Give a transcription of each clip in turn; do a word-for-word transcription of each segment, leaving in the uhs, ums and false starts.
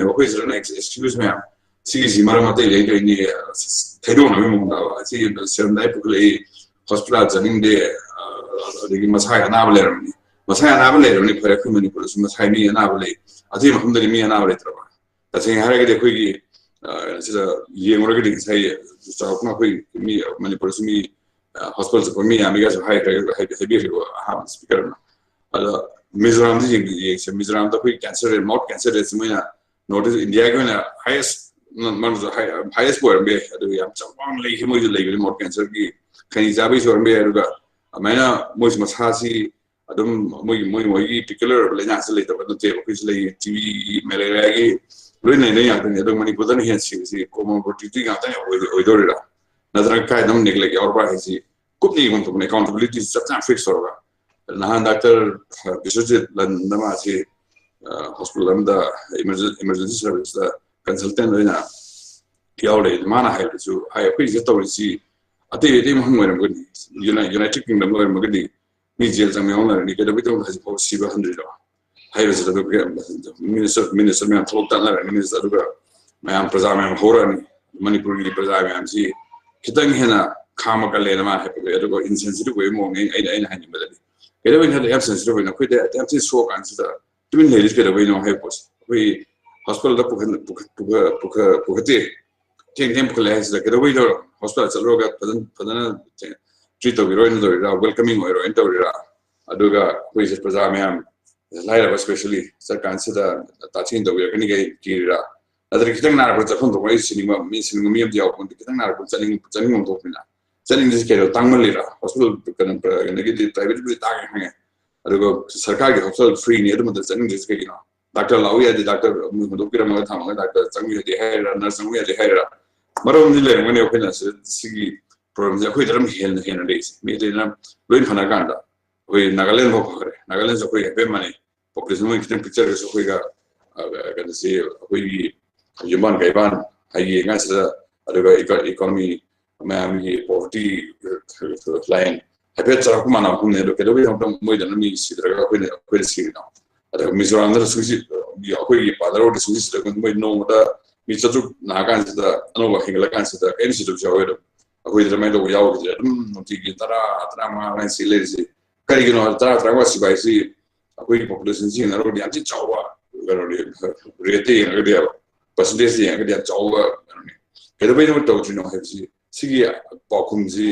ꯑꯩꯈꯣꯏꯁꯤꯗꯅ excuse ꯃꯌꯥꯝ, ꯁꯤꯒꯤꯁꯤ ꯃꯔꯝ ꯑꯇꯩ ꯂꯩꯇꯣꯏꯅꯤ, ꯊꯩꯗꯣꯛꯅꯕꯒꯤ ꯃꯑꯣꯡꯗ ꯁꯤ ꯁꯦꯜ ꯂꯥꯏ ꯄꯨꯈꯠꯂꯛꯏ, ꯍꯣꯁꯄꯤꯇꯥꯜ ꯆꯠꯅꯤꯡꯗꯦ, ꯑꯗꯒꯤ ꯃꯁꯥꯒꯤ ꯑꯅꯥꯕ ꯂꯩꯔꯝꯅꯤ꯫ ꯃꯁꯥꯒꯤ ꯑꯅꯥꯕ ꯂꯩꯔꯝꯅꯤ, ꯐꯔꯦ, ꯑꯩꯈꯣꯏ ꯃꯅꯤꯄꯨꯔꯗꯁꯨ ꯃꯁꯥꯒꯤ ꯃꯤ ꯑꯅꯥꯕ ꯂꯩ, ꯑꯇꯩ ꯃꯐꯝꯗꯗꯤ ꯃꯤ ꯑꯅꯥꯕ ꯂꯩꯇ꯭ꯔꯕ? ꯇꯁꯦꯡꯅ ꯍꯥꯏꯔꯒꯗꯤ ꯑꯩꯈꯣꯏꯒꯤ ꯁꯤꯗ ꯌꯦꯡꯉꯨꯔꯒꯗꯤ ꯉꯁꯥꯏ ꯆꯥꯎꯔꯥꯛꯅ ꯑꯩꯈꯣꯏ ꯃꯤ ꯃꯅꯤꯄꯨꯔꯗꯁꯨ ꯃꯤ ꯍꯣꯁꯄꯤꯇꯥꯜ ꯆꯠꯄ ꯃꯤ ꯌꯥꯝꯃꯤꯒꯁꯨ ꯍꯥꯏꯈ꯭ꯔꯦ, ꯍꯥꯏꯕꯤꯈ꯭ꯔꯦꯀꯣ ꯑꯍꯥꯟꯕ ꯁ꯭ꯄꯤꯀꯔ ꯑꯃ꯫ ꯑꯗꯣ ꯃꯤꯖꯣꯔꯥꯝꯗ ꯌꯦꯡꯁꯦ, ꯃꯤꯖꯣꯔꯥꯝꯗ ꯑꯩꯈꯣꯏ ꯀꯦꯟꯁꯔ ꯔꯦꯠ, ꯃꯥꯎꯠ ꯀꯦꯟꯁꯔ ꯔꯦꯠꯁꯤ ꯃꯣꯏꯅ ꯅꯣꯔꯠ ꯏꯁ ꯏꯟꯗꯤꯌꯥꯒꯤ ꯑꯣꯏꯅ ꯍꯥꯏꯌꯦꯁ, ꯍꯥꯏꯌꯦꯁꯄꯨ ꯑꯣꯏꯔꯝꯕ ꯌꯥꯏ꯫ ꯑꯗꯨꯒ ꯌꯥꯝ ꯆꯥꯎꯅ ꯂꯩꯈꯤ ꯃꯣꯏꯁꯨ ꯂꯩꯕꯅꯤ, ꯃꯥꯎꯠ ꯀꯦꯟꯁꯔꯒꯤ ꯈꯩꯅꯤ ꯆꯥꯕꯒꯤꯁꯨ ꯑꯣꯏꯔꯝꯕ ꯌꯥꯏ꯫ ꯑꯗꯨꯒ ꯑꯗꯨꯃꯥꯏꯅ ꯃꯣꯏꯁꯨ ꯃꯁꯥꯁꯤ ꯑꯗꯨꯝ ꯃꯣꯏꯒꯤ ꯃꯣꯏ ꯃꯣꯏꯒꯤ ꯄꯤꯀꯨꯂꯔ ꯑꯣꯏꯕ ꯂꯥꯏꯅꯥꯁꯤ ꯂꯩꯇꯕ ꯅꯠꯇꯦꯕ꯫ ꯑꯩꯈꯣꯏꯁꯨ ꯂꯩ, ꯇꯤ ꯕꯤꯒꯤ, ꯃꯦꯂꯦꯔꯤꯌꯥꯒꯤ ꯂꯣꯏ ꯂꯩꯅꯩ ꯉꯥꯛꯇꯅꯤ꯫ ꯑꯗꯣ ꯃꯅꯤꯄꯨꯔꯗꯅ ꯍꯦꯟꯅ ꯁꯤꯕꯁꯤ ꯀꯣꯃꯣꯔꯕꯤꯗꯤꯇꯤ ꯉꯥꯛꯇꯅꯤ ꯑꯣꯏꯗꯣꯏꯔꯤꯔꯥ, ꯅꯠꯇ꯭ꯔꯒ ꯀꯥꯏꯗ ꯑꯃ ꯅꯦꯒ꯭ꯂꯦꯛ ꯌꯥꯎꯔꯕ꯭ꯔꯥ ꯍꯥꯏꯁꯤ ꯀꯨꯞꯅ ꯌꯦꯡꯐꯝ ꯊꯣꯛꯄꯅꯤ, ꯑꯦꯀꯥꯎꯟꯇꯦꯕꯤꯂꯤꯇꯤꯁꯤ ꯆꯞ ꯆꯥꯅ ꯐꯤꯛꯁ ꯇꯧꯔꯒ꯫ ꯅꯍꯥꯟ ꯗꯥꯛꯇꯔ ꯕꯤꯁ꯭ꯋꯖꯤꯠ ꯂꯟꯗ ꯃꯥꯁꯤ ꯍꯣꯁꯄꯤꯇꯥꯜ ꯑꯃꯗ ꯏꯃꯔꯖꯦꯟꯁꯤ ꯁꯔꯚꯤꯁꯇ ꯀꯟꯁꯜꯇꯦꯟ ꯑꯣꯏꯅ ꯌꯥꯎꯔꯦ꯫ ꯃꯥꯅ ꯍꯥꯏꯕꯗꯁꯨ ꯍꯥꯏ, ꯑꯩꯈꯣꯏꯁꯤꯗ ꯇꯧꯔꯤꯁꯤ ꯑꯇꯩ ꯑꯇꯩ ꯃꯐꯝ ꯑꯣꯏꯔꯝꯒꯅꯤ, ꯌꯨꯅꯥꯏꯇꯦꯗ ꯀꯤꯡꯗꯝꯗ ꯑꯣꯏꯔꯝꯃꯒꯗꯤ ꯃꯤ ꯖꯦꯜ ꯆꯪꯕ ꯌꯥꯎꯅꯔꯅꯤ, ꯀꯩꯗꯧꯕꯩꯗꯧꯅ ꯍꯧꯖꯤꯛꯐꯥꯎ ꯁꯤꯕ ꯍꯟꯗ꯭ꯔꯤꯅꯣ ꯍꯥꯏꯕꯁꯤꯗ ꯑꯗꯨꯝ ꯃꯤꯅꯤꯁꯇꯔ ꯃꯤꯅꯤꯁꯇꯔ ꯃꯌꯥꯝ ꯊꯕꯛ ꯇꯥꯟꯅꯔꯅꯤ, ꯃꯤꯅꯤꯁꯇꯔ ꯑꯗꯨꯒ ꯃꯌꯥꯝ ꯄ꯭ꯔꯖꯥ ꯃꯌꯥꯝ ꯍꯧꯔꯛꯑꯅꯤ꯫ ꯃꯅꯤꯄꯨꯔꯒꯤ ꯄ꯭ꯔꯖꯥ ꯃꯌꯥꯝꯁꯤ ꯈꯤꯇꯪ ꯍꯦꯟꯅ ꯈꯥꯡꯕ ꯀꯜꯂꯦꯅ ꯃꯥ ꯍꯥꯏꯐꯦꯠ꯫ ꯑꯗꯨꯒ ꯏꯟꯁꯦꯟꯁꯤꯇꯤꯚ ꯑꯣꯏꯕ ꯃꯑꯣꯡꯅꯦ꯫ ꯑꯩꯅ ꯑꯩꯅ ꯍꯥꯏꯅꯤꯡꯕꯗꯗꯤ ꯀꯩꯗꯧꯕꯩꯅꯣ ꯍꯥꯏꯗꯤ ꯌꯥꯝ ꯁꯦꯟꯁꯤꯇꯤꯚ ꯑꯣꯏꯅ ꯑꯩꯈꯣꯏꯗ ꯌꯥꯝ ꯊꯤꯅ ꯁꯣꯛꯑ ꯀꯥꯟꯁꯤꯗ ꯇꯨꯃꯤꯟ ꯂꯩꯔꯤꯁꯤ ꯀꯩꯗꯧꯕꯩꯅꯣ ꯍꯥꯏꯕ ꯄꯣꯠꯁꯦ꯫ ꯑꯩꯈꯣꯏ ꯍꯣꯁꯄꯤꯇꯥꯜꯗ ꯄꯨꯈꯠ- ꯄꯨꯈꯠ- ꯄꯨꯈꯠ- ꯄꯨꯈꯠ- ꯄꯨꯈꯠꯇꯦ, ꯊꯦꯡ ꯊꯦꯡ ꯄꯨꯈꯠꯂꯦ ꯍꯥꯏꯁꯤꯗ ꯀꯩꯗꯧꯕꯩ ꯇꯧꯔ ꯍꯣꯁꯄꯤꯇꯥꯜ ꯆꯠꯂꯨꯔꯒ ꯐꯖꯅ ꯐꯖꯅ ꯇ꯭ꯔꯤꯠ ꯇꯧꯕꯤꯔꯣꯏꯅ ꯇꯧꯔꯤꯔꯥ, ꯋꯦꯜꯀꯃꯤꯡ ꯑꯣꯏꯔꯣꯏꯅ ꯇꯧꯔꯤꯔꯥ? ꯑꯗꯨꯒ ꯑꯩꯈꯣꯏꯁꯦ ꯄ꯭ꯔꯖꯥ ꯃꯌꯥꯝ, ꯂꯥꯏꯔꯕ ꯁ꯭ꯄꯦꯁꯦꯜꯂꯤ ꯆꯠꯀꯥꯟꯁꯤꯗ ꯇꯥꯊꯤꯅ ꯇꯧꯕꯤꯔꯛꯀꯅꯤ ꯀꯩ ꯀꯤꯔꯤꯔꯥ? ꯅꯠꯇ꯭ꯔꯒ ꯈꯤꯇꯪ ꯅꯥꯔꯛꯄ ꯆꯠꯐꯝ ꯊꯣꯛꯄ, ꯑꯩ ꯁꯤꯅꯤꯡꯕ ꯃꯤ ꯁꯤꯅꯤꯡꯕ ꯃꯤ ꯑꯝꯇ ꯌꯥꯎꯕ ꯅꯠꯇꯦ꯫ ꯈꯤꯇꯪ ꯅꯥꯔꯛꯄ ꯆꯠꯅꯤꯡ ꯆꯠꯅꯤꯡꯐꯝ ꯊꯣꯛꯄꯅꯤꯅ꯫ ꯆꯠꯅꯤꯡꯗ꯭ꯔꯤꯁꯤ ꯀꯩꯅꯣ, ꯇꯥꯡꯃꯜꯂꯤꯔꯥ? ꯍꯣꯁꯄꯤꯇꯥꯜ ꯀꯩꯅꯣ, ꯀꯩꯅꯣꯒꯤꯗꯤ ꯄ꯭ꯔꯥꯏꯚꯦꯠꯀꯤꯕꯨꯗꯤ ꯇꯥꯡꯉꯦ ꯈꯪꯉꯦ, ꯑꯗꯨꯒ ꯁꯔꯀꯥꯔꯒꯤ ꯍꯣꯁꯄꯤꯇꯥꯜ ꯐ꯭ꯔꯤꯅꯤ, ꯑꯗꯨꯃꯛꯇ ꯆꯠꯅꯤꯡꯗ꯭ꯔꯤꯁꯤ ꯀꯩꯒꯤꯅꯣ? ꯗꯥꯛꯇꯔ ꯂꯥꯛꯎ ꯌꯥꯗꯦ, ꯗꯥꯛꯇꯔ ꯑꯃꯨꯛ ꯍꯨꯟꯗꯣꯛꯄꯤꯔꯝꯃꯒ ꯊꯝꯃꯒ ꯗꯥꯛꯇꯔ ꯆꯪꯕ ꯌꯥꯗꯦ ꯍꯥꯏꯔ, ꯅꯔꯁ ꯆꯪꯕ ꯌꯥꯗꯦ ꯍꯥꯏꯔ? ꯃꯔꯝꯗꯤ ꯂꯩꯔꯝꯒꯅꯤ꯫ ꯑꯩꯈꯣꯏꯅ ꯁꯤꯗ ꯁꯤꯒꯤ ꯄ꯭ꯔꯣꯕ꯭ꯂꯦꯝꯁꯦ ꯑꯩꯈꯣꯏꯗ ꯑꯗꯨꯝ ꯍꯦꯟꯅ ꯍꯦꯟꯅ ꯂꯩꯔꯤꯁꯦ꯫ ꯃꯤ ꯑꯇꯩꯅ ꯂꯣꯏ ꯐꯅ ꯀꯥꯟꯗ ꯑꯩꯈꯣꯏ ꯅꯥꯒꯥꯂꯦꯟ ꯐꯥꯎ ꯐꯈ꯭ꯔꯦ꯫ ꯅꯥꯒꯥꯂꯦꯟꯁꯨ ꯑꯩꯈꯣꯏ ꯍꯥꯏꯐꯦꯠ ꯃꯥꯟꯅꯩ, ꯄꯣꯄꯨꯂꯦꯁꯟ ꯃꯣꯏ ꯈꯤꯇꯪ ꯄꯤꯛꯆꯔꯒꯁꯨ ꯑꯩꯈꯣꯏꯒ, ꯑ, ꯀꯩꯅꯣꯁꯤ ꯑꯩꯈꯣꯏꯒꯤ ꯌꯨꯝꯕꯥꯟ ꯀꯩꯕꯥꯟ ꯍꯥꯏ ꯌꯦꯡ ꯀꯥꯟꯁꯤꯗ, ꯑꯗꯨꯒ ꯏꯀꯣ- ꯏꯀꯣꯅꯣꯃꯤ ꯃꯌꯥꯝꯒꯤ ꯄꯣꯚꯔꯇꯤ ꯂꯥꯏꯟ ꯍꯥꯏꯐꯦꯠ ꯆꯥꯎꯔꯥꯛꯄ ꯃꯥꯟꯅꯕ ꯃꯐꯝꯅꯦ꯫ ꯑꯗꯣ ꯀꯩꯗꯧꯕꯒꯤꯗꯃꯛꯇ ꯃꯣꯏꯗꯅ ꯃꯤ ꯁꯤꯗ꯭ꯔꯒ ꯑꯩꯈꯣꯏꯅ ꯑꯩꯈꯣꯏꯗ ꯁꯤꯔꯤꯅꯣ? ꯑꯗꯨꯒ ꯃꯤꯖꯣꯔꯥꯝꯗꯅ ꯁꯨꯏꯁꯤ ꯑꯩꯈꯣꯏꯒꯤ ꯄꯥꯖꯔꯧꯗ ꯁꯨꯝ ꯁꯤꯗ ꯃꯣꯏ ꯅꯣꯡꯃꯗ ꯃꯤ ꯆꯥꯇ꯭ꯔꯨꯛ ꯅꯥꯔꯀꯥꯟꯁꯤꯗ, ꯑꯅꯧꯕ ꯍꯦꯟꯒꯠꯂꯀꯥꯟꯁꯤꯗ ꯀꯔꯤꯝ ꯁꯤꯗꯕꯁꯨ ꯌꯥꯎꯋꯦ꯫ ꯑꯗꯨꯝ ꯑꯩꯈꯣꯏꯗꯤ ꯑꯗꯨꯃꯥꯏꯅ ꯇꯧꯕ ꯌꯥꯎꯈꯤꯗ꯭ꯔꯦ꯫ ꯑꯗꯨꯝ ꯅꯨꯡꯇꯤꯒꯤ ꯇꯔꯥ, ꯇꯔꯥꯃꯉꯥ ꯑꯗꯨꯃꯥꯏꯅ ꯁꯤ ꯂꯩꯔꯤꯁꯤ꯫ ꯀꯔꯤꯒꯤꯅꯣ ꯍꯥꯏꯕꯗ ꯇꯔꯥ, ꯇꯔꯥꯃꯉꯥ ꯁꯤꯕ ꯍꯥꯏꯁꯤ ꯑꯩꯈꯣꯏꯒꯤ ꯄꯣꯄꯨꯂꯦꯁꯟꯁꯤ ꯌꯦꯡꯅꯔꯨꯔꯗꯤ ꯌꯥꯝ ꯊꯤ ꯆꯥꯎꯕ ꯀꯩꯅꯣꯅꯤ, ꯔꯦꯠꯇ ꯌꯦꯡꯉꯒꯗꯤ ꯍꯥꯏꯕ, ꯄꯥꯔꯁꯦꯟꯇꯦꯖꯇ ꯌꯦꯡꯉꯒꯗꯤ ꯌꯥꯝ ꯆꯥꯎꯕ ꯀꯩꯅꯣꯅꯤ꯫ ꯀꯩꯗꯧꯕꯩꯅꯣ ꯇꯧꯗ꯭ꯔꯤꯅꯣ ꯍꯥꯏꯕꯁꯤ, ꯁꯤꯒꯤ ꯄꯥꯎꯈꯨꯝꯁꯤ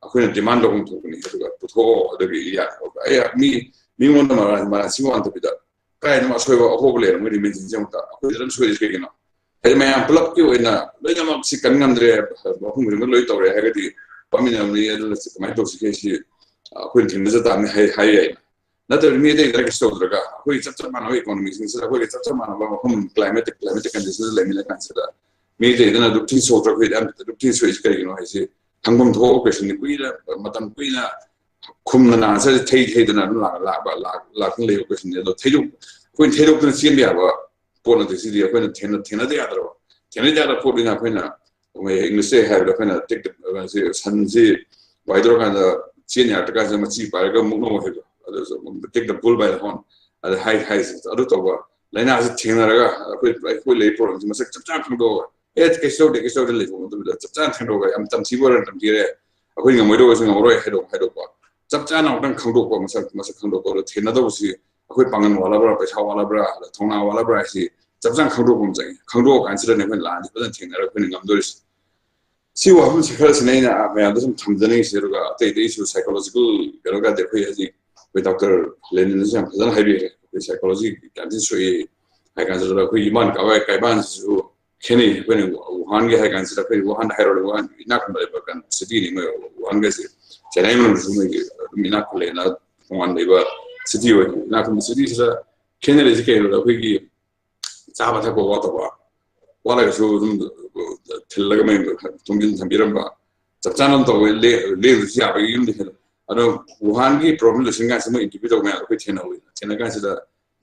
ꯑꯩꯈꯣꯏꯅ ꯗꯤꯃꯥꯟ ꯇꯧꯐꯝ ꯊꯣꯛꯄꯅꯤ꯫ ꯑꯗꯨꯒ ꯄꯨꯊꯣꯛꯑꯣ, ꯑꯗꯨꯒꯤ ꯌꯥ-, ꯑꯩ ꯃꯤ, ꯃꯤꯉꯣꯟꯗ ꯃꯔꯥꯜ, ꯃꯔꯥꯜ ꯁꯤ ꯋꯥ ꯅꯠꯇꯕꯤꯗ, ꯀꯥꯏꯗꯅꯣ ꯑꯁꯣꯏꯕ ꯑꯍꯣꯕ ꯂꯩꯔꯝꯒꯅꯤ, ꯃꯦꯟꯁꯤꯟꯁꯦ ꯑꯃꯨꯛꯇ ꯑꯩꯈꯣꯏꯗ ꯑꯗꯨꯝ ꯁꯣꯏꯔꯤꯁꯤ ꯀꯩꯒꯤꯅꯣ? ꯍꯥꯏꯗꯤ ꯃꯌꯥꯝ ꯄꯨꯂꯞꯀꯤ ꯑꯣꯏꯅ ꯂꯣꯏꯅꯃꯛꯁꯤ ꯀꯟ ꯉꯝꯗ꯭ꯔꯦ, ꯃꯐꯝ ꯈꯨꯗꯤꯡꯃꯛ ꯂꯣꯏ ꯇꯧꯔꯦ ꯍꯥꯏꯔꯒꯗꯤ ꯄꯥꯝꯃꯤꯟꯅꯕꯅꯤ꯫ ꯑꯗꯨꯅ ꯁꯤ ꯀꯃꯥꯏꯅ ꯇꯧꯁꯤꯒꯦ? ꯁꯤ ꯑꯩꯈꯣꯏꯅ ꯊꯦꯡꯅꯖ ꯇꯥꯕꯅꯤ ꯍꯥꯏ, ꯍꯥꯏ ꯌꯥꯏꯅ꯫ ꯅꯠꯇ꯭ꯔꯗꯤ ꯃꯤ ꯑꯇꯩꯗ ꯀꯩꯁꯨ ꯇꯧꯗ꯭ꯔꯒ ꯑꯩꯈꯣꯏ ꯆꯞ ꯆꯞ ꯃꯥꯟꯅꯕ ꯏꯀꯣꯅꯣꯃꯤꯁꯤꯡꯁꯤꯗ ꯑꯩꯈꯣꯏꯒꯤ ꯆꯞ ꯆꯞ ꯃꯥꯟꯅꯕ ꯃꯐꯝ, climatic, climatic condition ꯁꯤꯗ ꯂꯩꯃꯤꯟꯅ ꯀꯥꯟꯁꯤꯗ ꯃꯤ ꯑꯇꯩꯗꯅ ꯑꯗꯨꯝ ꯊꯤꯅ ꯁꯣꯛꯇ꯭ꯔꯥ, ꯑꯩꯈꯣꯏꯗꯤ ꯑꯗꯨꯝ ꯊꯤꯅ ꯁꯣꯛꯏꯁꯤ ꯀꯔꯤꯒꯤꯅꯣ ꯍꯥꯏꯁꯤ ꯈꯪꯐꯝ ꯊꯣꯛꯑ ꯀꯣꯏꯁꯟꯅꯤ꯫ ꯀꯨꯏꯅ, ꯃꯇꯝ ꯀꯨꯏꯅ ꯈꯨꯝꯅ ꯅꯥꯟꯁ ꯊꯩ ꯊꯩꯗꯅ ꯑꯗꯨꯝ ꯂꯥꯛ-, ꯂꯥꯛꯄ, ꯂꯥꯛ-, ꯂꯥꯛꯇꯅ ꯂꯩꯕ ꯀꯣꯏꯁꯟꯅꯤ꯫ ꯑꯗꯣ ꯊꯩꯗꯣꯛ-, ꯑꯩꯈꯣꯏꯅ ꯊꯩꯗꯣꯛꯇꯅ ꯆꯦꯟꯕ ꯌꯥꯕ ꯄꯣꯠ ꯅꯠꯇꯦ꯫ ꯁꯤꯗꯤ ꯑꯩꯈꯣꯏꯅ ꯊꯦꯡꯅ-, ꯊꯦꯡꯅꯗ ꯌꯥꯗ꯭ꯔꯕ, ꯊꯦꯡꯅꯗ ꯌꯥꯗꯕ ꯄꯣꯠꯅꯤꯅ ꯑꯩꯈꯣꯏꯅ, ꯑꯩꯈꯣꯏ ꯏꯪꯂꯤꯁꯇ ꯍꯥꯏꯔꯕꯗ ꯑꯩꯈꯣꯏꯅ take the, ꯁꯤ ꯁꯟꯁꯤ ꯋꯥꯏ ꯇꯧꯔꯀꯥꯟꯗ ꯆꯦꯟ ꯌꯥꯗ꯭ꯔꯀꯥꯟꯁꯤꯗ ꯃꯆꯤ ꯄꯥꯏꯔꯒ ꯃꯨꯛꯅꯧ ꯍꯥꯏꯕꯗꯣ, ꯑꯗꯨꯁꯨ take the bull by the horn, ꯑꯗꯨ ꯍꯥꯏ, ꯍꯥꯏꯁꯦ ꯑꯗꯨ ꯇꯧꯕ ꯂꯥꯏꯅꯥꯁꯤ ꯊꯦꯡꯅꯔꯒ ꯑꯩꯈꯣꯏ, ꯑꯩꯈꯣꯏ ꯂꯩ ꯄ꯭ꯔꯣꯕ꯭ꯂꯦꯝꯁꯤ ꯃꯁꯛ ꯆꯞ ꯆꯥꯅ ꯈꯪꯗꯣꯛꯑꯒ, "ꯑꯦ, ꯀꯩꯁꯨ ꯇꯧꯗꯦ, ꯀꯩꯁꯨ ꯇꯧꯗꯦ" ꯂꯩꯕ ꯃꯇꯝꯗ ꯆꯞ ꯆꯥꯅ ꯈꯪꯗꯣꯛꯑꯒ, ꯌꯥꯝ ꯇꯝꯊꯤꯕ ꯑꯣꯏꯔꯒꯅ ꯇꯝꯊꯤꯔꯦ, ꯑꯩꯈꯣꯏ ꯉꯝꯃꯣꯏꯗꯧꯕꯁꯨ ꯉꯝꯃꯔꯣꯏ ꯍꯥꯏꯗꯣꯛ-, ꯍꯥꯏꯗꯣꯛꯄ, ꯆꯞ ꯆꯥꯅ ꯑꯃꯨꯛꯇꯪ ꯈꯪꯗꯣꯛꯄ, ꯃꯁꯛ, ꯃꯁꯛ ꯈꯪꯗꯣꯛꯄ꯫ ꯑꯗꯣ ꯊꯦꯡꯅꯗꯧꯕꯁꯤ ꯑꯩꯈꯣꯏ ꯄꯥꯡꯒꯜ ꯋꯥꯠꯂꯕ꯭ꯔꯥ, ꯄꯩꯁꯥ ꯋꯥꯠꯂꯕ꯭ꯔꯥ, ꯑꯗ ꯊꯧꯅꯥ ꯋꯥꯠꯂꯕ꯭ꯔꯥ ꯍꯥꯏꯁꯤ ꯆꯞ ꯆꯥꯅ ꯈꯪꯗꯣꯛꯄ ꯑꯃ ꯆꯪꯉꯤ꯫ ꯈꯪꯗꯣꯛꯑ ꯀꯥꯟꯁꯤꯗꯅꯦ ꯑꯩꯈꯣꯏꯅ ꯂꯥꯟꯁꯤ ꯐꯖꯅ ꯊꯦꯡꯅꯔꯒ ꯑꯩꯈꯣꯏꯅ ꯉꯝꯗꯣꯔꯤꯁꯤ꯫ ꯁꯤ ꯋꯥꯐꯝꯁꯤ ꯈꯔꯁꯤꯅ ꯑꯩꯅ ꯃꯌꯥꯝꯗ ꯁꯨꯝ ꯊꯝꯖꯅꯤꯡꯉꯤꯁꯦ꯫ ꯑꯗꯨꯒ ꯑꯇꯩ ꯑꯇꯩꯁꯨ psychological ꯀꯩꯅꯣ ꯀꯥꯗꯤ ꯑꯩꯈꯣꯏ ꯍꯧꯖꯤꯛ ꯑꯩꯈꯣꯏ ꯗꯣꯛꯇꯔ ꯂꯦꯅꯤꯟꯅꯁꯨ ꯌꯥꯝ ꯐꯖꯅ ꯍꯥꯏꯕꯤꯔꯦ꯫ ꯑꯩꯈꯣꯏ psychology ꯀꯌꯥꯝ ꯊꯤꯅ ꯁꯣꯛꯏ ꯍꯥꯏ ꯀꯥꯟꯁꯤꯗ ꯑꯩꯈꯣꯏ ꯏꯃꯥꯟ ꯀꯥꯕꯥꯏ ꯀꯥꯏꯕꯥꯟꯁꯤꯁꯨ ꯈꯦꯠꯅꯩ꯫ ꯑꯩꯈꯣꯏꯅ ꯋꯨꯍꯥꯟꯒꯤ ꯍꯥꯏ ꯀꯥꯟꯁꯤꯗ ꯑꯩꯈꯣꯏ ꯋꯨꯍꯥꯟ ꯍꯥꯏꯔꯨꯔꯗꯤ ꯋꯨꯍꯥꯟ ꯏꯅꯥꯛ ꯈꯨꯟꯕ ꯂꯩꯕ ꯀꯩꯅꯣ ꯁꯤꯇꯤꯅꯤ꯫ ꯃꯣꯏ ꯋꯨꯍꯥꯟꯒꯁꯦ ꯆꯥꯏꯅꯥꯒꯤ ꯃꯅꯨꯡꯗꯁꯨ ꯃꯣꯏꯒꯤ ꯑꯗꯨꯝ ꯏꯅꯥꯛ ꯈꯨꯜꯂꯦꯅ ꯇꯣꯉꯥꯟ ꯂꯩꯕ ꯁꯤꯇꯤ ꯑꯣꯏ꯫ ꯏꯅꯥꯛ ꯈꯨꯟꯕ ꯁꯤꯇꯤꯁꯤꯗ ꯈꯦꯠꯅꯔꯤꯁꯦ ꯀꯩꯅꯣꯗ ꯑꯩꯈꯣꯏꯒꯤ ꯆꯥꯕ ꯊꯛꯄ ꯋꯥꯠꯇꯕ, ꯋꯥꯠꯂꯒꯁꯨ ꯑꯗꯨꯝ ꯊꯤꯜꯂꯒ ꯃꯌꯨꯝꯗ ꯊꯣꯡꯖꯤꯟ ꯊꯝꯕꯤꯔꯝꯕ, ꯆꯞ ꯆꯥꯅ ꯑꯗꯨꯝ ꯇꯧꯕ, ꯂꯦ-, ꯂꯦꯡꯗ꯭ꯔꯁꯨ ꯌꯥꯕꯒꯤ ꯌꯨꯝꯗ ꯍꯦꯟꯅ꯫ ꯑꯗꯣ ꯋꯨꯍꯥꯟꯒꯤ ꯄ꯭ꯔꯣꯕ꯭ꯂꯦꯝ ꯂꯣꯏꯁꯤꯟ ꯀꯥꯟꯁꯤꯗ ꯃꯣꯏ ꯏꯟꯇꯔꯚ꯭ꯌꯨ ꯇꯧꯕ ꯃꯌꯥꯝꯗꯣ ꯑꯩꯈꯣꯏ ꯊꯦꯡꯅꯍꯧꯏ꯫ ꯊꯦꯡꯅ ꯀꯥꯟꯁꯤꯗ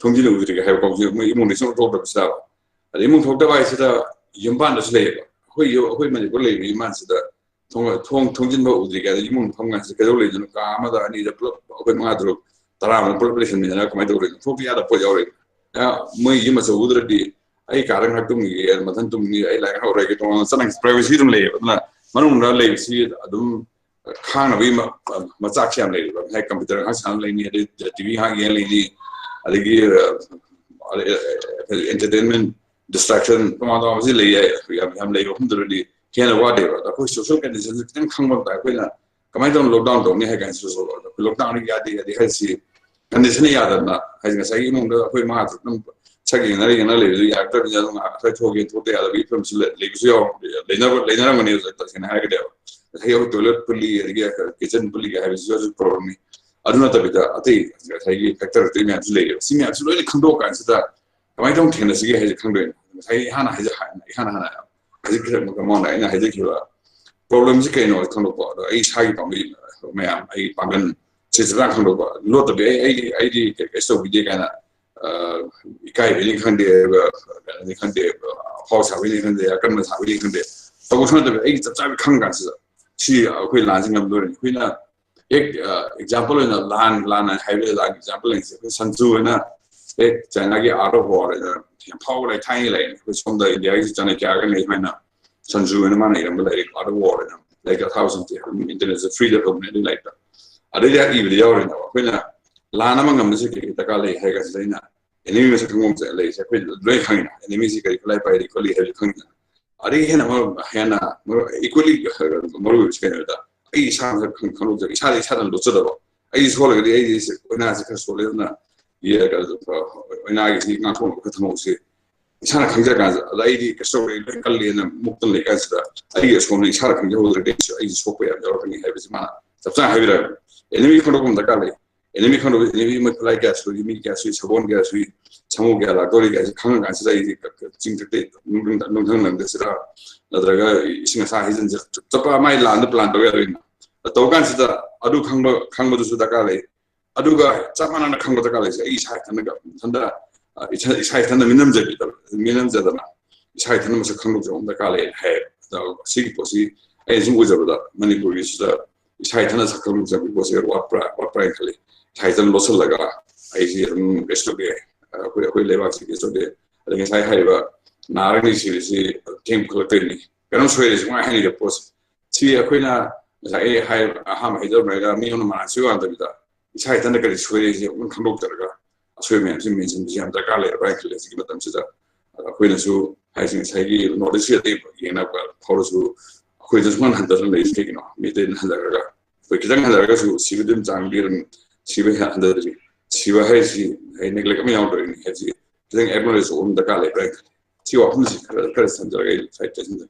ꯊꯣꯡꯖꯤꯟ ꯎꯗ꯭ꯔꯤꯒ ꯍꯥꯏꯕ ꯀꯥꯡꯕꯨꯁꯦ ꯃꯣꯏ ꯏꯃꯨꯡꯗ ꯁꯨꯡꯊꯣꯛ ꯊꯣꯛꯇꯕꯁꯨ ꯌꯥꯎꯕ꯫ ꯑꯗꯩ ꯏꯃꯨꯡ ꯊꯣꯛꯇꯕ ꯍꯥꯏꯁꯤꯗ ꯌꯨꯝꯄꯥꯟꯗꯁꯨ ꯂꯩꯌꯦꯕ꯫ ꯑꯩꯈꯣꯏ ꯌꯨ-, ꯑꯩꯈꯣꯏ ꯃꯅꯤꯄꯨꯔ ꯂꯩꯔꯤꯕ ꯏꯃꯥꯟꯁꯤꯗ ꯊꯣꯡ, ꯊꯣꯡ, ꯊꯣꯡꯖꯤꯟꯕ ꯎꯗ꯭ꯔꯤ ꯀꯥꯏꯗ ꯏꯃꯨꯡ ꯐꯝ ꯀꯥꯟꯁꯤꯗ ꯀꯩꯗꯧ ꯂꯩꯗꯣꯏꯅꯣ? ꯀꯥ ꯑꯃꯗ ꯑꯅꯤꯗ ꯄꯨꯂꯞ ꯑꯩꯈꯣꯏ ꯃꯉꯥ ꯇꯔꯨꯛ ꯇꯔꯥꯃꯨꯛ ꯄꯨꯂꯞ ꯂꯩꯁꯟꯃꯤꯟꯅꯔꯒ ꯀꯃꯥꯏꯅ ꯇꯧꯗꯣꯏꯅꯣ? ꯊꯣꯛꯇ ꯌꯥꯗꯕ ꯄꯣꯠ ꯌꯥꯎꯔꯛꯏ꯫ ꯑ, ꯃꯣꯏ ꯌꯨꯝ ꯑꯆꯧꯕꯗꯨꯗꯗꯤ ꯑꯩ ꯀꯥꯗ ꯉꯥꯏꯍꯥꯛ ꯇꯨꯝꯈꯤꯒꯦ, ꯃꯊꯟ ꯇꯨꯝꯅꯤ, ꯑꯩ ꯂꯥꯏꯔꯤꯛ ꯍꯧꯔꯒꯦ, ꯇꯣꯉꯥꯟꯅ ꯆꯠꯅ privacy ꯑꯗꯨꯝ ꯂꯩꯌꯦꯕ꯫ ꯑꯗꯨꯅ ꯃꯅꯨꯡꯗ ꯂꯩꯕꯁꯤ ꯑꯗꯨꯝ ꯈꯥꯡꯅꯕꯒꯤ ꯃ-, ꯃꯆꯥꯛꯁꯦ ꯌꯥꯝ ꯂꯩꯔꯦꯕ꯫ ꯉꯁꯥꯏ computer ꯉꯥꯏꯍꯥꯛ ꯁꯥꯟꯅ ꯂꯩꯅꯤ, ꯑꯗꯩ TV ꯉꯥꯏꯍꯥꯛ ꯌꯦꯡ ꯂꯩꯅꯤ, ꯑꯗꯒꯤ, ꯑ, entertainment distraction ꯇꯣꯉꯥꯟ ꯇꯣꯉꯥꯟꯕꯁꯤ ꯂꯩ ꯌꯥꯏ꯫ ꯌꯥꯝ, ꯌꯥꯝ ꯂꯩꯕ ꯃꯐꯝꯗꯨꯗꯗꯤ ꯍꯦꯟꯅ ꯋꯥꯗꯦꯕ꯫ ꯑꯗꯣ ꯑꯩꯈꯣꯏ social condition ꯁꯦ ꯈꯤꯇꯪ ꯈꯪꯕ ꯑꯃ ꯇꯥꯏ꯫ ꯑꯩꯈꯣꯏꯅ ꯀꯃꯥꯏꯅ ꯇꯧꯅ lockdown ꯇꯧꯅꯤ ꯍꯥꯏ ꯀꯥꯟꯗꯁꯨ, lockdown ꯌꯥꯗꯦ ꯌꯥꯗꯦ ꯍꯥꯏꯁꯤ condition ꯌꯥꯗꯗꯅ, ꯍꯥꯏꯗꯤ ꯉꯁꯥꯏꯒꯤ ꯏꯃꯨꯡꯗ ꯑꯩꯈꯣꯏ ꯃꯉꯥ ꯇꯔꯨꯛ ꯑꯗꯨꯝ ꯁꯛ ꯌꯦꯡꯅꯔ ꯌꯦꯡꯅꯔ ꯂꯩꯕꯗꯨ ꯌꯥꯔꯛꯇ꯭ꯔꯕꯅꯤꯅ ꯑꯗꯨꯝ ꯉꯥꯏꯍꯥꯛ ꯈꯔ ꯊꯣꯛꯑꯒꯦ, ꯊꯣꯛꯇ ꯌꯥꯗꯕꯒꯤ ꯐꯤꯕꯝꯁꯨ ꯂꯩ-, ꯂꯩꯕꯁꯨ ꯌꯥꯎꯔꯝ-, ꯂꯩꯅꯕ-, ꯂꯩꯅꯔꯝꯒꯅꯤ ꯍꯧꯖꯤꯛ ꯇꯁꯦꯡꯅ ꯍꯥꯏꯔꯒꯗꯤ꯫ ꯉꯁꯥꯏꯒꯤ ꯑꯩꯈꯣꯏ toilet ꯄꯨꯜꯂꯤ, ꯑꯗꯒꯤ kitchen ꯄꯨꯜꯂꯤ ꯍꯥꯏꯕꯁꯤꯁꯨ ꯍꯧꯖꯤꯛ problem ꯅꯤ꯫ ꯑꯗꯨ ꯅꯠꯇꯕꯤꯗ ꯑꯇꯩ ꯉꯁꯥꯏꯒꯤ factor ꯑꯇꯩ ꯃꯌꯥꯝꯁꯨ ꯂꯩꯔꯦꯕ꯫ ꯁꯤ ꯃꯌꯥꯝꯁꯤ ꯂꯣꯏꯅ ꯈꯪꯗꯣꯛꯑ ꯀꯥꯟꯁꯤꯗ ꯀꯃꯥꯏꯅ ꯇꯧꯅ ꯊꯦꯡꯅꯁꯤꯒꯦ ꯍꯥꯏꯁꯦ ꯈꯪꯗꯣꯏꯅꯦ꯫ ꯉꯁꯥꯏ ꯏꯍꯥꯟ ꯍꯥꯏꯖ-, ꯏꯍꯥꯟ ꯍꯥꯟꯅ ꯍꯧꯖꯤꯛ ꯃꯃꯥꯡꯗ ꯑꯩꯅ ꯍꯥꯏꯖꯈꯤꯕ problem ꯁꯤ ꯀꯩꯅꯣ ꯈꯪꯗꯣꯛꯄ, ꯑꯗꯣ ꯑꯩ ꯏꯁꯥꯒꯤ ꯄꯥꯝꯕꯩ ꯃꯌꯥꯝ, ꯑꯩꯒꯤ ꯄꯥꯡꯒꯜ ꯁꯤꯁꯨ ꯈꯪꯗꯣꯛꯄ꯫ ꯂꯣꯠꯇꯕꯤ ꯑꯩ, ꯑꯩꯗꯤ, ꯑꯩꯗꯤ ꯀꯩ-, ꯀꯩꯁꯨ ꯇꯧꯕꯤꯗꯦ ꯀꯥꯏꯅ, ꯑ, ꯏꯀꯥꯏꯕꯩꯅꯤ ꯈꯪꯗꯦ, ꯑꯗꯨꯒ ꯀꯩꯅꯣꯅꯤ ꯈꯪꯗꯦ, ꯑꯐꯥꯎ ꯁꯥꯕꯩꯅꯤ ꯈꯪꯗꯦ, ꯑꯀꯟꯕ ꯁꯥꯕꯩꯅꯤ ꯈꯪꯗꯦ, ꯇꯧꯕꯁꯨ ꯅꯠꯇꯕ ꯑꯩꯒꯤ ꯆꯞ ꯆꯥꯕꯤ ꯈꯪ ꯀꯥꯟꯁꯤꯗ ꯁꯤ ꯑꯩꯈꯣꯏ ꯂꯥꯟꯁꯤ ꯉꯝꯗꯣꯔꯤꯅꯤ꯫ ꯑꯩꯈꯣꯏꯅ ꯍꯦꯛ, ꯑ, example ꯑꯣꯏꯅ ꯂꯥꯟ, ꯂꯥꯟ ꯍꯥꯏꯕ ꯂꯥꯟ example ꯑꯣꯏꯅ ꯑꯩꯈꯣꯏ ꯁꯟꯖꯨ ꯍꯥꯏꯅ ꯍꯦꯛ ꯆꯥꯏꯅꯥꯒꯤ Art of War ꯍꯥꯏꯅ ꯌꯥꯝ ꯐꯥꯎꯕ ꯂꯩ, ꯊꯥꯏꯅ ꯂꯩꯔꯦ꯫ ꯑꯩꯈꯣꯏ ꯁꯣꯝꯗ ꯏꯟꯗꯤꯌꯥꯒꯤ ꯆꯥꯅꯀ꯭ꯌꯥꯒ ꯂꯩ ꯁꯨꯃꯥꯏꯅ ꯁꯟꯖꯨ ꯍꯥꯏꯅ ꯃꯥꯅ ꯏꯔꯝꯕ ꯂꯥꯏꯔꯤꯛ Art of War ꯍꯥꯏꯅ ꯂꯥꯏꯔꯤꯛ ꯑꯊꯥꯕꯁꯤꯡꯁꯦ ꯑꯗꯨꯝ internet ꯇ free ꯗ ꯐꯪꯕꯅꯦ ꯑꯗꯨꯒꯤ ꯂꯥꯏꯔꯤꯛꯇꯣ꯫ ꯑꯗꯩꯗ ꯏꯕꯗ ꯌꯥꯎꯔꯤꯅꯦꯕ꯫ ꯑꯩꯈꯣꯏꯅ ꯂꯥꯟ ꯑꯃ ꯉꯝꯕꯁꯦ ꯀꯩ ꯀꯩ ꯗꯔꯀꯥꯔ ꯂꯩ ꯍꯥꯏꯔ ꯀꯥꯟꯁꯤꯗ ꯑꯩꯅ enemy ꯃꯁꯛ ꯈꯪꯕ ꯑꯃ ꯂꯩꯔꯤꯁꯦ ꯑꯩꯈꯣꯏ ꯂꯣꯏ ꯈꯪꯉꯤꯅ꯫ Enemy ꯁꯤ ꯀꯔꯤ ꯈꯨꯠꯂꯥꯏ ꯄꯥꯏꯔꯤ ꯈꯣꯠꯂꯤ ꯍꯥꯏꯕꯁꯨ ꯈꯪꯉꯤꯅ꯫ ꯑꯗꯒꯤ ꯍꯦꯟꯅ ꯃꯔꯨ, ꯍꯦꯟꯅ ꯃꯔꯨ, equally ꯃꯔꯨ ꯑꯣꯏꯕꯁꯤ ꯀꯩꯅꯣꯗ ꯑꯩ ꯏꯁꯥ ꯃꯁꯛ ꯈꯪ-, ꯈꯪꯗꯣꯛꯆꯕ, ꯏꯁꯥꯗ ꯏꯁꯥꯗ ꯂꯣꯠꯆꯗꯕ꯫ ꯑꯩ ꯁꯣꯜꯂꯒꯗꯤ ꯑꯩꯗꯤ ꯁꯤ ꯑꯣꯏꯅꯥꯁꯤ ꯈꯔ ꯁꯣꯜꯂꯦ, ꯑꯗꯨꯅ ꯌꯦ-, ꯀꯩꯅꯣ, ꯑꯣꯏꯅꯥꯒꯤꯁꯤ ꯉꯥꯛꯊꯣꯛꯅꯕ ꯈꯔ ꯊꯝꯍꯧꯁꯤ꯫ ꯏꯁꯥꯅ ꯈꯪꯖ ꯀꯥꯟꯁꯤꯗ, ꯑꯗ ꯑꯩꯗꯤ ꯀꯩꯁꯨ ꯇꯧꯔꯣꯏ, ꯂꯣꯏ ꯀꯜꯂꯦꯅ ꯃꯨꯛꯇꯅ ꯂꯩ ꯀꯥꯟꯁꯤꯗ, ꯑꯩꯒꯤ ꯑꯁꯣꯝꯗ ꯏꯁꯥꯅ ꯈꯪꯖꯍꯧꯗ꯭ꯔꯒꯗꯤ ꯑꯩꯁꯨ, ꯑꯩꯁꯨ ꯁꯣꯛꯄ ꯌꯥꯝ ꯌꯥꯎꯔꯛꯀꯅꯤ ꯍꯥꯏꯕꯁꯤ ꯃꯥꯅ ꯆꯞ ꯆꯥꯅ ꯍꯥꯏꯕꯤꯔꯛꯑꯕꯅꯤ꯫ Enemy ꯈꯪꯗꯣꯛꯄ ꯑꯃ ꯗꯔꯀꯥꯔ ꯂꯩ꯫ Enemy ꯈꯪꯗꯣꯛꯄ, enemy ꯃꯣꯏ ꯈꯨꯠꯂꯥꯏ ꯀꯌꯥ ꯁꯨꯏ, ꯃꯤ ꯀꯌꯥ ꯁꯨꯏ, ꯁꯒꯣꯜ ꯀꯌꯥ ꯁꯨꯏ, ꯁꯥꯃꯨ ꯀꯌꯥ ꯂꯥꯛꯇꯧꯔꯤ ꯀꯌꯥꯁꯤ ꯈꯪꯉ ꯀꯥꯟꯁꯤꯗ ꯑꯩꯗꯤ ꯆꯤꯡꯊꯛꯇ ꯅꯨꯡꯊꯪ, ꯅꯨꯡꯊꯪ ꯂꯝꯗꯁꯤꯗ ꯅꯠꯇ꯭ꯔꯒ ꯏꯁꯤꯡ ꯑꯁꯥ ꯍꯩꯖꯤꯟꯁꯤꯔ ꯆꯞ ꯆꯞꯄ ꯃꯥꯏ ꯂꯥꯟꯗ plan ꯇꯧ ꯌꯥꯗꯣꯏꯅꯤ꯫ ꯇꯧ ꯀꯥꯟꯁꯤꯗ ꯑꯗꯨ ꯈꯪꯕ, ꯈꯪꯕꯗꯨꯁꯨ ꯗꯔꯀꯥꯔ ꯂꯩ꯫ ꯑꯗꯨꯒ ꯆꯞ ꯃꯥꯟꯅꯅ ꯈꯪꯕ ꯗꯔꯀꯥꯔ ꯂꯩꯁꯦ ꯑꯩ ꯏꯁꯥ ꯏꯊꯟꯗ, ꯏꯊꯟꯗ, ꯑ, ꯏꯁꯥ, ꯏꯁꯥ ꯏꯊꯟꯗ ꯃꯤꯅꯝꯖꯕꯤꯗꯕ, ꯃꯤꯅꯝꯖꯗꯅ ꯏꯁꯥ ꯏꯊꯟꯗ ꯃꯁꯛ ꯈꯪꯗꯣꯛꯆꯕ ꯑꯃ ꯗꯔꯀꯥꯔ ꯂꯩ ꯍꯥꯏꯌꯦꯕ꯫ ꯑꯗꯣ ꯁꯤꯒꯤ ꯄꯣꯠꯁꯤ ꯑꯩꯅ ꯁꯨꯝ ꯎꯖꯕꯗ ꯃꯅꯤꯄꯨꯔꯒꯤꯁꯤꯗ ꯏꯁꯥ ꯏꯊꯟꯗ ꯁꯛ ꯈꯪꯗꯣꯛꯆꯕꯒꯤ ꯄꯣꯠꯁꯦ ꯋꯥꯠꯄ꯭ꯔꯥ, ꯋꯥꯠꯄ꯭ꯔꯥ ꯍꯥꯏꯅ ꯈꯜꯂꯤ꯫ ꯏꯁꯥ ꯏꯊꯟꯗ ꯂꯣꯠꯁꯤꯜꯂꯒ ꯑꯩꯁꯤ ꯑꯗꯨꯝ ꯀꯩꯁꯨ ꯇꯧꯗꯦ, ꯑꯩꯈꯣꯏ ꯑꯩꯈꯣꯏ ꯂꯩꯕꯥꯛꯁꯤꯒꯤ ꯁꯣꯏꯗꯦ꯫ ꯑꯗꯒꯤ ꯉꯁꯥꯏ ꯍꯥꯏꯔꯤꯕ ꯅꯥꯔꯒ ꯁꯤꯕꯁꯤ ꯊꯦꯡ ꯄꯨꯈꯠꯂꯛꯇꯣꯏꯅꯤ꯫ ꯀꯩꯅꯣꯝ ꯁꯣꯏꯔꯦ ꯁꯨꯃꯥꯏꯅ ꯍꯥꯏꯅꯤꯡꯉꯦ ꯄꯣꯠꯁꯦ꯫ ꯁꯤ ꯑꯩꯈꯣꯏꯅ ꯉꯁꯥꯏ ꯑꯩ ꯍꯥꯏ-, ꯑꯍꯥꯟꯕ ꯍꯥꯏꯖꯔꯝꯃꯒ ꯃꯤ ꯑꯃꯅ ꯃꯔꯥꯟ ꯁꯣꯏ ꯋꯥꯟꯗꯕꯤꯗ ꯏꯁꯥ ꯏꯊꯟꯇ ꯀꯔꯤ ꯁꯣꯏꯔꯦ ꯁꯤ ꯑꯃꯨꯛ ꯈꯪꯗꯣꯛꯆꯔꯒ ꯑꯁꯣꯏꯕ ꯃꯌꯥꯝꯁꯤ ꯃꯦꯟꯁꯤꯟꯕꯁꯤ ꯌꯥꯝ ꯗꯔꯀꯥꯔ ꯂꯩꯔꯕ꯭ꯔꯥ ꯍꯥꯏꯅ ꯈꯜꯂꯦ꯫ ꯁꯤꯒꯤ ꯃꯇꯝꯁꯤꯗ ꯑꯗ ꯑꯩꯈꯣꯏꯅꯁꯨ ꯍꯥꯏꯁꯦ ꯉꯁꯥꯏꯒꯤ ꯅꯣꯔꯠ ꯏꯁꯀꯤ ꯑꯇꯩ ꯌꯦꯡꯅꯕ ꯐꯥꯎꯔꯁꯨ ꯑꯩꯈꯣꯏꯗ ꯁꯨꯃꯥꯏꯅ ꯍꯟꯊꯅ ꯂꯩꯔꯤꯁꯤ ꯀꯩꯒꯤꯅꯣ? ꯃꯤꯇꯩꯅ ꯍꯟꯊꯔꯒ ꯑꯩꯈꯣꯏ ꯈꯤꯇꯪ ꯍꯟꯊꯔꯒꯁꯨ ꯁꯤꯕꯗꯤ ꯑꯗꯨꯝ ꯆꯥꯡ ꯄꯤꯔꯝꯃꯤ꯫ ꯁꯤꯕ ꯍꯦ-, ꯍꯟꯊꯗ꯭ꯔꯤ꯫ ꯁꯤꯕ ꯍꯥꯏꯁꯤ ꯍꯥꯏ ꯅꯦꯒ꯭ꯂꯦꯛ ꯑꯃ ꯌꯥꯎꯗ꯭ꯔꯤꯅꯤ ꯍꯥꯏꯁꯤ ꯈꯤꯇꯪ ꯑꯦꯛꯅꯣꯂꯦꯖ ꯇꯧꯕ ꯑꯃ ꯗꯔꯀꯥꯔ ꯂꯩꯕ꯭ꯔꯥ ꯍꯥꯏꯅ ꯈꯜꯂꯤ꯫ ꯁꯤ ꯋꯥꯐꯝꯁꯤ ꯈꯔ ꯈꯔ ꯊꯝꯖꯔꯒ ꯑꯩ ꯉꯁꯥꯏ ꯇꯦꯟꯁꯟꯗ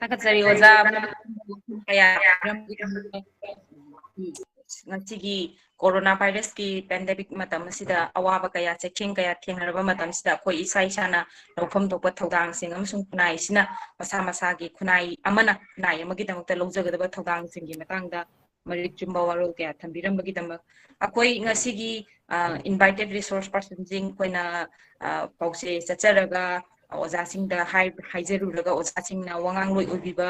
ꯊꯥꯒꯠꯆꯔꯤ ꯑꯣꯖꯥ꯫ ꯀꯌꯥ ꯉꯁꯤꯒꯤ ꯀꯣꯔꯣꯅꯥ ꯚꯥꯏꯔꯁꯀꯤ ꯄꯦꯟꯗꯦꯃꯤꯛ ꯃꯇꯝ ꯑꯁꯤꯗ ꯑꯋꯥꯕ ꯀꯌꯥ, ꯆꯩꯊꯦꯡ ꯀꯌꯥ ꯊꯦꯡꯅꯔꯕ ꯃꯇꯝꯁꯤꯗ ꯑꯩꯈꯣꯏ ꯏꯁꯥ ꯏꯁꯥꯅ ꯂꯧꯐꯝ ꯊꯣꯛꯄ ꯊꯧꯗꯥꯡꯁꯤꯡ ꯑꯃꯁꯨꯡ ꯈꯨꯟꯅꯥꯏꯁꯤꯅ ꯃꯁꯥ ꯃꯁꯥꯒꯤ ꯈꯨꯟꯅꯥꯏ ꯑꯃꯅ ꯈꯨꯟꯅꯥꯏ ꯑꯃꯒꯤꯗꯃꯛꯇ ꯂꯧꯖꯒꯗꯕ ꯊꯧꯗꯥꯡꯁꯤꯡꯒꯤ ꯃꯇꯥꯡꯗ ꯃꯔꯤꯛ ꯆꯨꯝꯕ ꯋꯥꯔꯣꯜ ꯀꯌꯥ ꯊꯝꯕꯤꯔꯝꯕꯒꯤꯗꯃꯛ ꯑꯩꯈꯣꯏ ꯉꯁꯤꯒꯤ invited resource personꯁꯤꯡ ꯑꯩꯈꯣꯏꯅ ꯄꯥꯎꯆꯦ ꯆꯠꯆꯔꯒ ꯑꯣꯖꯥꯁꯤꯡꯗ ꯍꯥꯏ-, ꯍꯥꯏꯖꯔꯨꯔꯒ ꯑꯣꯖꯥꯁꯤꯡꯅ ꯋꯥꯉꯥꯡꯂꯣꯏ ꯑꯣꯏꯕꯤꯕ,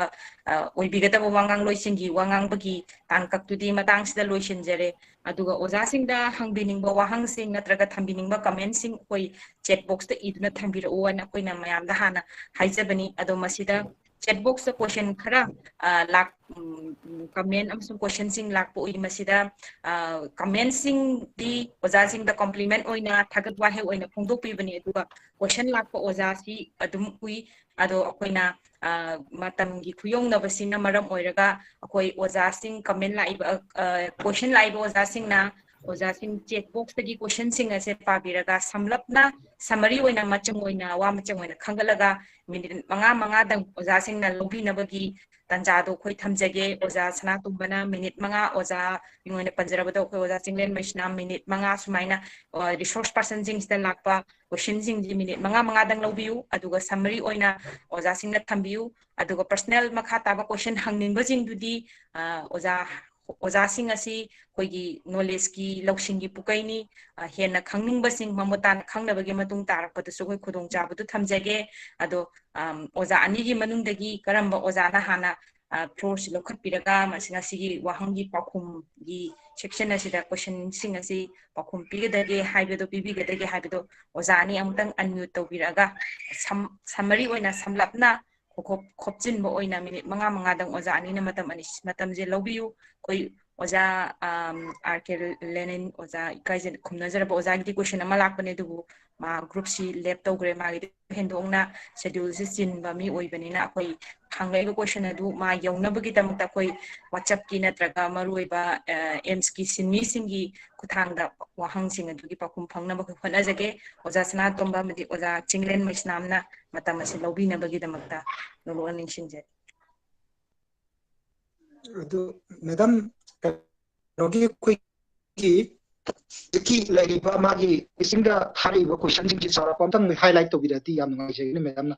ꯑ, ꯑꯣꯏꯕꯤꯒꯗꯕ ꯋꯥꯉꯥꯡꯂꯣꯏꯁꯤꯡꯒꯤ ꯋꯥꯉꯥꯡꯕꯒꯤ ꯇꯥꯡꯀꯛꯇꯨꯗꯤ ꯃꯇꯥꯡꯁꯤꯗ ꯂꯣꯏꯁꯤꯟꯖꯔꯦ꯫ ꯑꯗꯨꯒ ꯑꯣꯖꯥꯁꯤꯡꯗ ꯍꯪꯕꯤꯅꯤꯡꯕ ꯋꯥꯍꯪꯁꯤꯡ ꯅꯠꯇ꯭ꯔꯒ ꯊꯝꯕꯤꯅꯤꯡꯕ commentꯁꯤꯡ ꯑꯩꯈꯣꯏ chat boxꯇ ꯏꯗꯨꯅ ꯊꯝꯕꯤꯔꯛꯎ ꯍꯥꯏꯅ ꯑꯩꯈꯣꯏꯅ ꯃꯌꯥꯝꯗ ꯍꯥꯟꯅ ꯍꯥꯏꯖꯕꯅꯤ꯫ ꯑꯗꯣ ꯃꯁꯤꯗ chat boxꯇ question ꯈꯔ, ꯑ, ꯂꯥꯛ-, ꯎꯝ, ꯎꯝ, comment ꯑꯃꯁꯨꯡ questionꯁꯤꯡ ꯂꯥꯛꯄ ꯎꯏ꯫ ꯃꯁꯤꯗ, ꯑ, commentꯁꯤꯡꯗꯤ ꯑꯣꯖꯥꯁꯤꯡꯗ compliment ꯑꯣꯏꯅ ꯊꯥꯒꯠ ꯋꯥꯍꯩ ꯑꯣꯏꯅ ꯐꯣꯡꯗꯣꯛꯄꯤꯕꯅꯤ, ꯑꯗꯨꯒ question ꯂꯥꯛꯄ ꯑꯣꯖꯥꯁꯤ ꯑꯗꯨꯝ ꯎꯏ꯫ ꯑꯗꯣ ꯑꯩꯈꯣꯏꯅ, ꯑ, ꯃꯇꯝꯒꯤ ꯈꯨꯌꯧꯅꯕꯁꯤꯅ ꯃꯔꯝ ꯑꯣꯏꯔꯒ ꯑꯩꯈꯣꯏ ꯑꯣꯖꯥꯁꯤꯡ comment ꯂꯥꯛꯏꯕ, ꯑ, question ꯂꯥꯛꯏꯕ ꯑꯣꯖꯥꯁꯤꯡꯅ ꯑꯣꯖꯥꯁꯤꯡ chat boxꯇꯒꯤ questionꯁꯤꯡ ꯑꯁꯦ ꯄꯥꯕꯤꯔꯒ ꯁꯝꯂꯞꯅ summary ꯑꯣꯏꯅ ꯃꯆꯪ ꯑꯣꯏꯅ ꯋꯥ ꯃꯆꯪ ꯑꯣꯏꯅ ꯈꯟꯒꯠꯂꯒ minute ꯃꯉꯥ ꯃꯉꯥꯗꯪ ꯑꯣꯖꯥꯁꯤꯡꯅ ꯂꯧꯕꯤꯅꯕꯒꯤ ꯇꯥꯟꯖꯥꯗꯣ ꯑꯩꯈꯣꯏ ꯊꯝꯖꯒꯦ꯫ ꯑꯣꯖꯥ ꯁꯅꯥꯇꯣꯝꯕꯅ minute ꯃꯉꯥ, ꯑꯣꯖꯥ ꯃꯤꯡ ꯑꯣꯏꯅ ꯄꯟꯖꯔꯕꯗ ꯑꯩꯈꯣꯏ ꯑꯣꯖꯥ ꯆꯤꯡꯂꯦꯟ ꯃꯩꯁꯅꯥꯝ minute ꯃꯉꯥ ꯁꯨꯃꯥꯏꯅ, ꯑ, resource personꯁꯤꯡꯁꯤꯗ ꯂꯥꯛꯄ questionꯁꯤꯡꯁꯤ minute ꯃꯉꯥ ꯃꯉꯥꯗꯪ ꯂꯧꯕꯤꯌꯨ, ꯑꯗꯨꯒ summary ꯑꯣꯏꯅ ꯑꯣꯖꯥꯁꯤꯡꯅ ꯊꯝꯕꯤꯌꯨ, ꯑꯗꯨꯒ personal ꯃꯈꯥ ꯇꯥꯕ question ꯍꯪꯅꯤꯡꯕꯁꯤꯡꯗꯨꯗꯤ, ꯑ, ꯑꯣꯖꯥ, ꯑꯣꯖꯥꯁꯤꯡ ꯑꯁꯤ ꯑꯩꯈꯣꯏꯒꯤ knowledgeꯀꯤ, ꯂꯧꯁꯤꯡꯒꯤ ꯄꯨꯀꯩꯅꯤ꯫ ꯑ, ꯍꯦꯟꯅ ꯈꯪꯅꯤꯡꯕꯁꯤꯡ ꯃꯃꯨꯠ ꯇꯥꯅ ꯈꯪꯅꯕꯒꯤ ꯃꯇꯨꯡ ꯇꯥꯔꯛꯄꯗꯁꯨ ꯑꯩꯈꯣꯏ ꯈꯨꯗꯣꯡꯆꯥꯕꯗꯨ ꯊꯝꯖꯒꯦ꯫ ꯑꯗꯣ, ꯑꯝ, ꯑꯣꯖꯥ ꯑꯅꯤꯒꯤ ꯃꯅꯨꯡꯗꯒꯤ ꯀꯔꯝꯕ ꯑꯣꯖꯥꯅ ꯍꯥꯟꯅ, ꯐ꯭ꯂꯣꯔꯁꯤ ꯂꯧꯈꯠꯄꯤꯔꯒ ꯃꯁꯤ ꯉꯁꯤꯒꯤ ꯋꯥꯍꯪꯒꯤ ꯄꯥꯎꯈꯨꯝꯒꯤ ꯁꯦꯛꯁꯟ ꯑꯁꯤꯗ ꯀꯣꯏꯁꯟꯁꯤꯡ ꯑꯁꯤ ꯄꯥꯎꯈꯨꯝ ꯄꯤꯒꯗꯒꯦ ꯍꯥꯏꯕꯗꯣ, ꯄꯤꯕꯤꯒꯗꯒꯦ ꯍꯥꯏꯕꯗꯣ ꯑꯣꯖꯥ ꯑꯅꯤ ꯑꯃꯨꯛꯇꯪ ꯑꯟꯃ꯭ꯌꯨꯠ ꯇꯧꯕꯤꯔꯛꯑꯒ ꯁꯝ-, ꯁꯝꯃꯔꯤ ꯑꯣꯏꯅ ꯁꯝꯂꯞꯅ ꯈꯣꯞ-, ꯈꯣꯞꯆꯤꯟꯕ ꯑꯣꯏꯅ ꯃꯤꯅꯤꯠ ꯃꯉꯥ ꯃꯉꯥꯗꯪ ꯑꯣꯖꯥ ꯑꯅꯤꯅ ꯃꯇꯝ ꯑꯅꯤ, ꯃꯇꯝꯁꯦ ꯂꯧꯕꯤꯌꯨ꯫ ꯑꯩꯈꯣꯏ ꯑꯣꯖꯥ, ꯑꯝ, ꯑꯥꯔ ꯀꯦ ꯂꯦꯅꯤꯟ, ꯑꯣꯖꯥ ꯏꯀꯥꯏꯖ-, ꯈꯨꯝꯅꯖꯔꯕ ꯑꯣꯖꯥꯒꯤꯗꯤ ꯀꯣꯏꯁꯟ ꯑꯃ ꯂꯥꯛꯄꯅꯦ, ꯑꯗꯨꯕꯨ ꯃꯥ ꯒ꯭ꯔꯨꯞꯁꯤ ꯂꯦꯞ ꯇꯧꯈ꯭ꯔꯦ, ꯃꯥꯒꯤꯗꯤ ꯍꯦꯟꯗꯣꯛꯅ ꯁꯦꯗ꯭ꯌꯨꯜꯁꯤ ꯆꯤꯟꯕ ꯃꯤ ꯑꯣꯏꯕꯅꯤꯅ ꯑꯩꯈꯣꯏ ꯍꯪꯂꯛꯏꯕ ꯀꯣꯏꯁꯟ ꯑꯗꯨ ꯃꯥ ꯌꯧꯅꯕꯒꯤꯗꯃꯛꯇ ꯑꯩꯈꯣꯏ ꯋꯥꯆꯞꯀꯤ ꯅꯠꯇ꯭ꯔꯒ ꯃꯔꯨꯑꯣꯏꯕ, ꯑ, ꯑꯦꯝꯁꯀꯤ ꯁꯤꯟꯃꯤꯁꯤꯡꯒꯤ ꯈꯨꯠꯊꯥꯡꯗ ꯋꯥꯍꯪꯁꯤꯡ ꯑꯗꯨꯒꯤ ꯄꯥꯎꯈꯨꯝ ꯐꯪꯅꯕ ꯑꯩꯈꯣꯏ ꯍꯣꯠꯅꯖꯒꯦ꯫ ꯑꯣꯖꯥ ꯁꯅꯥꯇꯣꯝꯕ ꯑꯃꯗꯤ ꯑꯣꯖꯥ ꯆꯤꯡꯂꯦꯟ ꯃꯩꯁꯅꯥꯝꯅ ꯃꯇꯝ ꯑꯁꯤ ꯂꯧꯕꯤꯅꯕꯒꯤꯗꯃꯛꯇ ꯅꯣꯂꯨꯛꯅ ꯅꯤꯡꯁꯤꯡꯖꯔꯤ꯫ ꯑꯗꯨ ꯃꯦꯗꯥꯝ, ꯀꯩꯅꯣꯒꯤ ꯑꯩꯈꯣꯏꯒꯤ ꯍꯧꯖꯤꯛꯀꯤ ꯂꯩꯔꯤꯕ ꯃꯥꯒꯤ ꯏꯁꯤꯡꯗ ꯊꯥꯔꯛꯏꯕ ꯀꯣꯏꯁꯟꯁꯤꯡꯁꯤ ꯆꯥꯎꯔꯥꯛꯄ ꯑꯝꯇꯪ ꯍꯥꯏꯂꯥꯏꯠ ꯇꯧꯕꯤꯔꯗꯤ ꯌꯥꯝ ꯅꯨꯡꯉꯥꯏꯖꯒꯅꯤ ꯃꯦꯗꯥꯝꯅ꯫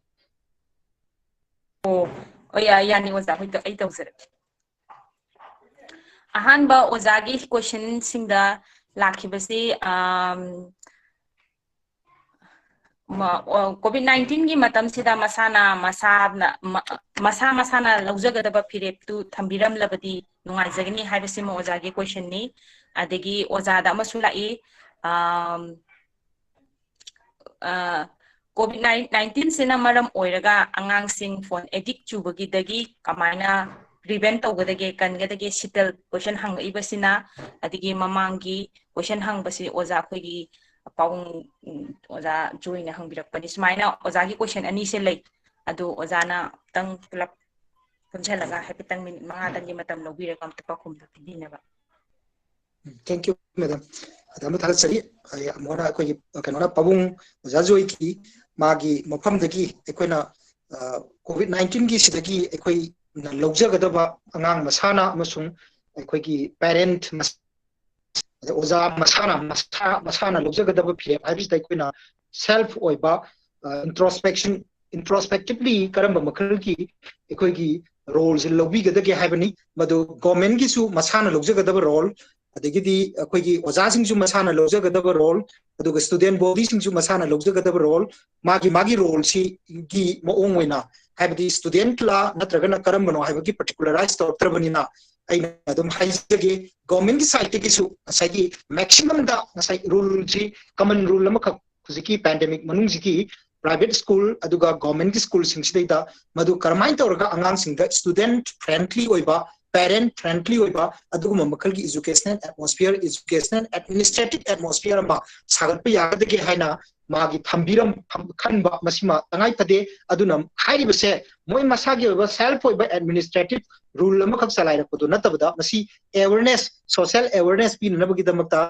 ꯑꯣ, ꯑꯣ, ꯌꯥ-, ꯌꯥꯅꯤ ꯑꯣꯖꯥ, ꯍꯣꯏ, ꯑꯩ ꯇꯧꯖꯔꯛꯀꯦ꯫ ꯑꯍꯥꯟꯕ ꯑꯣꯖꯥꯒꯤ ꯀꯣꯏꯁꯟꯁꯤꯡꯗ ꯂꯥꯛꯈꯤꯕꯁꯤ, ꯑꯝ, ꯃ-, ꯑꯣ, ꯀꯣꯚꯤꯗ ꯅꯥꯏꯟꯇꯤꯟꯒꯤ ꯃꯇꯝꯁꯤꯗ ꯃꯁꯥꯅ, ꯃꯁꯥꯅ, ꯃ-, ꯃꯁꯥ ꯃꯁꯥꯅ ꯂꯧꯖꯒꯗꯕ ꯐꯤꯔꯦꯞꯇꯨ ꯊꯝꯕꯤꯔꯝꯂꯕꯗꯤ ꯅꯨꯡꯉꯥꯏꯖꯒꯅꯤ ꯍꯥꯏꯕꯁꯤꯃ ꯑꯣꯖꯥꯒꯤ ꯀꯣꯏꯁꯟꯅꯤ꯫ ꯑꯗꯒꯤ ꯑꯣꯖꯥꯗ ꯑꯃꯁꯨ ꯂꯥꯛꯏ, ꯑꯝ, ꯑ, ꯀꯣꯚꯤꯗ ꯅꯥꯏꯟ-, ꯅꯥꯏꯟꯇꯤꯟꯁꯤꯅ ꯃꯔꯝ ꯑꯣꯏꯔꯒ ꯑꯉꯥꯡꯁꯤꯡ ꯐꯣꯟ ꯑꯦꯗꯤꯛ ꯆꯨꯕꯒꯤꯗꯒꯤ ꯀꯃꯥꯏꯅ ꯄ꯭ꯔꯤꯚꯦꯟ ꯇꯧꯒꯗꯒꯦ, ꯀꯟꯒꯗꯒꯦ, ꯁꯤꯇꯜ ꯀꯣꯏꯁꯟ ꯍꯪꯉꯛꯏꯕꯁꯤꯅ, ꯑꯗꯒꯤ ꯃꯃꯥꯡꯒꯤ ꯀꯣꯏꯁꯟ ꯍꯪꯕꯁꯤ ꯑꯣꯖꯥ ꯑꯩꯈꯣꯏꯒꯤ ꯄꯥꯕꯨꯡ, ꯎꯝ, ꯑꯣꯖꯥ ꯖꯣꯏꯅ ꯍꯪꯕꯤꯔꯛꯄꯅꯤ꯫ ꯁꯨꯃꯥꯏꯅ ꯑꯣꯖꯥꯒꯤ ꯀꯣꯏꯁꯟ ꯑꯅꯤꯁꯦ ꯂꯩ꯫ ꯑꯗꯨ ꯑꯣꯖꯥꯅ ꯑꯃꯨꯛꯇꯪ ꯄꯨꯂꯞ ꯄꯨꯟꯁꯤꯜꯂꯒ ꯍꯥꯏꯐꯦꯠꯇꯪ ꯃꯤꯅꯤꯠ ꯃꯉꯥꯗꯪꯒꯤ ꯃꯇꯝ ꯂꯧꯕꯤꯔꯒ ꯑꯝꯇ ꯄꯥꯎꯈꯨꯝꯗꯨ ꯄꯤꯕꯤꯅꯕ꯫ Thank you, madam. ꯑꯗ ꯑꯃ ꯊꯥꯒꯠꯆꯔꯤ꯫ ꯑꯩ ꯑꯃꯨꯛ ꯍꯟꯅ ꯑꯩꯈꯣꯏꯒꯤ ꯀꯩꯅꯣꯅ ꯄꯥꯕꯨꯡ ꯑꯣꯖꯥ ꯖꯣꯏꯒꯤ ꯃꯥꯒꯤ ꯃꯐꯝꯗꯒꯤ ꯑꯩꯈꯣꯏꯅ, ꯑ, ꯀꯣꯚꯤꯗ ꯅꯥꯏꯟꯇꯤꯟꯒꯤ ꯁꯤꯗꯒꯤ ꯑꯩꯈꯣꯏꯅ ꯂꯧꯖꯒꯗꯕ ꯑꯉꯥꯡ ꯃꯁꯥꯅ ꯑꯃꯁꯨꯡ ꯑꯩꯈꯣꯏꯒꯤ ꯄꯦꯔꯦꯟꯠ ꯃꯁ-, ꯑꯗ ꯑꯣꯖꯥ ꯃꯁꯥꯅ, ꯃꯁꯥ, ꯃꯁꯥꯅ ꯂꯧꯖꯒꯗꯕ ꯐꯤꯔꯦꯞ ꯍꯥꯏꯕꯁꯤꯗ ꯑꯩꯈꯣꯏꯅ ꯁꯦꯜꯐ ꯑꯣꯏꯕ, ꯑ, ꯏꯟꯇ꯭ꯔꯣꯁꯄꯦꯛꯁꯟ, ꯏꯟꯇ꯭ꯔꯣꯁꯄꯦꯛꯇꯤꯚꯂꯤ ꯀꯔꯝꯕ ꯃꯈꯜꯒꯤ ꯑꯩꯈꯣꯏꯒꯤ ꯔꯣꯜꯁꯦ ꯂꯧꯕꯤꯒꯗꯒꯦ ꯍꯥꯏꯕꯅꯤ꯫ ꯃꯗꯨ ꯒꯣꯔꯃꯦꯟꯒꯤꯁꯨ ꯃꯁꯥꯅ ꯂꯧꯖꯒꯗꯕ ꯔꯣꯜ, ꯑꯗꯒꯤꯗꯤ ꯑꯩꯈꯣꯏꯒꯤ ꯑꯣꯖꯥꯁꯤꯡꯁꯨ ꯃꯁꯥꯅ ꯂꯧꯖꯒꯗꯕ ꯔꯣꯜ, ꯑꯗꯨꯒ ꯁ꯭ꯇꯨꯗꯦꯟ ꯕꯣꯗꯤꯁꯤꯡꯁꯨ ꯃꯁꯥꯅ ꯂꯧꯖꯒꯗꯕ ꯔꯣꯜ, ꯃꯥꯒꯤ, ꯃꯥꯒꯤ ꯔꯣꯜꯁꯤꯒꯤ ꯃꯑꯣꯡ ꯑꯣꯏꯅ ꯍꯥꯏꯕꯗꯤ student ꯂꯥ ꯅꯠꯇ꯭ꯔꯒꯅ ꯀꯔꯝꯕꯅꯣ ꯍꯥꯏꯕꯒꯤ particularized ꯇꯧꯔꯛꯇ꯭ꯔꯕꯅꯤꯅ ꯑꯩꯅ ꯑꯗꯨꯝ ꯍꯥꯏꯖꯒꯦ, government ꯀꯤ side ꯇꯒꯤꯁꯨ ꯉꯁꯥꯏꯒꯤ maximum ꯗ ꯉꯁꯥꯏ rule ꯁꯤ common rule ꯑꯃꯈꯛ ꯍꯧꯖꯤꯛꯀꯤ pandemic ꯃꯅꯨꯡꯁꯤꯒꯤ private school ꯑꯗꯨꯒ government ꯀꯤ school ꯁꯤꯡꯁꯤꯗꯩꯗ ꯃꯗꯨ ꯀꯔꯝꯍꯥꯏꯅ ꯇꯧꯔꯒ ꯑꯉꯥꯡꯁꯤꯡꯗ student friendly ꯑꯣꯏꯕ, parent friendly ꯑꯣꯏꯕ ꯑꯗꯨꯒꯨꯝꯕ ꯃꯈꯜꯒꯤ educational atmosphere, educational administrative atmosphere ꯑꯃ ꯁꯥꯒꯠꯄ ꯌꯥꯒꯗꯒꯦ ꯍꯥꯏꯅ ꯃꯥꯒꯤ ꯊꯝꯕꯤꯔꯝ ꯊꯝ- ꯈꯟꯕ ꯃꯁꯤꯃ ꯇꯉꯥꯏ ꯐꯗꯦ꯫ ꯑꯗꯨꯅ ꯍꯥꯏꯔꯤꯕꯁꯦ ꯃꯣꯏ ꯃꯁꯥꯒꯤ ꯑꯣꯏꯕ self ꯑꯣꯏꯕ administrative rule ꯑꯃꯈꯛ ꯆꯂꯥꯏꯔꯛꯄꯗꯨ ꯅꯠꯇꯕꯗ ꯃꯁꯤ awareness, social awareness ꯄꯤꯅꯅꯕꯒꯤꯗꯃꯛꯇ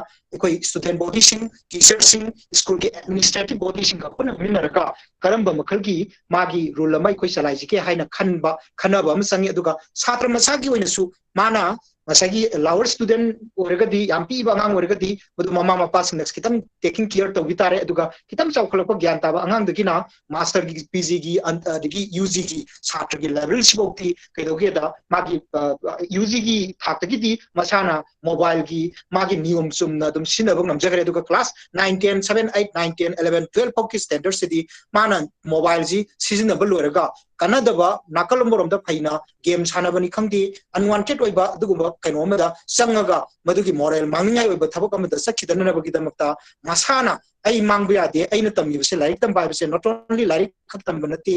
ꯑꯩꯈꯣꯏ student body ꯁꯤꯡ, teacher ꯁꯤꯡ, school ꯒꯤ administrative body ꯁꯤꯡꯒ ꯄꯨꯟꯅ ꯐꯝꯃꯤꯟꯅꯔꯒ ꯀꯔꯝꯕ ꯃꯈꯜꯒꯤ ꯃꯥꯒꯤ rule ꯑꯃ ꯑꯩꯈꯣꯏ ꯆꯂꯥꯏꯁꯤꯒꯦ ꯍꯥꯏꯅ ꯈꯟꯕ, ꯈꯟꯅꯕ ꯑꯃ ꯆꯪꯉꯤ꯫ ꯑꯗꯨꯒ ꯁꯥꯇ꯭ꯔ ꯃꯁꯥꯒꯤ ꯑꯣꯏꯅꯁꯨ ꯃꯥꯅ ꯉꯁꯥꯏꯒꯤ lower student ꯑꯣꯏꯔꯒꯗꯤ, ꯌꯥꯝ ꯄꯤꯛꯏꯕ ꯑꯉꯥꯡ ꯑꯣꯏꯔꯒꯗꯤ ꯃꯗꯨ ꯃꯃꯥ ꯃꯄꯥꯁꯤꯡꯅ ꯈꯤꯇꯪ taking care ꯇꯧꯕꯤ ꯇꯥꯔꯦ꯫ ꯑꯗꯨꯒ ꯈꯤꯇꯪ ꯆꯥꯎꯈꯠꯂꯛꯄ ꯒ꯭ꯌꯥꯟ ꯇꯥꯕ ꯑꯉꯥꯡꯗꯒꯤꯅ master ꯒꯤ, P G ꯒꯤ, ꯑꯟ-, ꯑꯗꯒꯤ U G ꯒꯤ ꯁꯥꯇ꯭ꯔꯒꯤ level ꯁꯤꯐꯥꯎꯗꯤ ꯀꯩꯗꯧꯒꯦꯗ ꯃꯥꯒꯤ, ꯑ, U G ꯒꯤ ꯊꯥꯛꯇꯒꯤꯗꯤ ꯃꯁꯥꯅ mobile ꯒꯤ ꯃꯥꯒꯤ ꯅꯤꯌꯣꯝ ꯆꯨꯝꯅ ꯑꯗꯨꯝ ꯁꯤꯖꯤꯟꯅꯕ ꯉꯝꯖꯈ꯭ꯔꯦ꯫ ꯑꯗꯨꯒ class nine, ten, seven, eight, nine, ten, eleven, twelve ꯐꯥꯎꯒꯤ standard ꯁꯤꯗꯤ ꯃꯥꯅ mobile ꯁꯤ ꯁꯤꯖꯤꯟꯅꯕ ꯂꯣꯏꯔꯒ ꯀꯥꯟꯅꯗꯕ ꯅꯥꯀꯜ ꯑꯃꯔꯣꯝꯗ ꯐꯩꯅ game ꯁꯥꯟꯅꯕꯅꯤ ꯈꯪꯗꯦ, unwanted ꯑꯣꯏꯕ ꯑꯗꯨꯒꯨꯝꯕ ꯀꯩꯅꯣ ꯑꯃꯗ ꯆꯪꯉꯒ ꯃꯗꯨꯒꯤ moral ꯃꯥꯡꯅꯤꯡꯉꯥꯏ ꯑꯣꯏꯕ ꯊꯕꯛ ꯑꯃꯗ ꯆꯠꯈꯤꯗꯅꯕꯒꯤꯗꯃꯛꯇ ꯃꯁꯥꯅ ꯑꯩ ꯃꯥꯡꯕ ꯌꯥꯗꯦ, ꯑꯩꯅ ꯇꯝꯂꯤꯕꯁꯦ ꯂꯥꯏꯔꯤꯛ ꯇꯝꯕ ꯍꯥꯏꯕꯁꯦ not only ꯂꯥꯏꯔꯤꯛ ꯈꯛ ꯇꯝꯕ ꯅꯠꯇꯦ,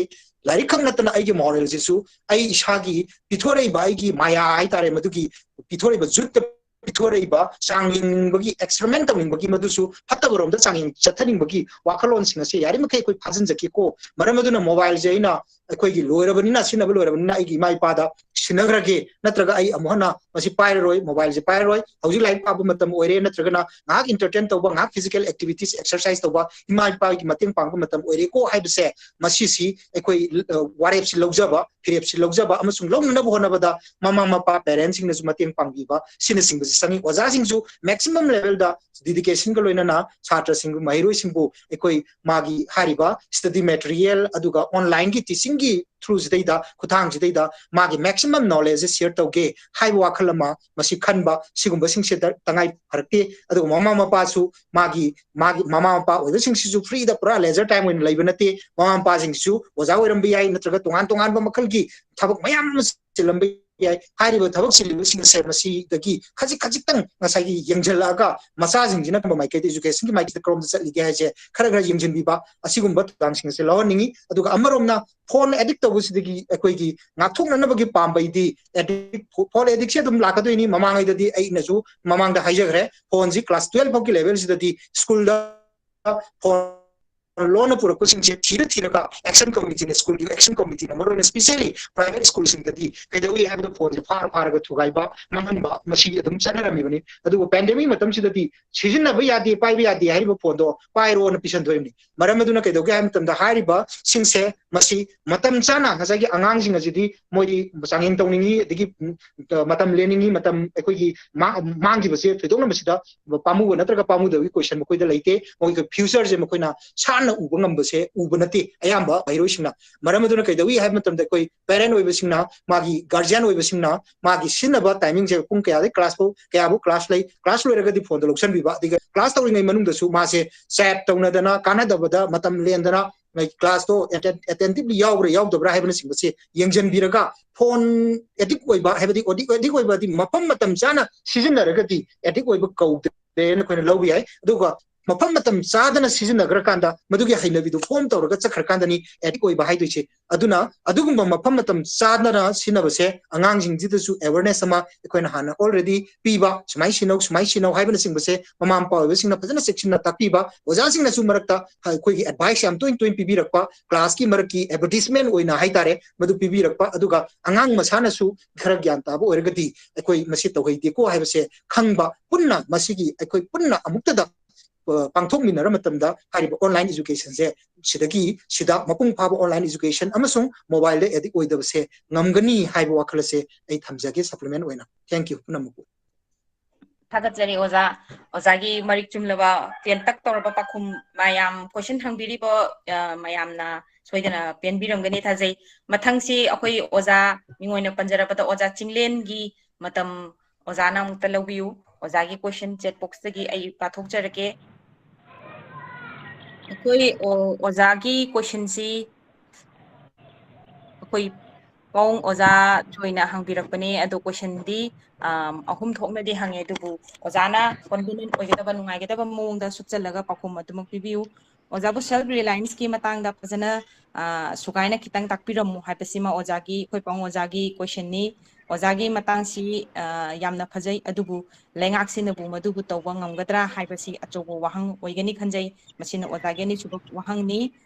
ꯂꯥꯏꯔꯤꯛ ꯈꯛ ꯅꯠꯇꯅ ꯑꯩꯒꯤ moral ꯁꯤꯁꯨ ꯑꯩ ꯏꯁꯥꯒꯤ ꯄꯤꯊꯣꯔꯛꯏꯕ ꯑꯩꯒꯤ ꯃꯌꯥ ꯍꯥꯏꯇꯥꯔꯦ, ꯃꯗꯨꯒꯤ ꯄꯤꯊꯣꯔꯛꯏꯕ youth ꯇ ꯄꯤꯊꯣꯔꯛꯏꯕ ꯆꯥꯡ ꯌꯦꯡꯅꯤꯡꯕꯒꯤ, experiment ꯇꯧꯅꯤꯡꯕꯒꯤ, ꯃꯗꯨꯁꯨ ꯐꯠꯇꯕꯔꯣꯝꯗ ꯆꯥꯡꯌꯦꯡ ꯆꯠꯊꯅꯤꯡꯕꯒꯤ ꯋꯥꯈꯜꯂꯣꯟꯁꯤꯡ ꯑꯁꯦ ꯌꯥꯔꯤꯃꯈꯩ ꯑꯩꯈꯣꯏ ꯐꯥꯖꯤꯟꯖꯈꯤꯀꯣ꯫ ꯃꯔꯝ ꯑꯗꯨꯅ mobile ꯁꯦ ꯑꯩꯅ ꯑꯩꯈꯣꯏꯒꯤ ꯂꯣꯏꯔꯕꯅꯤꯅ, ꯁꯤꯖꯤꯟꯅꯕ ꯂꯣꯏꯔꯕꯅꯤꯅ ꯑꯩꯒꯤ ꯏꯃꯥ ꯏꯄꯥꯗ ꯁꯤꯟꯅꯈ꯭ꯔꯒꯦ, ꯅꯠꯇ꯭ꯔꯒ ꯑꯩ ꯑꯃꯨꯛ ꯍꯟꯅ ꯃꯁꯤ ꯄꯥꯏꯔꯔꯣꯏ, mobile ꯁꯦ ꯄꯥꯏꯔꯔꯣꯏ, ꯍꯧꯖꯤꯛ ꯂꯥꯏꯔꯤꯛ ꯄꯥꯕ ꯃꯇꯝ ꯑꯣꯏꯔꯦ, ꯅꯠꯇ꯭ꯔꯒꯅ ꯉꯥꯏꯍꯥꯛ entertain ꯇꯧꯕ, ꯉꯥꯏꯍꯥꯛ physical activities, exercise ꯇꯧꯕ, ꯏꯃꯥ ꯏꯄꯥꯒꯤ ꯃꯇꯦꯡ ꯄꯥꯡꯕ ꯃꯇꯝ ꯑꯣꯏꯔꯦꯀꯣ ꯍꯥꯏꯕꯁꯦ, ꯃꯁꯤꯁꯤ ꯑꯩꯈꯣꯏ, ꯑ, ꯋꯥꯔꯦꯞꯁꯤ ꯂꯧꯖꯕ, ꯐꯤꯔꯦꯞꯁꯤ ꯂꯧꯖꯕ ꯑꯃꯁꯨꯡ ꯂꯧꯅꯅꯕ ꯍꯣꯠꯅꯕꯗ ꯃꯃꯥ ꯃꯄꯥ, parent ꯁꯤꯡꯅꯁꯨ ꯃꯇꯦꯡ ꯄꯥꯡꯕꯤꯕ, ꯁꯤꯅꯆꯤꯡꯕꯁꯤ ꯆꯪꯉꯤ꯫ ꯑꯣꯖꯥꯁꯤꯡꯁꯨ maximum level ꯗ dedication ꯒ ꯂꯣꯏꯅꯅ ꯁꯥꯇ꯭ꯔꯁꯤꯡꯕꯨ, ꯃꯍꯩꯔꯣꯏꯁꯤꯡꯕꯨ ꯑꯩꯈꯣꯏ ꯃꯥꯒꯤ ꯍꯥꯏꯔꯤꯕ study material ꯑꯗꯨꯒ online ꯒꯤ teaching ꯒꯤ through ꯁꯤꯗꯩꯗ, ꯈꯨꯠꯊꯥꯡꯁꯤꯗꯩꯗ ꯃꯥꯒꯤ maximum knowledge ꯁꯦ share ꯇꯧꯒꯦ ꯍꯥꯏꯕ ꯋꯥꯈꯜ ꯑꯃ ꯃꯁꯤ ꯈꯟꯕ, ꯁꯤꯒꯨꯝꯕꯁꯤꯡꯁꯦ ꯇꯉꯥꯏ ꯐꯔꯛꯇꯦ꯫ ꯑꯗꯨꯒ ꯃꯃꯥ ꯃꯄꯥꯁꯨ ꯃꯥꯒꯤ ꯃꯥꯒꯤ ꯃꯃꯥ ꯃꯄꯥ ꯑꯣꯏꯕꯁꯤꯡꯁꯤꯁꯨ ꯐ꯭ꯔꯤꯗ ꯄꯨꯔꯥ ꯂꯦꯖꯔ ꯇꯥꯏꯝ ꯑꯣꯏꯅ ꯂꯩꯕ ꯅꯠꯇꯦ꯫ ꯃꯃꯥ ꯃꯄꯥꯁꯤꯡꯁꯤꯁꯨ ꯑꯣꯖꯥ ꯑꯣꯏꯔꯝꯕ ꯌꯥꯏ, ꯅꯠꯇ꯭ꯔꯒ ꯇꯣꯉꯥꯟ ꯇꯣꯉꯥꯟꯕ ꯃꯈꯜꯒꯤ ꯊꯕꯛ ꯃꯌꯥꯝ ꯑꯃ ꯆꯤꯜꯂꯝꯕ ꯌꯥꯏ꯫ ꯍꯥꯏꯔꯤꯕ ꯊꯕꯛ ꯆꯤꯜꯂꯤꯕꯁꯤꯡꯁꯦ ꯃꯁꯤꯗꯒꯤ ꯈꯖꯤꯛ ꯈꯖꯤꯛꯇꯪ ꯉꯁꯥꯏꯒꯤ ꯌꯦꯡꯁꯤꯜꯂꯛꯑꯒ ꯃꯆꯥꯁꯤꯡꯁꯤꯅ ꯀꯔꯝꯕ ꯃꯥꯏꯀꯩꯗ, ꯏꯖꯨꯀꯦꯁꯟꯒꯤ ꯃꯥꯏꯀꯩꯗ ꯀꯔꯣꯝꯗ ꯆꯠꯂꯤꯒꯦ ꯍꯥꯏꯁꯦ ꯈꯔ ꯈꯔ ꯌꯦꯡꯁꯤꯟꯕꯤꯕ, ꯑꯁꯤꯒꯨꯝꯕ ꯊꯧꯗꯥꯡꯁꯤꯡ ꯑꯁꯦ ꯂꯧꯍꯟꯅꯤꯡꯉꯤ꯫ ꯑꯗꯨꯒ ꯑꯃꯔꯣꯝꯅ ꯐꯣꯟ ꯑꯦꯗꯤꯛ ꯇꯧꯕꯁꯤꯗꯒꯤ ꯑꯩꯈꯣꯏꯒꯤ ꯉꯥꯛꯊꯣꯛꯅꯅꯕꯒꯤ ꯄꯥꯝꯕꯩꯗꯤ ꯑꯦꯗꯤꯛ, ꯐꯣꯟ ꯑꯦꯗꯤꯛꯁꯦ ꯑꯗꯨꯝ ꯂꯥꯛꯀꯗꯣꯏꯅꯤ꯫ ꯃꯃꯥꯡꯉꯩꯗꯗꯤ ꯑꯩꯅꯁꯨ ꯃꯃꯥꯡꯗ ꯍꯥꯏꯖꯈ꯭ꯔꯦ, ꯐꯣꯟꯁꯤ ꯀ꯭ꯂꯥꯁ ꯇꯨꯌꯦꯜꯐ ꯐꯥꯎꯒꯤ ꯂꯦꯚꯦꯜꯁꯤꯗꯗꯤ ꯁ꯭ꯀꯨꯜꯗ ꯐꯣꯟ ꯂꯣꯟꯅ ꯄꯨꯔꯛꯄꯁꯤꯡꯁꯦ ꯊꯤꯔ ꯊꯤꯔꯒ ꯑꯦꯛꯁꯟ ꯀꯃꯤꯇꯤꯅ, ꯁ꯭ꯀꯨꯜꯒꯤ ꯑꯦꯛꯁꯟ ꯀꯃꯤꯇꯤꯅ ꯃꯔꯨꯑꯣꯏꯅ ꯁ꯭ꯄꯤꯁꯦꯜꯂꯤ ꯄ꯭ꯔꯥꯏꯚꯦꯠ ꯁ꯭ꯀꯨꯜꯁꯤꯡꯗꯗꯤ ꯀꯩꯗꯧꯏ ꯍꯥꯏꯕꯗ ꯐꯣꯟꯁꯦ ꯐꯥꯔ ꯐꯥꯔꯒ ꯊꯨꯒꯥꯏꯕ, ꯃꯥꯡꯍꯟꯕ, ꯃꯁꯤ ꯑꯗꯨꯝ ꯆꯠꯅꯔꯝꯃꯤꯕꯅꯤ꯫ ꯑꯗꯨꯕꯨ ꯄꯦꯟꯗꯦꯃꯤꯛ ꯃꯇꯝꯁꯤꯗꯗꯤ ꯁꯤꯖꯤꯟꯅꯕ ꯌꯥꯗꯦ, ꯄꯥꯏꯕ ꯌꯥꯗꯦ ꯍꯥꯏꯔꯤꯕ ꯐꯣꯟꯗꯣ ꯄꯥꯏꯔꯣꯅ ꯄꯤꯁꯟꯗꯣꯏꯕꯅꯤ꯫ ꯃꯔꯝ ꯑꯗꯨꯅ ꯀꯩꯗꯧꯒꯦ ꯍꯥꯏꯕ ꯃꯇꯝꯗ ꯍꯥꯏꯔꯤꯕꯁꯤꯡꯁꯦ ꯃꯁꯤ ꯃꯇꯝ ꯆꯥꯅ ꯉꯁꯥꯏꯒꯤ ꯑꯉꯥꯡꯁꯤꯡ ꯑꯁꯤꯗꯤ ꯃꯣꯏꯗꯤ ꯆꯥꯡꯌꯦꯡ ꯇꯧꯅꯤꯡꯉꯤ, ꯑꯗꯒꯤ, ꯎꯝ, ꯃꯇꯝ ꯂꯦꯟꯅꯤꯡꯉꯤ, ꯃꯇꯝ ꯑꯩꯈꯣꯏꯒꯤ ꯃꯥ-, ꯃꯥꯡꯈꯤꯕꯁꯦ ꯊꯣꯏꯗꯣꯛꯅ ꯃꯁꯤꯗ ꯄꯥꯝꯃꯨꯕ ꯅꯠꯇ꯭ꯔꯒ ꯄꯥꯝꯃꯨꯗꯕꯒꯤ ꯀꯣꯏꯁꯟ ꯃꯈꯣꯏꯗ ꯂꯩꯇꯦ꯫ ꯃꯈꯣꯏꯒꯤ ꯐ꯭ꯌꯨꯆꯔꯁꯦ ꯃꯈꯣꯏꯅ ꯁꯥꯟꯅ ꯎꯕ ꯉꯝꯕꯁꯦ ꯎꯕ ꯅꯠꯇꯦ ꯑꯌꯥꯝꯕ ꯃꯍꯩꯔꯣꯏꯁꯤꯡꯅ꯫ ꯃꯔꯝ ꯑꯗꯨꯅ ꯀꯩꯗꯧꯏ ꯍꯥꯏꯕ ꯃꯇꯝꯗ ꯑꯩꯈꯣꯏ ꯄꯦꯔꯦꯟ ꯑꯣꯏꯕꯁꯤꯡꯅ, ꯃꯥꯒꯤ ꯒꯥꯔꯖꯤꯌꯥꯟ ꯑꯣꯏꯕꯁꯤꯡꯅ ꯃꯥꯒꯤ ꯁꯤꯖꯤꯟꯅꯕ ꯇꯥꯏꯃꯤꯡꯁꯦ ꯄꯨꯡ ꯀꯌꯥꯗꯒꯤ ꯀ꯭ꯂꯥꯁ ꯐꯥꯎ, ꯀꯌꯥꯕꯨ ꯀ꯭ꯂꯥꯁ ꯂꯩ, ꯀ꯭ꯂꯥꯁ ꯂꯣꯏꯔꯒꯗꯤ ꯐꯣꯟꯗꯣ ꯂꯧꯁꯤꯟꯕꯤꯕ, ꯑꯗꯨꯒ ꯀ꯭ꯂꯥꯁ ꯇꯧꯔꯤꯉꯩ ꯃꯅꯨꯡꯗꯁꯨ ꯃꯥꯁꯦ ꯆꯦꯠ ꯇꯧꯅꯗꯅ, ꯀꯥꯟꯅꯗꯕꯗ ꯃꯇꯝ ꯂꯦꯟꯗꯅ, ꯀ꯭ꯂꯥꯁꯇꯣ ꯑꯦꯇꯦꯟ-, ꯑꯦꯇꯦꯟꯇꯤꯚꯂꯤ ꯌꯥꯎꯕ꯭ꯔꯥ ꯌꯥꯎꯗꯕ꯭ꯔꯥ ꯍꯥꯏꯕꯅꯆꯤꯡꯕꯁꯦ ꯌꯦꯡꯁꯤꯟꯕꯤꯔꯒ, ꯐꯣꯟ ꯑꯦꯗꯤꯛ ꯑꯣꯏꯕ ꯍꯥꯏꯕꯗꯤ, ꯑꯦꯗꯤꯛ, ꯑꯦꯗꯤꯛ ꯑꯣꯏꯕꯗꯤ ꯃꯐꯝ ꯃꯇꯝ ꯆꯥꯅ ꯁꯤꯖꯤꯟꯅꯔꯒꯗꯤ ꯑꯦꯗꯤꯛ ꯑꯣꯏꯕ ꯀꯧꯗ꯭ꯔꯦꯅ ꯑꯩꯈꯣꯏꯅ ꯂꯧꯕ ꯌꯥꯏ꯫ ꯑꯗꯨꯒ ꯃꯐꯝ ꯃꯇꯝ ꯆꯥꯗꯅ ꯁꯤꯖꯤꯟꯅꯈ꯭ꯔꯀꯥꯟꯗ ꯃꯗꯨꯒꯤ ꯍꯩꯅꯕꯤꯗꯨ ꯐꯣꯔꯝ ꯇꯧꯔꯒ ꯆꯠꯈ꯭ꯔꯀꯥꯟꯗꯅꯤ ꯑꯦꯗꯤꯛ ꯑꯣꯏꯕ ꯍꯥꯏꯗꯣꯏꯁꯦ꯫ ꯑꯗꯨꯅ ꯑꯗꯨꯒꯨꯝꯕ ꯃꯐꯝ ꯃꯇꯝ ꯆꯥꯗꯅ ꯁꯤꯖꯤꯟꯅꯕꯁꯦ ꯑꯉꯥꯡꯁꯤꯡꯁꯤꯗꯁꯨ ꯑꯦꯋꯦꯔꯅꯦꯁ ꯑꯃ ꯑꯩꯈꯣꯏꯅ ꯍꯥꯟꯅ already ꯄꯤꯕ, ꯁꯨꯃꯥꯏꯅ ꯁꯤꯖꯤꯟꯅꯧ, ꯁꯨꯃꯥꯏꯅ ꯁꯤꯖꯤꯟꯅꯧ ꯍꯥꯏꯕꯅꯆꯤꯡꯕꯁꯦ ꯃꯃꯥ ꯃꯄꯥ ꯑꯣꯏꯕꯁꯤꯡꯅ ꯐꯖꯅ ꯆꯦꯛꯁꯤꯟꯅ ꯇꯥꯛꯄꯤꯕ, ꯑꯣꯖꯥꯁꯤꯡꯅꯁꯨ ꯃꯔꯛꯇ ꯑꯩꯈꯣꯏꯒꯤ ꯑꯦꯗꯚꯥꯏꯁ ꯌꯥꯝ ꯇꯣꯏꯅ ꯇꯣꯏꯅ ꯄꯤꯕꯤꯔꯛꯄ, ꯀ꯭ꯂꯥꯁꯀꯤ ꯃꯔꯛꯀꯤ ꯑꯦꯗꯚꯔꯇꯤꯁꯃꯦꯟ ꯑꯣꯏꯅ ꯍꯥꯏꯇꯥꯔꯦ, ꯃꯗꯨ ꯄꯤꯕꯤꯔꯛꯄ, ꯑꯗꯨꯒ ꯑꯉꯥꯡ ꯃꯁꯥꯅꯁꯨ ꯈꯔ ꯒ꯭ꯌꯥꯟ ꯇꯥꯕ ꯑꯣꯏꯔꯒꯗꯤ ꯑꯩꯈꯣꯏ ꯃꯁꯤ ꯇꯧꯍꯩꯗꯦꯀꯣ ꯍꯥꯏꯕꯁꯦ ꯈꯪꯕ, ꯄꯨꯟꯅ ꯃꯁꯤꯒꯤ ꯑꯩꯈꯣꯏ ꯄꯨꯟꯅ ꯑꯃꯨꯛꯇꯗ, ꯑ, ꯄꯥꯡꯊꯣꯛꯃꯤꯟꯅꯔ ꯃꯇꯝꯗ ꯍꯥꯏꯔꯤꯕ ꯑꯣꯟꯂꯥꯏꯟ ꯑꯦꯖꯨꯀꯦꯁꯟꯁꯦ ꯁꯤꯗꯒꯤ, ꯁꯤꯗ ꯃꯄꯨꯡ ꯐꯥꯕ ꯑꯣꯟꯂꯥꯏꯟ ꯑꯦꯖꯨꯀꯦꯁꯟ ꯑꯃꯁꯨꯡ ꯃꯣꯕꯥꯏꯜꯗ ꯑꯦꯗꯤꯛ ꯑꯣꯏꯗꯕꯁꯦ ꯉꯝꯒꯅꯤ ꯍꯥꯏꯕ ꯋꯥꯈꯜ ꯑꯁꯦ ꯑꯩ ꯊꯝꯖꯒꯦ ꯁꯄ꯭ꯂꯤꯃꯦꯟ ꯑꯣꯏꯅ꯫ Thank you ꯄꯨꯝꯅꯃꯛꯄꯨ꯫ ꯊꯥꯒꯠꯆꯔꯤ ꯑꯣꯖꯥ꯫ ꯑꯣꯖꯥꯒꯤ ꯃꯔꯤꯛ ꯆꯨꯝꯂꯕ ꯇꯦꯟꯇꯛ ꯇꯧꯔꯕ ꯄꯥꯎꯈꯨꯝ, ꯃꯌꯥꯝ ꯀꯣꯏꯁꯟ ꯍꯪꯕꯤꯔꯤꯕ, ꯑ, ꯃꯌꯥꯝꯅ ꯁꯣꯏꯗꯅ ꯄꯦꯟꯕꯤꯔꯝꯒꯅꯤ ꯊꯥꯖꯩ꯫ ꯃꯊꯪꯁꯤ ꯑꯩꯈꯣꯏ ꯑꯣꯖꯥ ꯃꯤꯡ ꯑꯣꯏꯅ ꯄꯟꯖꯔꯕꯗ ꯑꯣꯖꯥ ꯆꯤꯡꯂꯦꯟꯒꯤ ꯃꯇꯝ ꯑꯣꯖꯥꯅ ꯑꯃꯨꯛꯇ ꯂꯧꯕꯤꯌꯨ꯫ ꯑꯣꯖꯥꯒꯤ question chat boxꯇꯒꯤ ꯑꯩ ꯄꯥꯊꯣꯛꯆꯔꯛꯀꯦ꯫ ꯑꯩꯈꯣꯏ, ꯑꯣ, ꯑꯣꯖꯥꯒꯤ questionꯁꯤ ꯑꯩꯈꯣꯏ ꯄꯥꯎꯡ ꯑꯣꯖꯥ ꯖꯣꯏꯅ ꯍꯪꯕꯤꯔꯛꯄꯅꯦ꯫ ꯑꯗꯣ questionꯗꯤ, ꯑꯝ, ꯑꯍꯨꯝ ꯊꯣꯛꯅꯗꯤ ꯍꯪꯉꯦ, ꯑꯗꯨꯕꯨ ꯑꯣꯖꯥꯅ convenient ꯑꯣꯏꯒꯗꯕ, ꯅꯨꯡꯉꯥꯏꯒꯗꯕ ꯃꯑꯣꯡꯗ ꯁꯨꯞꯆꯜꯂꯒ ꯄꯥꯎꯈꯨꯝ ꯑꯗꯨꯃꯛ ꯄꯤꯕꯤꯌꯨ꯫ ꯑꯣꯖꯥꯕꯨ self relianceꯀꯤ ꯃꯇꯥꯡꯗ ꯐꯖꯅ, ꯑ, ꯁꯨꯒꯥꯏꯅ ꯈꯤꯇꯪ ꯇꯥꯛꯄꯤꯔꯝꯃꯨ ꯍꯥꯏꯕꯁꯤꯃ ꯑꯣꯖꯥꯒꯤ, ꯑꯩꯈꯣꯏ ꯄꯥꯎꯡ ꯑꯣꯖꯥꯒꯤ questionꯅꯤ꯫ ꯑꯣꯖꯥꯒꯤ ꯃꯇꯥꯡꯁꯤ, ꯑ, ꯌꯥꯝꯅ ꯐꯖꯩ, ꯑꯗꯨꯕꯨ ꯂꯩꯉꯥꯛꯁꯤꯅꯕꯨ ꯃꯗꯨꯕꯨ ꯇꯧꯕ ꯉꯝꯒꯗ꯭ꯔꯥ ꯍꯥꯏꯕꯁꯤ ꯑꯆꯧꯕ ꯋꯥꯍꯪ ꯑꯣꯏꯒꯅꯤ ꯈꯟꯖꯩ꯫ ꯃꯁꯤꯅ ꯑꯣꯖꯥꯒꯤ ꯑꯅꯤꯁꯨꯕ ꯋꯥꯍꯪꯅꯤ꯫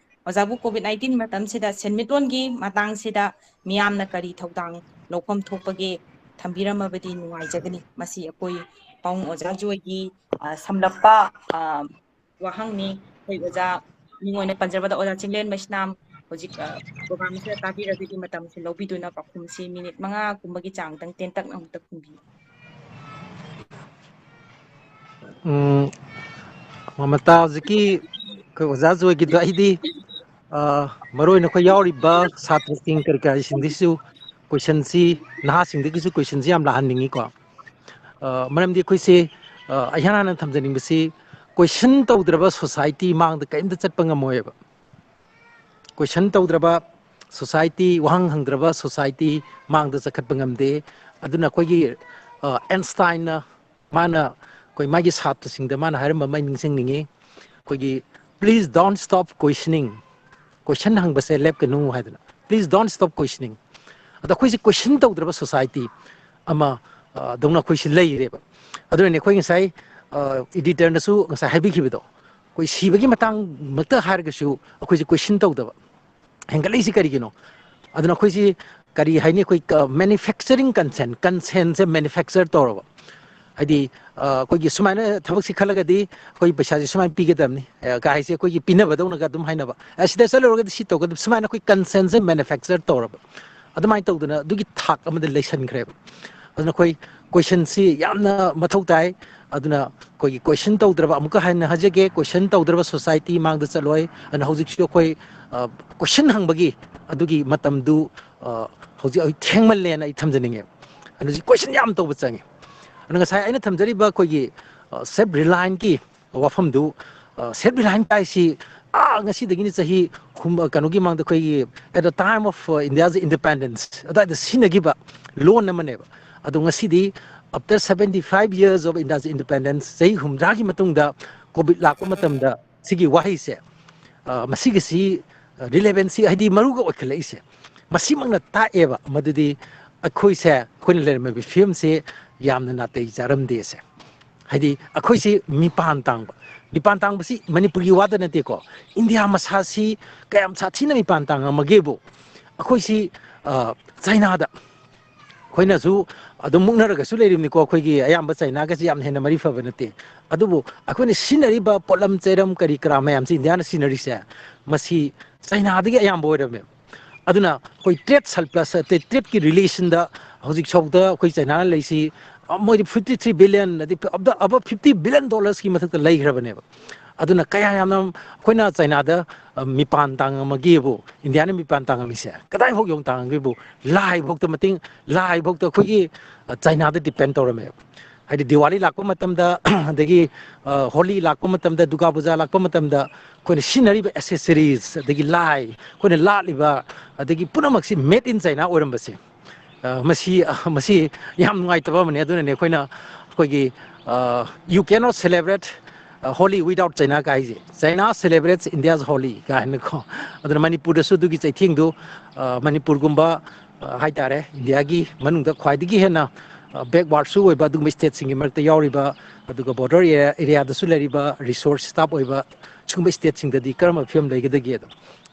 ꯑꯣꯖꯥꯕꯨ COVID nineteen ꯃꯇꯝꯁꯤꯗ ꯁꯦꯟꯃꯤꯠꯂꯣꯟꯒꯤ ꯃꯇꯥꯡꯁꯤꯗ ꯃꯤꯌꯥꯝꯅ ꯀꯔꯤ ꯊꯧꯗꯥꯡ ꯂꯧꯐꯝ ꯊꯣꯛꯄꯒꯦ ꯊꯝꯕꯤꯔꯝꯃꯕꯗꯤ ꯅꯨꯡꯉꯥꯏꯖꯒꯅꯤ꯫ ꯃꯁꯤ ꯑꯩꯈꯣꯏ ꯄꯥꯎꯡ ꯑꯣꯖꯥ ꯖꯣꯏꯒꯤ, ꯑ, ꯁꯝꯂꯞꯄ, ꯑ, ꯋꯥꯍꯪꯅꯤ꯫ ꯑꯩꯈꯣꯏ ꯑꯣꯖꯥ ꯃꯤꯡ ꯑꯣꯏꯅ ꯄꯟꯖꯕꯗ ꯑꯣꯖꯥ ꯆꯤꯡꯂꯦꯟ ꯃꯩꯁꯅꯥꯝ ꯍꯧꯖꯤꯛ, ꯑ, program ꯑꯁꯤꯗ ꯇꯥꯕꯤꯔꯒꯗꯤ ꯃꯇꯝꯁꯨ ꯂꯧꯕꯤꯗꯨꯅ ꯄꯥꯎꯈꯨꯝꯁꯤ minute ꯃꯉꯥꯒꯨꯝꯕꯒꯤ ꯆꯥꯡꯗꯪ ꯇꯦꯟꯇꯛꯅ ꯑꯃꯨꯛꯇ ꯈꯨꯝꯕꯤꯌꯨ꯫ ꯎꯝ, ꯃꯃꯇꯥ, ꯍꯧꯖꯤꯛꯀꯤ ꯑꯩꯈꯣꯏ ꯑꯣꯖꯥ ꯖꯣꯏꯒꯤꯗꯣ ꯑꯩꯗꯤ, ꯑ, ꯃꯔꯨ ꯑꯣꯏꯅ ꯑꯩꯈꯣꯏ ꯌꯥꯎꯔꯤꯕ ꯁꯥꯇ꯭ꯔꯁꯤꯡ ꯀꯔꯤ ꯀꯔꯤꯁꯤꯡꯗꯒꯤꯁꯨ questionꯁꯤ, ꯅꯍꯥꯁꯤꯡꯗꯒꯤꯁꯨ questionꯁꯤ ꯌꯥꯝ ꯂꯥꯛꯍꯟꯅꯤꯡꯉꯤꯀꯣ꯫ ꯑ, ꯃꯔꯝꯗꯤ ꯑꯩꯈꯣꯏꯁꯦ, ꯑ, ꯏꯍꯥꯟ ꯍꯥꯟꯅ ꯊꯝꯖꯅꯤꯡꯕꯁꯤ question ꯇꯧꯗ꯭ꯔꯕ society ꯃꯥꯡꯗ ꯀꯔꯤꯝꯇ ꯆꯠꯄ ꯉꯝꯃꯣꯏꯕ꯫ Question ꯇꯧꯗ꯭ꯔꯕ society, ꯋꯥꯍꯪ ꯍꯪꯗ꯭ꯔꯕ society ꯃꯥꯡꯗ ꯆꯈꯠꯄ ꯉꯝꯗꯦ꯫ ꯑꯗꯨꯅ ꯑꯩꯈꯣꯏꯒꯤ, ꯑ, ꯑꯦꯟꯁꯇꯥꯏꯟꯅ ꯃꯥꯅ ꯑꯩꯈꯣꯏ ꯃꯥꯒꯤ ꯁꯥꯇ꯭ꯔꯁꯤꯡꯗ ꯃꯥꯅ ꯍꯥꯏꯔꯝꯕ ꯑꯃ ꯑꯩ ꯅꯤꯡꯁꯤꯡꯅꯤꯡꯉꯤ꯫ ꯑꯩꯈꯣꯏꯒꯤ, "Please don't stop questioning." Question ꯍꯪꯕꯁꯦ ꯂꯦꯞꯀꯅꯨ ꯍꯥꯏꯗꯅ꯫ "Please don't stop questioning." ꯑꯗꯣ ꯑꯩꯈꯣꯏꯁꯦ question ꯇꯧꯗ꯭ꯔꯕ society ꯑꯃ, ꯑ, ꯗꯧꯅ ꯑꯩꯈꯣꯏꯁꯦ ꯂꯩꯔꯦꯕ꯫ ꯑꯗꯨꯅꯅꯦ ꯑꯩꯈꯣꯏ ꯉꯁꯥꯏ, ꯑ, editorꯅꯁꯨ ꯉꯁꯥꯏ ꯍꯥꯏꯕꯤꯈꯤꯕꯗꯣ, ꯑꯩꯈꯣꯏ ꯁꯤꯕꯒꯤ ꯃꯇꯥꯡꯃꯛꯇ ꯍꯥꯏꯔꯒꯁꯨ ꯑꯩꯈꯣꯏꯁꯦ question ꯇꯧꯗꯕ꯫ ꯍꯦꯟꯒꯠꯂꯛꯏꯁꯤ ꯀꯔꯤꯒꯤꯅꯣ? ꯑꯗꯨꯅ ꯑꯩꯈꯣꯏꯁꯤ ꯀꯔꯤ ꯍꯥꯏꯅꯤ? ꯑꯩꯈꯣꯏ ꯀ-, manufacturing consent, consentꯁꯦ manufacture ꯇꯧꯔꯕ꯫ ꯍꯥꯏꯗꯤ, ꯑ, ꯑꯩꯈꯣꯏꯒꯤ ꯁꯨꯃꯥꯏꯅ ꯊꯕꯛꯁꯤ ꯈꯜꯂꯒꯗꯤ ꯑꯩꯈꯣꯏ ꯄꯩꯁꯥꯁꯦ ꯁꯨꯃꯥꯏꯅ ꯄꯤꯒꯗꯕꯅꯤ, ꯑ, ꯀꯥꯏꯁꯦ ꯑꯩꯈꯣꯏꯒꯤ ꯄꯤꯅꯕꯗꯧꯅꯒ ꯑꯗꯨꯝ ꯍꯥꯏꯅꯕ꯫ ꯑ, ꯁꯤꯗ ꯆꯠꯂꯨꯔꯒꯗꯤ ꯁꯤ ꯇꯧꯒꯗꯕ, ꯁꯨꯃꯥꯏꯅ ꯑꯩꯈꯣꯏ consentꯁꯦ manufacture ꯇꯧꯔꯕ꯫ ꯑꯗꯨꯃꯥꯏꯅ ꯇꯧꯗꯅ ꯑꯗꯨꯒꯤ ꯊꯥꯛ ꯑꯃꯗ ꯂꯩꯁꯟꯈ꯭ꯔꯦꯕ꯫ ꯑꯗꯨꯅ ꯑꯩꯈꯣꯏ questionꯁꯤ ꯌꯥꯝꯅ ꯃꯊꯧ ꯇꯥꯏ꯫ ꯑꯗꯨꯅ ꯑꯩꯈꯣꯏꯒꯤ question ꯇꯧꯗ꯭ꯔꯕ, ꯑꯃꯨꯛꯀ ꯍꯟꯅ ꯍꯥꯏꯖꯒꯦ, question ꯇꯧꯗ꯭ꯔꯕ society ꯃꯥꯡꯗ ꯆꯠꯂꯣꯏ꯫ ꯑꯗꯨꯅ ꯍꯧꯖꯤꯛꯁꯨ ꯑꯩꯈꯣꯏ, ꯑ, question ꯍꯪꯕꯒꯤ ꯑꯗꯨꯒꯤ ꯃꯇꯝꯗꯨ, ꯑ, ꯍꯧꯖꯤꯛ ꯑꯩ ꯊꯦꯡꯃꯜꯂꯦꯅ ꯑꯩ ꯊꯝꯖꯅꯤꯡꯉꯦ꯫ ꯀꯩꯅꯣꯁꯤ ꯀꯣꯏꯁꯟ ꯌꯥꯝ ꯇꯧꯕ ꯆꯪꯉꯤ꯫ ꯑꯗꯨꯅ ꯉꯁꯥꯏ ꯑꯩꯅ ꯊꯝꯖꯔꯤꯕ ꯑꯩꯈꯣꯏꯒꯤ ꯁꯦꯜꯐ ꯔꯤꯂꯥꯏꯟꯀꯤ ꯋꯥꯐꯝꯗꯨ, ꯁꯦꯜꯐ ꯔꯤꯂꯥꯏꯟ ꯍꯥꯏꯁꯤ ꯑꯥ ꯉꯁꯤꯗꯒꯤꯅ ꯆꯍꯤ ꯍꯨꯝ-, ꯀꯩꯅꯣꯒꯤ ꯃꯃꯥꯡꯗ ꯑꯩꯈꯣꯏꯒꯤ at the time of India's independence ꯑꯗꯨꯋꯥꯏꯗ ꯁꯤꯖꯤꯟꯅꯈꯤꯕ ꯂꯣꯟ ꯑꯃꯅꯦꯕ꯫ ꯑꯗꯣ ꯉꯁꯤꯗꯤ after seventy five years of India's independence, ꯆꯍꯤ ꯍꯨꯝꯗ꯭ꯔꯥꯒꯤ ꯃꯇꯨꯡꯗ ꯀꯣꯚꯤꯗ ꯂꯥꯛꯄ ꯃꯇꯝꯗ ꯁꯤꯒꯤ ꯋꯥꯍꯩꯁꯦ, ꯑ, ꯃꯁꯤꯒꯤꯁꯤ ꯔꯤꯂꯦꯕꯦꯟꯁꯤ ꯍꯥꯏꯗꯤ ꯃꯔꯨꯒ ꯑꯣꯏꯈꯠꯂꯛꯏꯁꯦ ꯃꯁꯤꯃꯛꯅ ꯇꯥꯛꯑꯦꯕ꯫ ꯃꯗꯨꯗꯤ ꯑꯩꯈꯣꯏꯁꯦ, ꯑꯩꯈꯣꯏꯅ ꯂꯩꯔꯝꯃꯤꯕ ꯐꯤꯕꯝꯁꯦ ꯌꯥꯝꯅ ꯅꯥꯇꯩ ꯆꯥꯔꯝꯗꯦꯁꯦ꯫ ꯍꯥꯏꯗꯤ ꯑꯩꯈꯣꯏꯁꯤ ꯃꯤꯄꯥꯟ ꯇꯥꯡꯕ, ꯃꯤꯄꯥꯟ ꯇꯥꯡꯕꯁꯤ ꯃꯅꯤꯄꯨꯔꯒꯤ ꯋꯥꯗ ꯅꯠꯇꯦꯀꯣ, ꯏꯟꯗꯤꯌꯥ ꯃꯁꯥꯁꯤ ꯀꯌꯥꯝ ꯁꯥꯊꯤꯅ ꯃꯤꯄꯥꯟ ꯇꯥꯡꯉꯝꯃꯒꯦꯕꯨ, ꯑꯩꯈꯣꯏꯁꯤ, ꯑ, ꯆꯥꯏꯅꯥꯗ ꯑꯩꯈꯣꯏꯅꯁꯨ ꯑꯗꯨꯝ ꯃꯨꯛꯅꯔꯒꯁꯨ ꯂꯩꯔꯤꯕꯅꯤꯀꯣ꯫ ꯑꯩꯈꯣꯏꯒꯤ ꯑꯌꯥꯝꯕ ꯆꯥꯏꯅꯥꯒꯁꯤ ꯌꯥꯝ ꯍꯦꯟꯅ ꯃꯔꯤ ꯐꯕ ꯅꯠꯇꯦ꯫ ꯑꯗꯨꯕꯨ ꯑꯩꯈꯣꯏꯅ ꯁꯤꯖꯤꯟꯅꯔꯤꯕ ꯄꯣꯠꯂꯝ ꯆꯩꯔꯝ ꯀꯔꯤ ꯀꯔꯥ ꯃꯌꯥꯝꯁꯤ ꯏꯟꯗꯤꯌꯥꯅ ꯁꯤꯖꯤꯟꯅꯔꯤꯁꯦ, ꯃꯁꯤ ꯆꯥꯏꯅꯥꯗꯒꯤ ꯑꯌꯥꯝꯕ ꯑꯣꯏꯔꯝꯃꯦ꯫ ꯑꯗꯨꯅ ꯑꯩꯈꯣꯏ ꯇ꯭ꯔꯦꯗ ꯁꯔꯄ꯭ꯂꯁ, ꯇ꯭ꯔꯦꯗꯀꯤ ꯔꯤꯂꯦꯁꯟꯗ ꯍꯧꯖꯤꯛ ꯐꯥꯎꯗ ꯑꯩꯈꯣꯏ ꯆꯥꯏꯅꯥꯅ ꯂꯩꯁꯤ, ꯑ, ꯃꯣꯏꯗꯤ fifty three billion, ꯑꯗꯩ ꯑꯕ ꯐꯤꯐꯇꯤ ꯕꯤꯂꯤꯌꯟ ꯗꯣꯂꯔꯁꯀꯤ ꯃꯊꯛꯇ ꯂꯩꯈ꯭ꯔꯕꯅꯦꯕ꯫ ꯑꯗꯨꯅ ꯀꯌꯥ ꯌꯥꯝꯅ ꯑꯩꯈꯣꯏꯅ ꯆꯥꯏꯅꯥꯗ, ꯑ, ꯃꯤꯄꯥꯟ ꯇꯥꯡꯉꯝꯃꯒꯦꯕꯨ, ꯏꯟꯗꯤꯌꯥꯅ ꯃꯤꯄꯥꯟ ꯇꯥꯡꯉꯝꯃꯤꯁꯦ ꯀꯗꯥꯏꯐꯥꯎ ꯌꯧꯅ ꯇꯥꯡꯉꯝꯒꯦꯕꯨ, ꯂꯥꯏꯐꯥꯎꯗ ꯃꯇꯦꯡ, ꯂꯥꯏꯐꯥꯎꯗ ꯑꯩꯈꯣꯏꯒꯤ, ꯑ, ꯆꯥꯏꯅꯥꯗ ꯗꯤꯄꯦꯟ ꯇꯧꯔꯝꯃꯦꯕ꯫ ꯍꯥꯏꯗꯤ ꯗꯤꯋꯥꯂꯤ ꯂꯥꯛꯄ ꯃꯇꯝꯗ, ꯑꯗꯒꯤ, ꯑ, ꯍꯣꯂꯤ ꯂꯥꯛꯄ ꯃꯇꯝꯗ, ꯗꯨꯔꯒꯥ ꯄꯨꯖꯥ ꯂꯥꯛꯄ ꯃꯇꯝꯗ ꯑꯩꯈꯣꯏꯅ ꯁꯤꯖꯤꯟꯅꯔꯤꯕ ꯑꯦꯁꯦꯁꯔꯤꯁ, ꯑꯗꯒꯤ ꯂꯥꯏ, ꯑꯩꯈꯣꯏꯅ ꯂꯥꯠꯂꯤꯕ, ꯑꯗꯒꯤ ꯄꯨꯝꯅꯃꯛꯁꯤ made in China ꯑꯣꯏꯔꯝꯕꯁꯦ, ꯑ, ꯃꯁꯤ, ꯑ, ꯃꯁꯤ ꯌꯥꯝ ꯅꯨꯡꯉꯥꯏꯇꯕ ꯑꯃꯅꯤ꯫ ꯑꯗꯨꯅꯅꯦ ꯑꯩꯈꯣꯏꯅ ꯑꯩꯈꯣꯏꯒꯤ, ꯑ, "You cannot celebrate, ꯑ, Holi without China" ꯀꯥꯏꯁꯦ, "China celebrates India's Holi" ꯀꯥꯏꯅꯀꯣ꯫ ꯑꯗꯨꯅ ꯃꯅꯤꯄꯨꯔꯗꯁꯨ ꯑꯗꯨꯒꯤ ꯆꯩꯊꯦꯡꯗꯨ, ꯑ, ꯃꯅꯤꯄꯨꯔꯒꯨꯝꯕ, ꯑ, ꯍꯥꯏꯇꯥꯔꯦ, ꯏꯟꯗꯤꯌꯥꯒꯤ ꯃꯅꯨꯡꯗ ꯈ꯭ꯋꯥꯏꯗꯒꯤ ꯍꯦꯟꯅ, ꯑ, ꯕꯦꯛꯋꯥꯔꯗꯁꯨ ꯑꯣꯏꯕ ꯑꯗꯨꯒꯨꯝꯕ ꯁ꯭ꯇꯦꯠꯁꯤꯡꯒꯤ ꯃꯔꯛꯇ ꯌꯥꯎꯔꯤꯕ, ꯑꯗꯨꯒ ꯕꯣꯔꯗꯔ ꯑꯦꯔꯤꯌꯥ, ꯑꯦꯔꯤꯌꯥꯗꯁꯨ ꯂꯩꯔꯤꯕ ꯔꯤꯁꯣꯔꯁ ꯁ꯭ꯇꯥꯞ ꯑꯣꯏꯕ ꯁꯤꯒꯨꯝꯕ ꯁ꯭ꯇꯦꯠꯁꯤꯡꯗꯗꯤ ꯀꯔꯝꯕ ꯐꯤꯕꯝ ꯂꯩꯒꯗꯒꯦ ꯑꯗꯣ,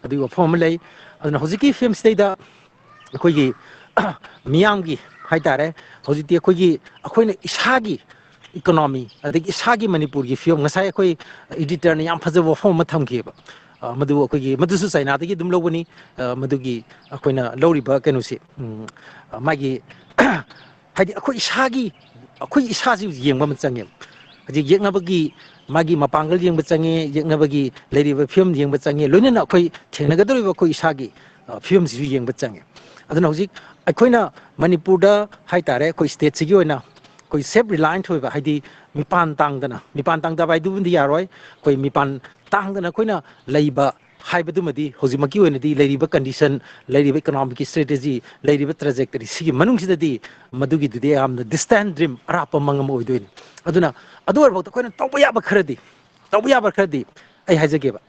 ꯑꯗꯨꯒꯤ ꯋꯥꯐꯝ ꯑꯃ ꯂꯩ꯫ ꯑꯗꯨꯅ ꯍꯧꯖꯤꯛꯀꯤ ꯐꯤꯕꯝꯁꯤꯗꯩꯗ ꯑꯩꯈꯣꯏꯒꯤ ꯃꯤꯌꯥꯝꯒꯤ ꯍꯥꯏꯇꯥꯔꯦ, ꯍꯧꯖꯤꯛꯇꯤ ꯑꯩꯈꯣꯏꯒꯤ, ꯑꯩꯈꯣꯏꯅ ꯏꯁꯥꯒꯤ ꯏꯀꯣꯅꯣꯃꯤ, ꯑꯗꯒꯤ ꯏꯁꯥꯒꯤ ꯃꯅꯤꯄꯨꯔꯒꯤ ꯐꯤꯕꯝ, ꯉꯁꯥꯏ ꯑꯩꯈꯣꯏ ꯏꯗꯤꯇꯔꯅ ꯌꯥꯝ ꯐꯖꯕ ꯋꯥꯐꯝ ꯑꯃ ꯊꯝꯈꯤꯑꯕ꯫ ꯑ, ꯃꯗꯨ ꯑꯩꯈꯣꯏꯒꯤ, ꯃꯗꯨꯁꯨ ꯆꯥꯏꯅꯥꯗꯒꯤ ꯑꯗꯨꯝ ꯂꯧꯕꯅꯤ꯫ ꯑ, ꯃꯗꯨꯒꯤ ꯑꯩꯈꯣꯏꯅ ꯂꯧꯔꯤꯕ ꯀꯩꯅꯣꯁꯤ, ꯎꯝ, ꯑ, ꯃꯥꯒꯤ ꯍꯥꯏꯗꯤ ꯑꯩꯈꯣꯏ ꯏꯁꯥꯒꯤ, ꯑꯩꯈꯣꯏ ꯏꯁꯥꯁꯤ ꯌꯦꯡꯕ ꯑꯃ ꯆꯪꯉꯦꯕ꯫ ꯍꯧꯖꯤꯛ ꯌꯦꯛꯅꯕꯒꯤ, ꯃꯥꯒꯤ ꯃꯄꯥꯡꯒꯜ ꯌꯦꯡꯕ ꯆꯪꯉꯦ, ꯌꯦꯛꯅꯕꯒꯤ ꯂꯩꯔꯤꯕ ꯐꯤꯕꯝ ꯌꯦꯡꯕ ꯆꯪꯉꯦ, ꯂꯣꯏꯅꯅ ꯑꯩꯈꯣꯏ ꯊꯦꯡꯅꯒꯗꯧꯔꯤꯕ ꯑꯩꯈꯣꯏ ꯏꯁꯥꯒꯤ ꯐꯤꯕꯝꯁꯤꯁꯨ ꯌꯦꯡꯕ ꯆꯪꯉꯦ꯫ ꯑꯗꯨꯅ ꯍꯧꯖꯤꯛ ꯑꯩꯈꯣꯏꯅ ꯃꯅꯤꯄꯨꯔꯗ ꯍꯥꯏꯇꯥꯔꯦ, ꯑꯩꯈꯣꯏ ꯁ꯭ꯇꯦꯠꯁꯤꯒꯤ ꯑꯣꯏꯅ ꯑꯩꯈꯣꯏ ꯁꯦꯜꯐ ꯔꯤꯂꯥꯏꯟꯠ ꯑꯣꯏꯕ, ꯍꯥꯏꯗꯤ ꯃꯤꯄꯥꯟ ꯇꯥꯡꯗꯅ, ꯃꯤꯄꯥꯟ ꯇꯥꯡꯗꯕ ꯍꯥꯏꯗꯨꯕꯨꯗꯤ ꯌꯥꯔꯣꯏ꯫ ꯑꯩꯈꯣꯏ ꯃꯤꯄꯥꯟ ꯇꯥꯡꯗꯅ ꯑꯩꯈꯣꯏꯅ ꯂꯩꯕ ꯍꯥꯏꯕꯗꯨꯃꯗꯤ ꯍꯧꯖꯤꯛꯃꯛꯀꯤ ꯑꯣꯏꯅꯗꯤ ꯂꯩꯔꯤꯕ ꯀꯟꯗꯤꯁꯟ, ꯂꯩꯔꯤꯕ ꯏꯀꯣꯅꯣꯃꯤꯛꯀꯤ ꯁ꯭ꯇ꯭ꯔꯦꯇꯦꯖꯤ, ꯂꯩꯔꯤꯕ ꯇ꯭ꯔꯦꯖꯦꯛꯇꯔꯤ ꯁꯤꯒꯤ ꯃꯅꯨꯡꯁꯤꯗꯗꯤ ꯃꯗꯨꯒꯤꯗꯨꯗꯤ ꯌꯥꯝꯅ ꯗꯤꯁꯇꯦꯟ ꯗ꯭ꯔꯤꯝ, ꯑꯔꯥꯞꯄ ꯃꯪ ꯑꯃ ꯑꯣꯏꯗꯣꯏꯅꯤ꯫ ꯑꯗꯨꯅ ꯑꯗꯨ ꯑꯣꯏꯔꯐꯥꯎꯗ ꯑꯩꯈꯣꯏꯅ ꯇꯧꯕ ꯌꯥꯕ ꯈꯔꯗꯤ, ꯇꯧꯕ ꯌꯥꯕ ꯈꯔꯗꯤ ꯑꯩ ꯍꯥꯏꯖꯒꯦꯕ꯫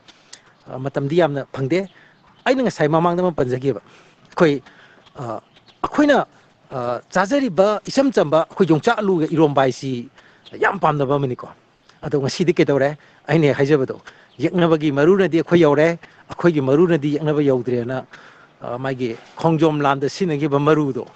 ꯑ, ꯃꯇꯝꯗꯤ ꯌꯥꯝꯅ ꯐꯪꯗꯦ꯫ ꯑꯩꯅ ꯉꯁꯥꯏ ꯃꯃꯥꯡꯗ ꯑꯃ ꯄꯟꯖꯈꯤꯕ, ꯑꯩꯈꯣꯏ, ꯑ, ꯑꯩꯈꯣꯏꯅ, ꯑ, ꯆꯥꯖꯔꯤꯕ ꯏꯆꯝ ꯆꯝꯕ ꯑꯩꯈꯣꯏ ꯌꯣꯡꯆꯥꯛ ꯑꯂꯨꯒ ꯏꯔꯣꯝꯕ ꯍꯥꯏꯁꯤ ꯌꯥꯝ ꯄꯥꯝꯅꯕ ꯑꯃꯅꯤꯀꯣ꯫ ꯑꯗꯣ ꯉꯁꯤꯗꯤ ꯀꯩꯗꯧꯔꯦ? ꯑꯩꯅ ꯍꯦꯛ ꯍꯥꯏꯖꯕꯗꯣ, ꯌꯦꯛꯅꯕꯒꯤ ꯃꯔꯨꯅꯗꯤ ꯑꯩꯈꯣꯏ ꯌꯧꯔꯦ, ꯑꯩꯈꯣꯏꯒꯤ ꯃꯔꯨꯅꯗꯤ ꯌꯦꯛꯅꯕ ꯌꯧꯗ꯭ꯔꯦꯅ, ꯑ, ꯃꯥꯒꯤ ꯈꯣꯡꯖꯣꯝ ꯂꯥꯟꯗ ꯁꯤꯖꯤꯟꯅꯈꯤꯕ ꯃꯔꯨꯗꯣ,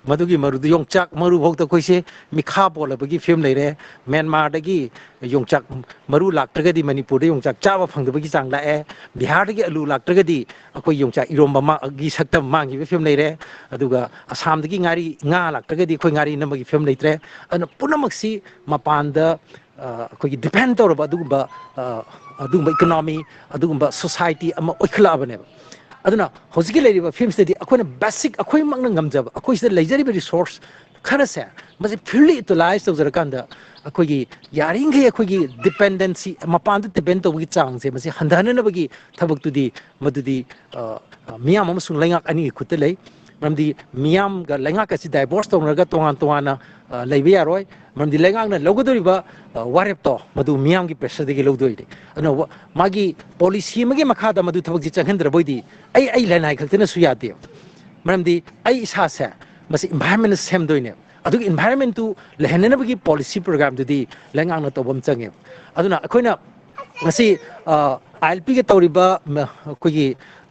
ꯃꯗꯨꯒꯤ ꯃꯔꯨꯗꯨ, ꯌꯣꯡꯆꯥꯛ ꯃꯔꯨꯐꯥꯎꯗ ꯑꯩꯈꯣꯏꯁꯦ ꯃꯤꯈꯥ ꯄꯣꯜꯂꯕꯒꯤ ꯐꯤꯕꯝ ꯂꯩꯔꯦ꯫ ꯃ꯭ꯌꯥꯟꯃꯥꯔꯗꯒꯤ ꯌꯣꯡꯆꯥꯛ ꯃꯔꯨ ꯂꯥꯛꯇ꯭ꯔꯒꯗꯤ ꯃꯅꯤꯄꯨꯔꯗ ꯌꯣꯡꯆꯥꯛ ꯆꯥꯕ ꯐꯪꯗꯕꯒꯤ ꯆꯥꯡ ꯂꯥꯛꯑꯦ꯫ ꯕꯤꯍꯥꯔꯗꯒꯤ ꯑꯂꯨ ꯂꯥꯛꯇ꯭ꯔꯒꯗꯤ ꯑꯩꯈꯣꯏ ꯌꯣꯡꯆꯥꯛ ꯏꯔꯣꯝꯕ ꯃꯥ-, ꯒꯤ ꯁꯛꯇꯝ ꯃꯥꯡꯈꯤꯕꯒꯤ ꯐꯤꯕꯝ ꯂꯩꯔꯦ꯫ ꯑꯗꯨꯒ ꯑꯁꯥꯝꯗꯒꯤ ꯉꯥꯔꯤ, ꯉꯥ ꯂꯥꯛꯇ꯭ꯔꯒꯗꯤ ꯑꯩꯈꯣꯏ ꯉꯥꯔꯤ ꯅꯝꯕꯒꯤ ꯐꯤꯕꯝ ꯂꯩꯇ꯭ꯔꯦ꯫ ꯑꯗꯨꯅ ꯄꯨꯝꯅꯃꯛꯁꯤ ꯃꯄꯥꯟꯗ, ꯑ, ꯑꯩꯈꯣꯏꯒꯤ ꯗꯤꯄꯦꯟ ꯇꯧꯔꯕ ꯑꯗꯨꯒꯨꯝꯕ, ꯑ, ꯑꯗꯨꯒꯨꯝꯕ ꯏꯀꯣꯅꯣꯃꯤ, ꯑꯗꯨꯒꯨꯝꯕ ꯁꯣꯁꯥꯏꯇꯤ ꯑꯃ ꯑꯣꯏꯈꯠꯂꯛꯑꯕꯅꯦꯕ꯫ ꯑꯗꯨꯅ ꯍꯧꯖꯤꯛꯀꯤ ꯂꯩꯔꯤꯕ ꯐꯤꯕꯝꯁꯤꯗꯗꯤ ꯑꯩꯈꯣꯏꯅ ꯕꯦꯁꯤꯛ ꯑꯩꯈꯣꯏꯃꯛꯅ ꯉꯝꯖꯕ, ꯑꯩꯈꯣꯏ ꯁꯤꯗ ꯂꯩꯖꯔꯤꯕ ꯔꯤꯁꯣꯔꯁ ꯈꯔꯁꯦ, ꯃꯁꯤ ꯐꯨꯜꯂꯤ ꯌꯨꯇꯤꯂꯥꯏꯁ ꯇꯧꯖꯔꯀꯥꯟꯗ ꯑꯩꯈꯣꯏꯒꯤ ꯌꯥꯔꯤꯈꯩ ꯑꯩꯈꯣꯏꯒꯤ ꯗꯤꯄꯦꯟꯗꯦꯟꯁꯤ, ꯃꯄꯥꯟꯗ ꯗꯤꯄꯦꯟ ꯇꯧꯕꯒꯤ ꯆꯥꯡꯁꯦ ꯃꯁꯤ ꯍꯟꯊꯍꯟꯅꯕꯒꯤ ꯊꯕꯛꯇꯨꯗꯤ ꯃꯗꯨꯗꯤ, ꯑ, ꯑ, ꯃꯤꯌꯥꯝ ꯑꯃꯁꯨꯡ ꯂꯩꯉꯥꯛ ꯑꯅꯤꯒꯤ ꯈꯨꯠꯇ ꯂꯩ꯫ ꯃꯔꯝꯗꯤ ꯃꯤꯌꯥꯝꯒ ꯂꯩꯉꯥꯛꯀꯁꯤ ꯗꯥꯏꯚꯣꯔꯁ ꯇꯧꯅꯔꯒ ꯇꯣꯉꯥꯟ ꯇꯣꯉꯥꯟꯅ, ꯑ, ꯂꯩꯕ ꯌꯥꯔꯣꯏ꯫ ꯃꯔꯝꯗꯤ ꯂꯩꯉꯥꯛꯅ ꯂꯧꯒꯗꯧꯔꯤꯕ, ꯑ, ꯋꯥꯔꯦꯞꯇꯣ ꯃꯗꯨ ꯃꯤꯌꯥꯝꯒꯤ ꯄ꯭ꯔꯦꯁꯔꯗꯒꯤ ꯂꯧꯗꯣꯏꯅꯤ꯫ ꯑꯗꯨꯅ ꯋꯥ-, ꯃꯥꯒꯤ ꯄꯣꯂꯤꯁꯤ ꯑꯃꯒꯤ ꯃꯈꯥꯗ ꯃꯗꯨ ꯊꯕꯛꯁꯤ ꯆꯪꯍꯟꯗ꯭ꯔꯕ ꯑꯣꯏꯗꯤ ꯑꯩ, ꯑꯩ ꯂꯅꯥꯏ ꯈꯛꯇꯅꯁꯨ ꯌꯥꯗꯦ꯫ ꯃꯔꯝꯗꯤ ꯑꯩ ꯏꯁꯥꯁꯦ ꯃꯁꯤ ꯏꯟꯚꯥꯏꯔꯟꯃꯦꯟ ꯁꯦꯝꯗꯣꯏꯅꯦ꯫ ꯑꯗꯨꯒꯤ ꯏꯟꯚꯥꯏꯔꯟꯃꯦꯟꯇꯨ ꯂꯩꯍꯟꯅꯅꯕꯒꯤ ꯄꯣꯂꯤꯁꯤ ꯄ꯭ꯔꯣꯒ꯭ꯔꯥꯝꯗꯨꯗꯤ ꯂꯩꯉꯥꯛꯅ ꯇꯧꯕ ꯑꯃ ꯆꯪꯉꯦ꯫ ꯑꯗꯨꯅ ꯑꯩꯈꯣꯏꯅ ꯉꯁꯤ, ꯑ, ꯑꯥꯏ ꯑꯦꯜ ꯄꯤꯒ ꯇꯧꯔꯤꯕ ꯃ-, ꯑꯩꯈꯣꯏꯒꯤ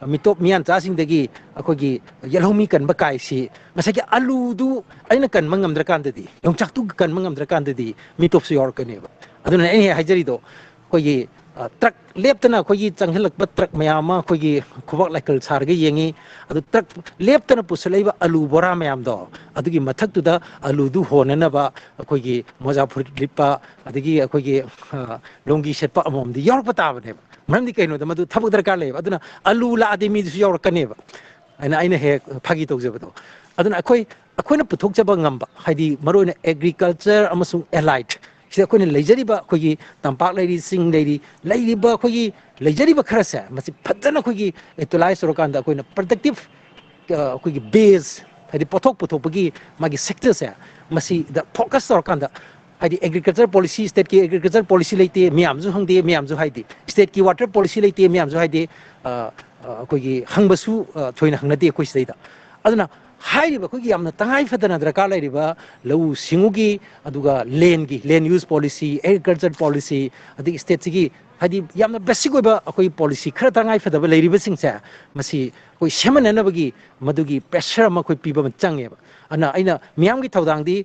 ꯃꯤꯇꯣꯞ ꯃꯤꯌꯥꯟꯆꯥꯁꯤꯡꯗꯒꯤ ꯑꯩꯈꯣꯏꯒꯤ ꯌꯦꯜꯍꯧꯃꯤ ꯀꯟꯕ ꯀꯥꯏꯁꯤ ꯉꯁꯥꯏꯒꯤ ꯑꯂꯨꯗꯨ ꯑꯩꯅ ꯀꯟꯕ ꯉꯝꯗ꯭ꯔꯀꯥꯟꯗꯗꯤ, ꯌꯣꯡꯆꯥꯛꯇꯨ ꯀꯟꯕ ꯉꯝꯗ꯭ꯔꯀꯥꯟꯗꯗꯤ ꯃꯤꯇꯣꯞꯁꯨ ꯌꯥꯎꯔꯛꯀꯅꯦꯕ꯫ ꯑꯗꯨꯅ ꯑꯩꯅ ꯍꯦꯛ ꯍꯥꯏꯖꯔꯤꯗꯣ, ꯑꯩꯈꯣꯏꯒꯤ ꯇ꯭ꯔꯛ ꯂꯦꯞꯇꯅ ꯑꯩꯈꯣꯏꯒꯤ ꯆꯪꯁꯤꯜꯂꯛꯄ ꯇ꯭ꯔꯛ ꯃꯌꯥꯝ ꯑꯃ ꯑꯩꯈꯣꯏꯒꯤ ꯈꯨꯕꯥꯛ ꯂꯥꯏꯀꯜ ꯁꯥꯔꯒ ꯌꯦꯡꯉꯤ꯫ ꯑꯗꯨ ꯇ꯭ꯔꯛ ꯂꯦꯞꯇꯅ ꯄꯨꯁꯤꯜꯂꯛꯏꯕ ꯑꯂꯨ ꯕꯣꯔꯥ ꯃꯌꯥꯝꯗꯣ, ꯑꯗꯨꯒꯤ ꯃꯊꯛꯇꯨꯗ ꯑꯂꯨꯗꯨ ꯍꯣꯟꯅꯅꯕ ꯑꯩꯈꯣꯏꯒꯤ ꯃꯣꯖꯥ ꯐꯨꯔꯤꯠ ꯂꯤꯠꯄ, ꯑꯗꯒꯤ ꯑꯩꯈꯣꯏꯒꯤ ꯂꯣꯡꯒꯤ ꯁꯦꯠꯄ ꯑꯃꯃꯝꯗꯤ ꯌꯥꯎꯔꯛꯄ ꯇꯥꯕꯅꯦꯕ꯫ ꯃꯔꯝꯗꯤ ꯀꯩꯅꯣꯗ ꯃꯗꯨ ꯊꯕꯛ ꯗꯔꯀꯥꯔ ꯂꯩꯌꯦꯕ꯫ ꯑꯗꯨꯅ ꯑꯂꯨ ꯂꯥꯛꯑꯗꯤ ꯃꯤꯗꯨꯁꯨ ꯌꯥꯎꯔꯛꯀꯅꯦꯕ꯫ ꯑꯩꯅ ꯑꯩꯅ ꯍꯦꯛ ꯐꯥꯒꯤ ꯇꯧꯖꯕꯗꯣ꯫ ꯑꯗꯨꯅ ꯑꯩꯈꯣꯏ ꯑꯩꯈꯣꯏꯅ ꯄꯨꯊꯣꯛꯆꯕ ꯉꯝꯕ, ꯍꯥꯏꯗꯤ ꯃꯔꯨꯑꯣꯏꯅ ꯑꯦꯒ꯭ꯔꯤꯀꯜꯆꯔ ꯑꯃꯁꯨꯡ ꯑꯦꯂꯥꯏꯠ, ꯁꯤꯗ ꯑꯩꯈꯣꯏꯅ ꯂꯩꯖꯔꯤꯕ ꯑꯩꯈꯣꯏꯒꯤ ꯇꯝꯄꯥꯛ ꯂꯩꯔꯤ, ꯆꯤꯡ ꯂꯩꯔꯤ, ꯂꯩꯔꯤꯕ ꯑꯩꯈꯣꯏꯒꯤ ꯂꯩꯖꯔꯤꯕ ꯈꯔꯁꯦ, ꯃꯁꯤ ꯐꯖꯅ ꯑꯩꯈꯣꯏꯒꯤ ꯌꯨꯇꯤꯂꯥꯏꯁ ꯇꯧꯔꯀꯥꯟꯗ ꯑꯩꯈꯣꯏꯅ ꯄ꯭ꯔꯗꯛꯇꯤꯞ, ꯑꯩꯈꯣꯏꯒꯤ ꯕꯦꯁ, ꯍꯥꯏꯗꯤ ꯄꯣꯠꯊꯣꯛ ꯄꯨꯊꯣꯛꯄꯒꯤ ꯃꯥꯒꯤ ꯁꯦꯛꯇꯔꯁꯦ, ꯃꯁꯤꯗ ꯐꯣꯀꯁ ꯇꯧꯔꯀꯥꯟꯗ, ꯍꯥꯏꯗꯤ ꯑꯦꯒ꯭ꯔꯤꯀꯜꯆꯔ ꯄꯣꯂꯤꯁꯤ, ꯁ꯭ꯇꯦꯠꯀꯤ ꯑꯦꯒ꯭ꯔꯤꯀꯜꯆꯔ ꯄꯣꯂꯤꯁꯤ ꯂꯩꯇꯦ ꯃꯌꯥꯝꯁꯨ ꯍꯪꯗꯦ, ꯃꯌꯥꯝꯁꯨ ꯍꯥꯏꯗꯦ, ꯁ꯭ꯇꯦꯠꯀꯤ ꯋꯥꯇꯔ ꯄꯣꯂꯤꯁꯤ ꯂꯩꯇꯦ ꯃꯌꯥꯝꯁꯨ ꯍꯥꯏꯗꯦ, ꯑ, ꯑ, ꯑꯩꯈꯣꯏꯒꯤ ꯍꯪꯕꯁꯨ ꯑ, ꯊꯣꯏꯅ ꯍꯪꯅꯗꯦ ꯑꯩꯈꯣꯏ ꯁꯤꯗꯩꯗ꯫ ꯑꯗꯨꯅ ꯍꯥꯏꯔꯤꯕ ꯑꯩꯈꯣꯏꯒꯤ ꯌꯥꯝꯅ ꯇꯉꯥꯏ ꯐꯗꯅ ꯗꯔꯀꯥꯔ ꯂꯩꯔꯤꯕ ꯂꯧꯎ ꯁꯤꯡꯎꯒꯤ, ꯑꯗꯨꯒ ꯂꯦꯟꯒꯤ, ꯂꯦꯟ ꯌꯨꯁ ꯄꯣꯂꯤꯁꯤ, ꯑꯦꯒ꯭ꯔꯤꯀꯜꯆꯔ ꯄꯣꯂꯤꯁꯤ, ꯑꯗꯒꯤ ꯁ꯭ꯇꯦꯠꯁꯤꯒꯤ ꯍꯥꯏꯗꯤ ꯌꯥꯝꯅ ꯕꯦꯁꯤꯛ ꯑꯣꯏꯕ ꯑꯩꯈꯣꯏ ꯄꯣꯂꯤꯁꯤ ꯈꯔ ꯇꯉꯥꯏ ꯐꯗꯕ ꯂꯩꯔꯤꯕꯁꯤꯡꯁꯦ, ꯃꯁꯤ ꯑꯩꯈꯣꯏ ꯁꯦꯝꯍꯟꯅꯅꯕꯒꯤ ꯃꯗꯨꯒꯤ ꯄ꯭ꯔꯦꯁꯔ ꯑꯃ ꯑꯩꯈꯣꯏ ꯄꯤꯕ ꯑꯃ ꯆꯪꯉꯦꯕ꯫ ꯑꯗꯨꯅ ꯑꯩꯅ ꯃꯤꯌꯥꯝꯒꯤ ꯊꯧꯗꯥꯡꯗꯤ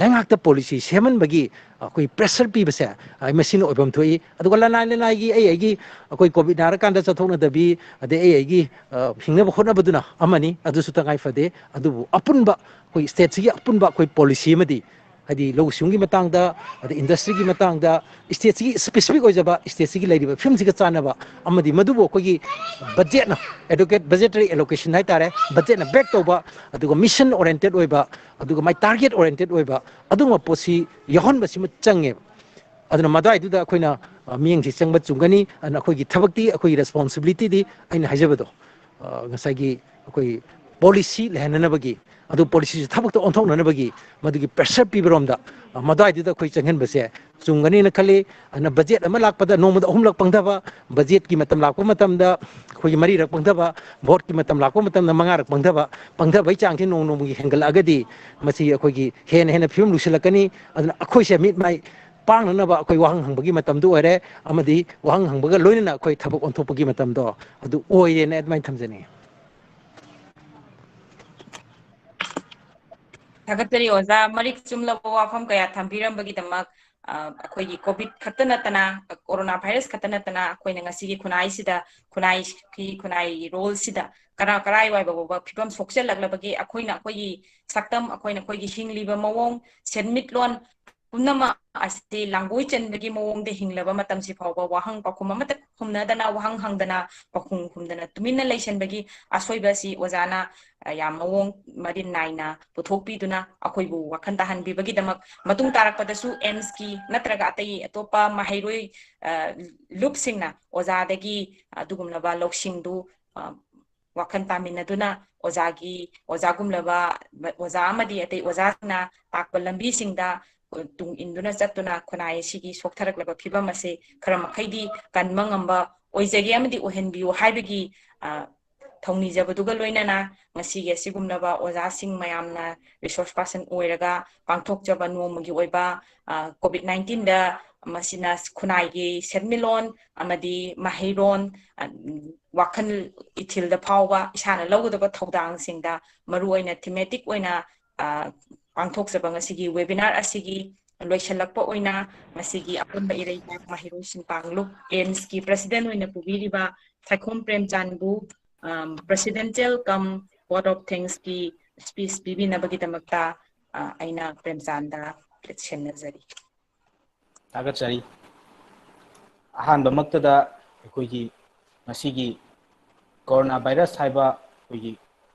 ꯂꯩꯉꯥꯛꯇ ꯄꯣꯂꯤꯁꯤ ꯁꯦꯝꯍꯟꯕꯒꯤ ꯑꯩꯈꯣꯏ ꯄ꯭ꯔꯦꯁꯔ ꯄꯤꯕꯁꯦ, ꯑ, ꯃꯁꯤꯅ ꯑꯣꯏꯐꯝ ꯊꯣꯛꯏ꯫ ꯑꯗꯨꯒ ꯂꯅꯥꯏ ꯂꯅꯥꯏꯒꯤ ꯑꯩ ꯑꯩꯒꯤ ꯑꯩꯈꯣꯏ ꯀꯣꯚꯤꯗ ꯅꯥꯔꯀꯥꯟꯗ ꯆꯠꯊꯣꯛꯅꯗꯕꯤ, ꯑꯗꯩ ꯑꯩ ꯑꯩꯒꯤ, ꯑ, ꯍꯤꯡꯅꯕ ꯍꯣꯠꯅꯕꯗꯨꯅ ꯑꯃꯅꯤ, ꯑꯗꯨꯁꯨ ꯇꯉꯥꯏ ꯐꯗꯦ꯫ ꯑꯗꯨꯕꯨ ꯑꯄꯨꯟꯕ ꯑꯩꯈꯣꯏ ꯁ꯭ꯇꯦꯠꯁꯤꯒꯤ ꯑꯄꯨꯟꯕ ꯑꯩꯈꯣꯏ ꯄꯣꯂꯤꯁꯤ ꯑꯃꯗꯤ, ꯍꯥꯏꯗꯤ ꯂꯧꯎ ꯁꯤꯡꯎꯒꯤ ꯃꯇꯥꯡꯗ, ꯑꯗꯩ ꯏꯟꯗꯁꯇ꯭ꯔꯤꯒꯤ ꯃꯇꯥꯡꯗ, ꯁ꯭ꯇꯦꯠꯁꯤꯒꯤ ꯁ꯭ꯄꯦꯁꯤꯐꯤꯛ ꯑꯣꯏꯖꯕ, ꯁ꯭ꯇꯦꯠꯁꯤꯒꯤ ꯂꯩꯔꯤꯕ ꯐꯤꯕꯝꯁꯤꯒ ꯆꯥꯟꯅꯕ, ꯑꯃꯗꯤ ꯃꯗꯨꯕꯨ ꯑꯩꯈꯣꯏꯒꯤ ꯕꯖꯦꯠꯅ, ꯑꯦꯗꯣꯀꯦꯠ ꯕꯖꯦꯇꯔꯤ ꯑꯦꯂꯣꯀꯦꯁꯟ ꯍꯥꯏꯇꯥꯔꯦ, ꯕꯖꯦꯠꯅ ꯕꯦꯛ ꯇꯧꯕ, ꯑꯗꯨꯒ ꯃꯤꯁꯟ ꯑꯣꯔꯤꯌꯦꯟꯇꯦꯠ ꯑꯣꯏꯕ, ꯑꯗꯨꯒ ꯃꯥꯏ ꯇꯥꯔꯒꯦꯠ ꯑꯣꯔꯤꯌꯦꯟꯇꯦꯠ ꯑꯣꯏꯕ ꯑꯗꯨꯒꯨꯝꯕ ꯄꯣꯠꯁꯤ ꯌꯥꯎꯍꯟꯕꯁꯤꯃ ꯆꯪꯉꯦꯕ꯫ ꯑꯗꯨꯅ ꯃꯗꯨꯋꯥꯏꯗꯨꯗ ꯑꯩꯈꯣꯏꯅ, ꯑ, ꯃꯤꯠꯌꯦꯡꯁꯤ ꯆꯪꯕ ꯆꯨꯝꯒꯅꯤ꯫ ꯑꯗꯨꯅ ꯑꯩꯈꯣꯏꯒꯤ ꯊꯕꯛꯇꯤ, ꯑꯩꯈꯣꯏꯒꯤ ꯔꯦꯁꯄꯣꯟꯁꯤꯕꯤꯂꯤꯇꯤꯗꯤ ꯑꯩꯅ ꯍꯥꯏꯖꯕꯗꯣ, ꯑ, ꯉꯁꯥꯏꯒꯤ ꯑꯩꯈꯣꯏ ꯄꯣꯂꯤꯁꯤ ꯂꯩꯍꯟꯅꯅꯕꯒꯤ, ꯑꯗꯨ ꯄꯣꯂꯤꯁꯤꯁꯤ ꯊꯕꯛꯇ ꯑꯣꯟꯊꯣꯛꯅꯅꯕꯒꯤ ꯃꯗꯨꯒꯤ ꯄ꯭ꯔꯦꯁꯔ ꯄꯤꯕꯔꯣꯝꯗ, ꯑ, ꯃꯗꯨꯋꯥꯏꯗꯨꯗ ꯑꯩꯈꯣꯏ ꯆꯪꯍꯟꯕꯁꯦ ꯆꯨꯝꯒꯅꯤꯅ ꯈꯜꯂꯤ꯫ ꯑꯗꯨꯅ ꯕꯖꯦꯠ ꯑꯃ ꯂꯥꯛꯄꯗ ꯅꯣꯡꯃꯗ ꯑꯍꯨꯝꯂꯛ ꯄꯪꯊꯕ, ꯕꯖꯦꯠꯀꯤ ꯃꯇꯝ ꯂꯥꯛꯄ ꯃꯇꯝꯗ ꯑꯩꯈꯣꯏꯒꯤ ꯃꯔꯤꯔꯛ ꯄꯪꯊꯕ, ꯚꯣꯠꯀꯤ ꯃꯇꯝ ꯂꯥꯛꯄ ꯃꯇꯝꯗ ꯃꯉꯥꯔꯛ ꯄꯪꯊꯕ, ꯄꯪꯊꯕꯒꯤ ꯆꯥꯡꯁꯤ ꯅꯣꯡꯃ ꯅꯣꯡꯃꯒꯤ ꯍꯦꯟꯒꯠꯂꯛꯑꯒꯗꯤ ꯃꯁꯤ ꯑꯩꯈꯣꯏꯒꯤ ꯍꯦꯟꯅ ꯍꯦꯟꯅ ꯐꯤꯕꯝ ꯂꯨꯁꯤꯜꯂꯛꯀꯅꯤ꯫ ꯑꯗꯨꯅ ꯑꯩꯈꯣꯏꯁꯦ ꯃꯤꯠ ꯃꯥꯏ ꯄꯥꯡꯅꯅꯕ ꯑꯩꯈꯣꯏ ꯋꯥꯍꯪ ꯍꯪꯕꯒꯤ ꯃꯇꯝꯗꯨ ꯑꯣꯏꯔꯦ, ꯑꯃꯗꯤ ꯋꯥꯍꯪ ꯍꯪꯕꯒ ꯂꯣꯏꯅꯅ ꯑꯩꯈꯣꯏ ꯊꯕꯛ ꯑꯣꯟꯊꯣꯛꯄꯒꯤ ꯃꯇꯝꯗꯣ ꯑꯗꯨ ꯑꯣꯏꯔꯦꯅ ꯑꯗꯨꯃꯥꯏꯅ ꯊꯝꯖꯅꯤꯡꯉꯤ꯫ ꯊꯥꯒꯠꯆꯔꯤ ꯑꯣꯖꯥ, ꯃꯔꯤꯛ ꯆꯨꯝꯂꯕ ꯋꯥꯐꯝ ꯀꯌꯥ ꯊꯝꯕꯤꯔꯝꯕꯒꯤꯗꯃꯛ꯫ ꯑ, ꯑꯩꯈꯣꯏꯒꯤ ꯀꯣꯚꯤꯗ ꯈꯛꯇ ꯅꯠꯇꯅ, ꯀꯣꯔꯣꯅꯥ ꯚꯥꯏꯔꯁ ꯈꯛꯇ ꯅꯠꯇꯅ, ꯑꯩꯈꯣꯏꯅ ꯉꯁꯤꯒꯤ ꯈꯨꯟꯅꯥꯏꯁꯤꯗ, ꯈꯨꯟꯅꯥꯏꯒꯤ, ꯈꯨꯟꯅꯥꯏꯔꯣꯜꯁꯤꯗ ꯀꯔꯥꯏ ꯀꯔꯥꯏ ꯋꯥꯏꯕ ꯐꯥꯎꯕ ꯐꯤꯕꯝ ꯁꯣꯛꯆꯜꯂꯛꯂꯕꯒꯤ ꯑꯩꯈꯣꯏꯅ ꯑꯩꯈꯣꯏꯒꯤ ꯁꯛꯇꯝ, ꯑꯩꯈꯣꯏꯅ ꯑꯩꯈꯣꯏꯒꯤ ꯍꯤꯡꯂꯤꯕ ꯃꯑꯣꯡ, ꯁꯦꯟꯃꯤꯠꯂꯣꯟ ꯄꯨꯝꯅꯃꯛ ꯑꯁꯤ ꯂꯥꯡꯒꯣꯏ ꯆꯟꯕꯒꯤ ꯃꯑꯣꯡꯗ ꯍꯤꯡꯂꯕ ꯃꯇꯝꯁꯤ ꯐꯥꯎꯕ ꯋꯥꯍꯪ ꯄꯥꯎꯈꯨꯝ ꯑꯃꯠꯇ ꯈꯨꯝꯅꯗꯅ, ꯋꯥꯍꯪ ꯍꯪꯗꯅ, ꯄꯥꯎꯈꯨꯝ ꯈꯨꯝꯗꯅ ꯇꯨꯃꯤꯟꯅ ꯂꯩꯁꯟꯕꯒꯤ ꯑꯁꯣꯏꯕ ꯑꯁꯤ ꯑꯣꯖꯥꯅ, ꯑ, ꯌꯥꯝ ꯃꯑꯣꯡ ꯃꯔꯤꯟ ꯅꯥꯏꯅ ꯄꯨꯊꯣꯛꯄꯤꯗꯨꯅ ꯑꯩꯈꯣꯏꯕꯨ ꯋꯥꯈꯜ ꯇꯥꯍꯟꯕꯤꯕꯒꯤꯗꯃꯛ, ꯃꯇꯨꯡ ꯇꯥꯔꯛꯄꯗꯁꯨ ꯑꯦꯝꯁꯀꯤ ꯅꯠꯇ꯭ꯔꯒ ꯑꯇꯩ ꯑꯇꯣꯞꯄ ꯃꯍꯩꯔꯣꯏ, ꯑ, ꯂꯨꯞꯁꯤꯡꯅ ꯑꯣꯖꯥꯗꯒꯤ ꯑꯗꯨꯒꯨꯝꯂꯕ ꯂꯧꯁꯤꯡꯗꯨ, ꯑ, ꯋꯥꯈꯜ ꯇꯥꯃꯤꯟꯅꯗꯨꯅ ꯑꯣꯖꯥꯒꯤ, ꯑꯣꯖꯥꯒꯨꯝꯂꯕ, ꯑꯣꯖꯥ ꯑꯃꯗꯤ ꯑꯇꯩ ꯑꯣꯖꯥꯁꯤꯡꯅ ꯇꯥꯛꯄ ꯂꯝꯕꯤꯁꯤꯡꯗ ꯇꯨꯡ ꯏꯟꯗꯨꯅ ꯆꯠꯇꯨꯅ ꯈꯨꯟꯅꯥꯏ ꯑꯁꯤꯒꯤ ꯁꯣꯛꯊꯔꯛꯂꯕ ꯐꯤꯕꯝ ꯑꯁꯤ ꯈꯔ ꯃꯈꯩꯗꯤ ꯀꯟꯕ ꯉꯝꯕ ꯑꯣꯏꯖꯒꯦ ꯑꯃꯗꯤ ꯑꯣꯏꯍꯟꯕꯤꯌꯨ ꯍꯥꯏꯕꯒꯤ, ꯑ, ꯊꯧꯅꯤꯖꯕꯗꯨꯒ ꯂꯣꯏꯅꯅ ꯉꯁꯤꯒꯤ ꯑꯁꯤꯒꯨꯝꯂꯕ ꯑꯣꯖꯥꯁꯤꯡ ꯃꯌꯥꯝꯅ resource person ꯑꯣꯏꯔꯒ ꯄꯥꯡꯊꯣꯛꯆꯕ ꯅꯣꯡꯃꯒꯤ ꯑꯣꯏꯕ, ꯑ, ꯀꯣꯚꯤꯗ ꯅꯥꯏꯟꯇꯤꯟꯗ ꯃꯁꯤꯅ ꯈꯨꯟꯅꯥꯏꯒꯤ ꯁꯦꯟꯃꯤꯠꯂꯣꯟ ꯑꯃꯗꯤ ꯃꯍꯩꯔꯣꯟ, ꯑ, ꯋꯥꯈꯜ ꯏꯊꯤꯜꯗ ꯐꯥꯎꯕ ꯏꯁꯥꯅ ꯂꯧꯒꯗꯕ ꯊꯧꯗꯥꯡꯁꯤꯡꯗ ꯃꯔꯨꯑꯣꯏꯅ thematic ꯑꯣꯏꯅ, ꯑ, ꯄꯥꯡꯊꯣꯛꯆꯕ ꯉꯁꯤꯒꯤ webinar ꯑꯁꯤꯒꯤ ꯂꯣꯏꯁꯤꯜꯂꯛꯄ ꯑꯣꯏꯅ ꯉꯁꯤꯒꯤ ꯑꯄꯨꯟꯕ ꯏꯔꯩꯕꯥꯛ ꯃꯍꯩꯔꯣꯏꯁꯤꯡ ꯀꯥꯡꯂꯨꯞ, ꯑꯦꯝꯁꯀꯤ president ꯑꯣꯏꯅ ꯄꯨꯕꯤꯔꯤꯕ ꯁꯥꯏꯈꯣꯝ ꯄ꯭ꯔꯦꯝꯆꯥꯟꯕꯨ, ꯑꯝ, presidential cum vote of thanksꯀꯤ speech ꯄꯤꯕꯤꯅꯕꯒꯤꯗꯃꯛꯇ, ꯑ, ꯑꯩꯅ ꯄ꯭ꯔꯦꯝꯆꯥꯟꯗ ꯁꯦꯟꯅꯖꯔꯤ꯫ ꯊꯥꯒꯠꯆꯔꯤ꯫ ꯑꯍꯥꯟꯕꯃꯛꯇꯗ ꯑꯩꯈꯣꯏꯒꯤ ꯉꯁꯤꯒꯤ ꯀꯣꯔꯣꯅꯥ ꯚꯥꯏꯔꯁ ꯍꯥꯏꯕ ꯑꯩꯈꯣꯏꯒꯤ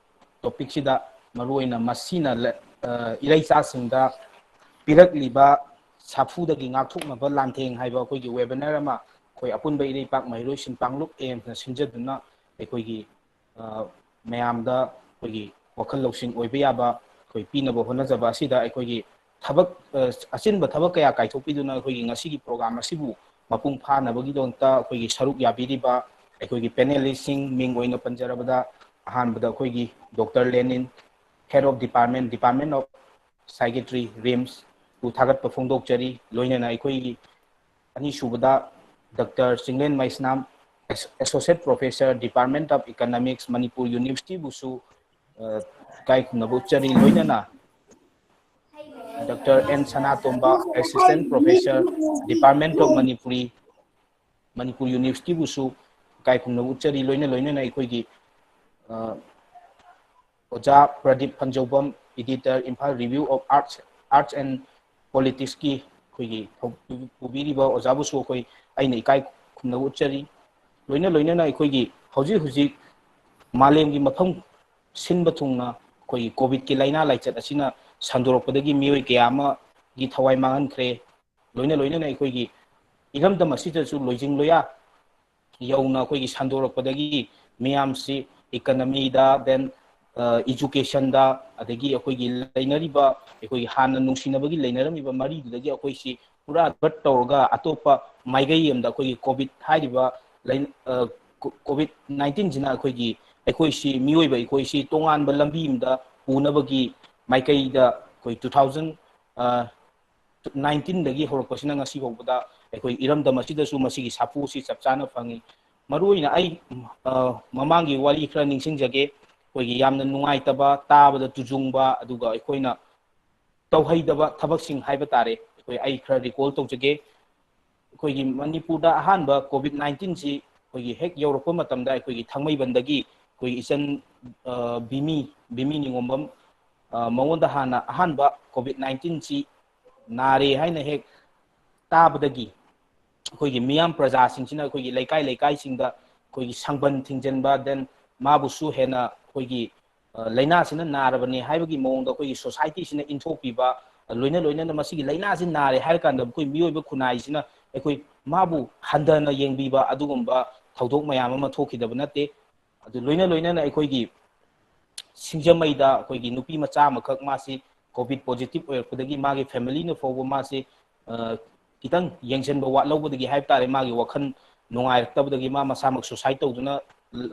ꯇꯣꯄꯤꯛꯁꯤꯗ ꯃꯔꯨꯑꯣꯏꯅ ꯃꯁꯤꯅ ꯂ-, ꯑ, ꯏꯔꯩꯆꯥꯁꯤꯡꯗ ꯄꯤꯔꯛꯂꯤꯕ ꯁꯥꯐꯨꯗꯒꯤ ꯉꯥꯛꯊꯣꯛꯅꯕ ꯂꯥꯟꯊꯦꯡ ꯍꯥꯏꯕ ꯑꯩꯈꯣꯏꯒꯤ webinar ꯑꯃ ꯑꯩꯈꯣꯏ ꯑꯄꯨꯟꯕ ꯏꯔꯩꯄꯥꯛ ꯃꯍꯩꯔꯣꯏꯁꯤꯡ ꯀꯥꯡꯂꯨꯞ ꯑꯦꯝꯁꯅ ꯁꯤꯟꯖꯗꯨꯅ ꯑꯩꯈꯣꯏꯒꯤ, ꯑ, ꯃꯌꯥꯝꯗ ꯑꯩꯈꯣꯏꯒꯤ ꯋꯥꯈꯜ ꯂꯧꯁꯤꯡ ꯑꯣꯏꯕ ꯌꯥꯕ ꯑꯩꯈꯣꯏ ꯄꯤꯅꯕ ꯍꯣꯠꯅꯖꯕ ꯑꯁꯤꯗ ꯑꯩꯈꯣꯏꯒꯤ ꯊꯕꯛ, ꯑ, ꯑꯆꯤꯟꯕ ꯊꯕꯛ ꯀꯌꯥ ꯀꯥꯏꯊꯣꯛꯄꯤꯗꯨꯅ ꯑꯩꯈꯣꯏꯒꯤ ꯉꯁꯤꯒꯤ program ꯑꯁꯤꯕꯨ ꯃꯄꯨꯡ ꯐꯥꯅꯕꯒꯤꯗꯃꯛꯇ ꯑꯩꯈꯣꯏꯒꯤ ꯁꯔꯨꯛ ꯌꯥꯕꯤꯔꯤꯕ ꯑꯩꯈꯣꯏꯒꯤ panelistꯁꯤꯡ ꯃꯤꯡ ꯑꯣꯏꯅ ꯄꯟꯖꯔꯕꯗ ꯑꯍꯥꯟꯕꯗ ꯑꯩꯈꯣꯏꯒꯤ doctor ꯂꯦꯅꯤꯟ, Head of Department, Department of Psychiatry, RIMS ꯕꯨ ꯊꯥꯒꯠꯄ ꯐꯣꯡꯗꯣꯛꯆꯔꯤ꯫ ꯂꯣꯏꯅꯅ ꯑꯩꯈꯣꯏꯒꯤ ꯑꯅꯤꯁꯨꯕꯗ doctor Chinglen Meisnam, Associate Professor, Department of Economics, Manipur Universityꯕꯨꯁꯨ, ꯑ, ꯏꯀꯥꯏ ꯈꯨꯝꯅꯕ ꯎꯠꯆꯔꯤ꯫ ꯂꯣꯏꯅꯅ Doctor N Sanatomba, Assistant Professor, Department of Manipuri, Manipur ꯌꯨꯅꯤꯚꯔꯁꯤꯇꯤꯕꯨꯁꯨ ꯏꯀꯥꯏ ꯈꯨꯝꯅꯕ ꯎꯠꯆꯔꯤ꯫ ꯂꯣꯏꯅ ꯂꯣꯏꯅꯅ ꯑꯩꯈꯣꯏꯒꯤ, ꯑ, ꯑꯣꯖꯥ Pradeep ꯐꯪꯖꯧꯕꯝ, Editor, Imphal Review of Arts, Arts and Politicsꯀꯤ ꯑꯩꯈꯣꯏꯒꯤ ꯊꯧ-, ꯄꯨꯕꯤꯔꯤꯕ ꯑꯣꯖꯥꯕꯨꯁꯨ ꯑꯩꯈꯣꯏ ꯑꯩꯅ ꯏꯀꯥꯏ ꯈꯨꯝꯅꯕ ꯎꯠꯆꯔꯤ꯫ ꯂꯣꯏꯅ ꯂꯣꯏꯅꯅ ꯑꯩꯈꯣꯏꯒꯤ ꯍꯧꯖꯤꯛ ꯍꯧꯖꯤꯛ ꯃꯥꯂꯦꯝꯒꯤ ꯃꯐꯝ ꯁꯤꯟꯕ ꯊꯨꯡꯅ ꯑꯩꯈꯣꯏꯒꯤ ꯀꯣꯚꯤꯗꯀꯤ ꯂꯥꯏꯅꯥ ꯂꯥꯏꯆꯠ ꯑꯁꯤꯅ ꯁꯟꯗꯣꯔꯛꯄꯗꯒꯤ ꯃꯤꯑꯣꯏ ꯀꯌꯥ ꯑꯃꯒꯤ ꯊꯋꯥꯏ ꯃꯥꯡꯍꯟꯈ꯭ꯔꯦ꯫ ꯂꯣꯏꯅ ꯂꯣꯏꯅꯅ ꯑꯩꯈꯣꯏꯒꯤ ꯏꯔꯝꯗꯝ ꯑꯁꯤꯗꯁꯨ ꯂꯣꯏꯖꯤꯡ ꯂꯣꯌꯥ ꯌꯧꯅ ꯑꯩꯈꯣꯏꯒꯤ ꯁꯟꯗꯣꯔꯛꯄꯗꯒꯤ ꯃꯤꯌꯥꯝꯁꯤ economyꯗ, then, ꯑ, educationꯗ, ꯑꯗꯒꯤ ꯑꯩꯈꯣꯏꯒꯤ ꯂꯩꯅꯔꯤꯕ, ꯑꯩꯈꯣꯏꯒꯤ ꯍꯥꯟꯅ ꯅꯨꯡꯁꯤꯅꯕꯒꯤ ꯂꯩꯅꯔꯝꯃꯤꯕ ꯃꯔꯤꯗꯨꯗꯒꯤ ꯑꯩꯈꯣꯏꯁꯤ ꯄꯨꯔꯥ divert ꯇꯧꯔꯒ ꯑꯇꯣꯞꯄ ꯃꯥꯏꯀꯩ ꯑꯃꯗ ꯑꯩꯈꯣꯏꯒꯤ ꯀꯣꯚꯤꯗ ꯍꯥꯏꯔꯤꯕ ꯂꯩ-, ꯑ, ꯀꯣ-, ꯀꯣꯚꯤꯗ ꯅꯥꯏꯟꯇꯤꯟꯁꯤꯅ ꯑꯩꯈꯣꯏꯒꯤ, ꯑꯩꯈꯣꯏꯁꯤ ꯃꯤꯑꯣꯏꯕ ꯑꯩꯈꯣꯏꯁꯤ ꯇꯣꯉꯥꯟꯕ ꯂꯝꯕꯤ ꯑꯃꯗ ꯄꯨꯅꯕꯒꯤ ꯃꯥꯏꯀꯩꯗ ꯑꯩꯈꯣꯏ ꯇꯨ ꯊꯥꯎꯖꯟ, ꯑ, ꯅꯥꯏꯟꯇꯤꯟꯗꯒꯤ ꯍꯧꯔꯛꯄꯁꯤꯅ ꯉꯁꯤ ꯐꯥꯎꯕꯗ ꯑꯩꯈꯣꯏ ꯏꯔꯝꯗꯝ ꯑꯁꯤꯗꯁꯨ ꯃꯁꯤꯒꯤ ꯁꯥꯐꯨ ꯑꯁꯤ ꯆꯞ ꯆꯥꯅ ꯐꯪꯉꯤ꯫ ꯃꯔꯨꯑꯣꯏꯅ ꯑꯩ, ꯑ, ꯃꯃꯥꯡꯒꯤ ꯋꯥꯔꯤ ꯈꯔ ꯅꯤꯡꯁꯤꯡꯖꯒꯦ꯫ ꯑꯩꯈꯣꯏꯒꯤ ꯌꯥꯝꯅ ꯅꯨꯡꯉꯥꯏꯇꯕ, ꯇꯥꯕꯗ ꯇꯨꯖꯨꯡꯕ, ꯑꯗꯨꯒ ꯑꯩꯈꯣꯏꯅ ꯇꯧꯍꯩꯗꯕ ꯊꯕꯛꯁꯤꯡ ꯍꯥꯏꯕ ꯇꯥꯔꯦ꯫ ꯑꯩꯈꯣꯏ, ꯑꯩ ꯈꯔ recall ꯇꯧꯖꯒꯦ꯫ ꯑꯩꯈꯣꯏꯒꯤ ꯃꯅꯤꯄꯨꯔꯗ ꯑꯍꯥꯟꯕ ꯀꯣꯚꯤꯗ ꯅꯥꯏꯟꯇꯤꯟꯁꯤ ꯑꯩꯈꯣꯏꯒꯤ ꯍꯦꯛ ꯌꯧꯔꯛꯄ ꯃꯇꯝꯗ ꯑꯩꯈꯣꯏꯒꯤ ꯊꯥꯡꯃꯩꯕꯟꯗꯒꯤ ꯑꯩꯈꯣꯏꯒꯤ ꯏꯆꯟ, ꯑ, ꯕꯤꯃꯤ, ꯕꯤꯃꯤ ꯅꯤꯉꯣꯝꯕꯝ, ꯑ, ꯃꯉꯣꯟꯗ ꯍꯥꯟꯅ ꯑꯍꯥꯟꯕ ꯀꯣꯚꯤꯗ ꯅꯥꯏꯟꯇꯤꯟꯁꯤ ꯅꯥꯔꯦ ꯍꯥꯏꯅ ꯍꯦꯛ ꯇꯥꯕꯗꯒꯤ ꯑꯩꯈꯣꯏꯒꯤ ꯃꯤꯌꯥꯝ ꯄ꯭ꯔꯖꯥꯁꯤꯡꯁꯤꯅ ꯑꯩꯈꯣꯏꯒꯤ ꯂꯩꯀꯥꯏ ꯂꯩꯀꯥꯏꯁꯤꯡꯗ ꯑꯩꯈꯣꯏꯒꯤ ꯁꯪꯕꯟ ꯊꯤꯡꯖꯤꯟꯕ, then ꯃꯥꯕꯨꯁꯨ ꯍꯦꯟꯅ ꯑꯩꯈꯣꯏꯒꯤ, ꯑ, ꯂꯥꯏꯅꯥꯁꯤꯅ ꯅꯥꯔꯕꯅꯦ ꯍꯥꯏꯕꯒꯤ ꯃꯑꯣꯡꯗ ꯑꯩꯈꯣꯏꯒꯤ societyꯁꯤꯅ ꯏꯟꯊꯣꯛꯄꯤꯕ, ꯑ, ꯂꯣꯏꯅ ꯂꯣꯏꯅꯅ ꯃꯁꯤꯒꯤ ꯂꯥꯏꯅꯥꯁꯤ ꯅꯥꯔꯦ ꯍꯥꯏꯔ ꯀꯥꯟꯗ ꯑꯩꯈꯣꯏ ꯃꯤꯑꯣꯏꯕ ꯈꯨꯟꯅꯥꯏꯁꯤꯅ ꯑꯩꯈꯣꯏ ꯃꯥꯕꯨ ꯍꯟꯊꯅ ꯌꯦꯡꯕꯤꯕ ꯑꯗꯨꯒꯨꯝꯕ ꯊꯧꯗꯣꯛ ꯃꯌꯥꯝ ꯑꯃ ꯊꯣꯛꯈꯤꯗꯕ ꯅꯠꯇꯦ꯫ ꯑꯗꯨ ꯂꯣꯏꯅ ꯂꯣꯏꯅꯅ ꯑꯩꯈꯣꯏꯒꯤ ꯁꯤꯡꯖꯃꯩꯗ ꯑꯩꯈꯣꯏꯒꯤ ꯅꯨꯄꯤ ꯃꯆꯥ ꯑꯃꯈꯛ ꯃꯥꯁꯤ ꯀꯣꯚꯤꯗ positive ꯑꯣꯏꯔꯛꯄꯗꯒꯤ ꯃꯥꯒꯤ familyꯅ ꯐꯥꯎꯕ ꯃꯥꯁꯤ, ꯑ, ꯈꯤꯇꯪ ꯌꯦꯡꯁꯤꯟꯕ ꯋꯥꯠꯍꯧꯕꯗꯒꯤ ꯍꯥꯏꯕ ꯇꯥꯔꯦ, ꯃꯥꯒꯤ ꯋꯥꯈꯜ ꯅꯨꯡꯉꯥꯏꯔꯛꯇꯕꯗꯒꯤ ꯃꯥ ꯃꯁꯥꯃꯛ suicide ꯇꯧꯗꯨꯅ,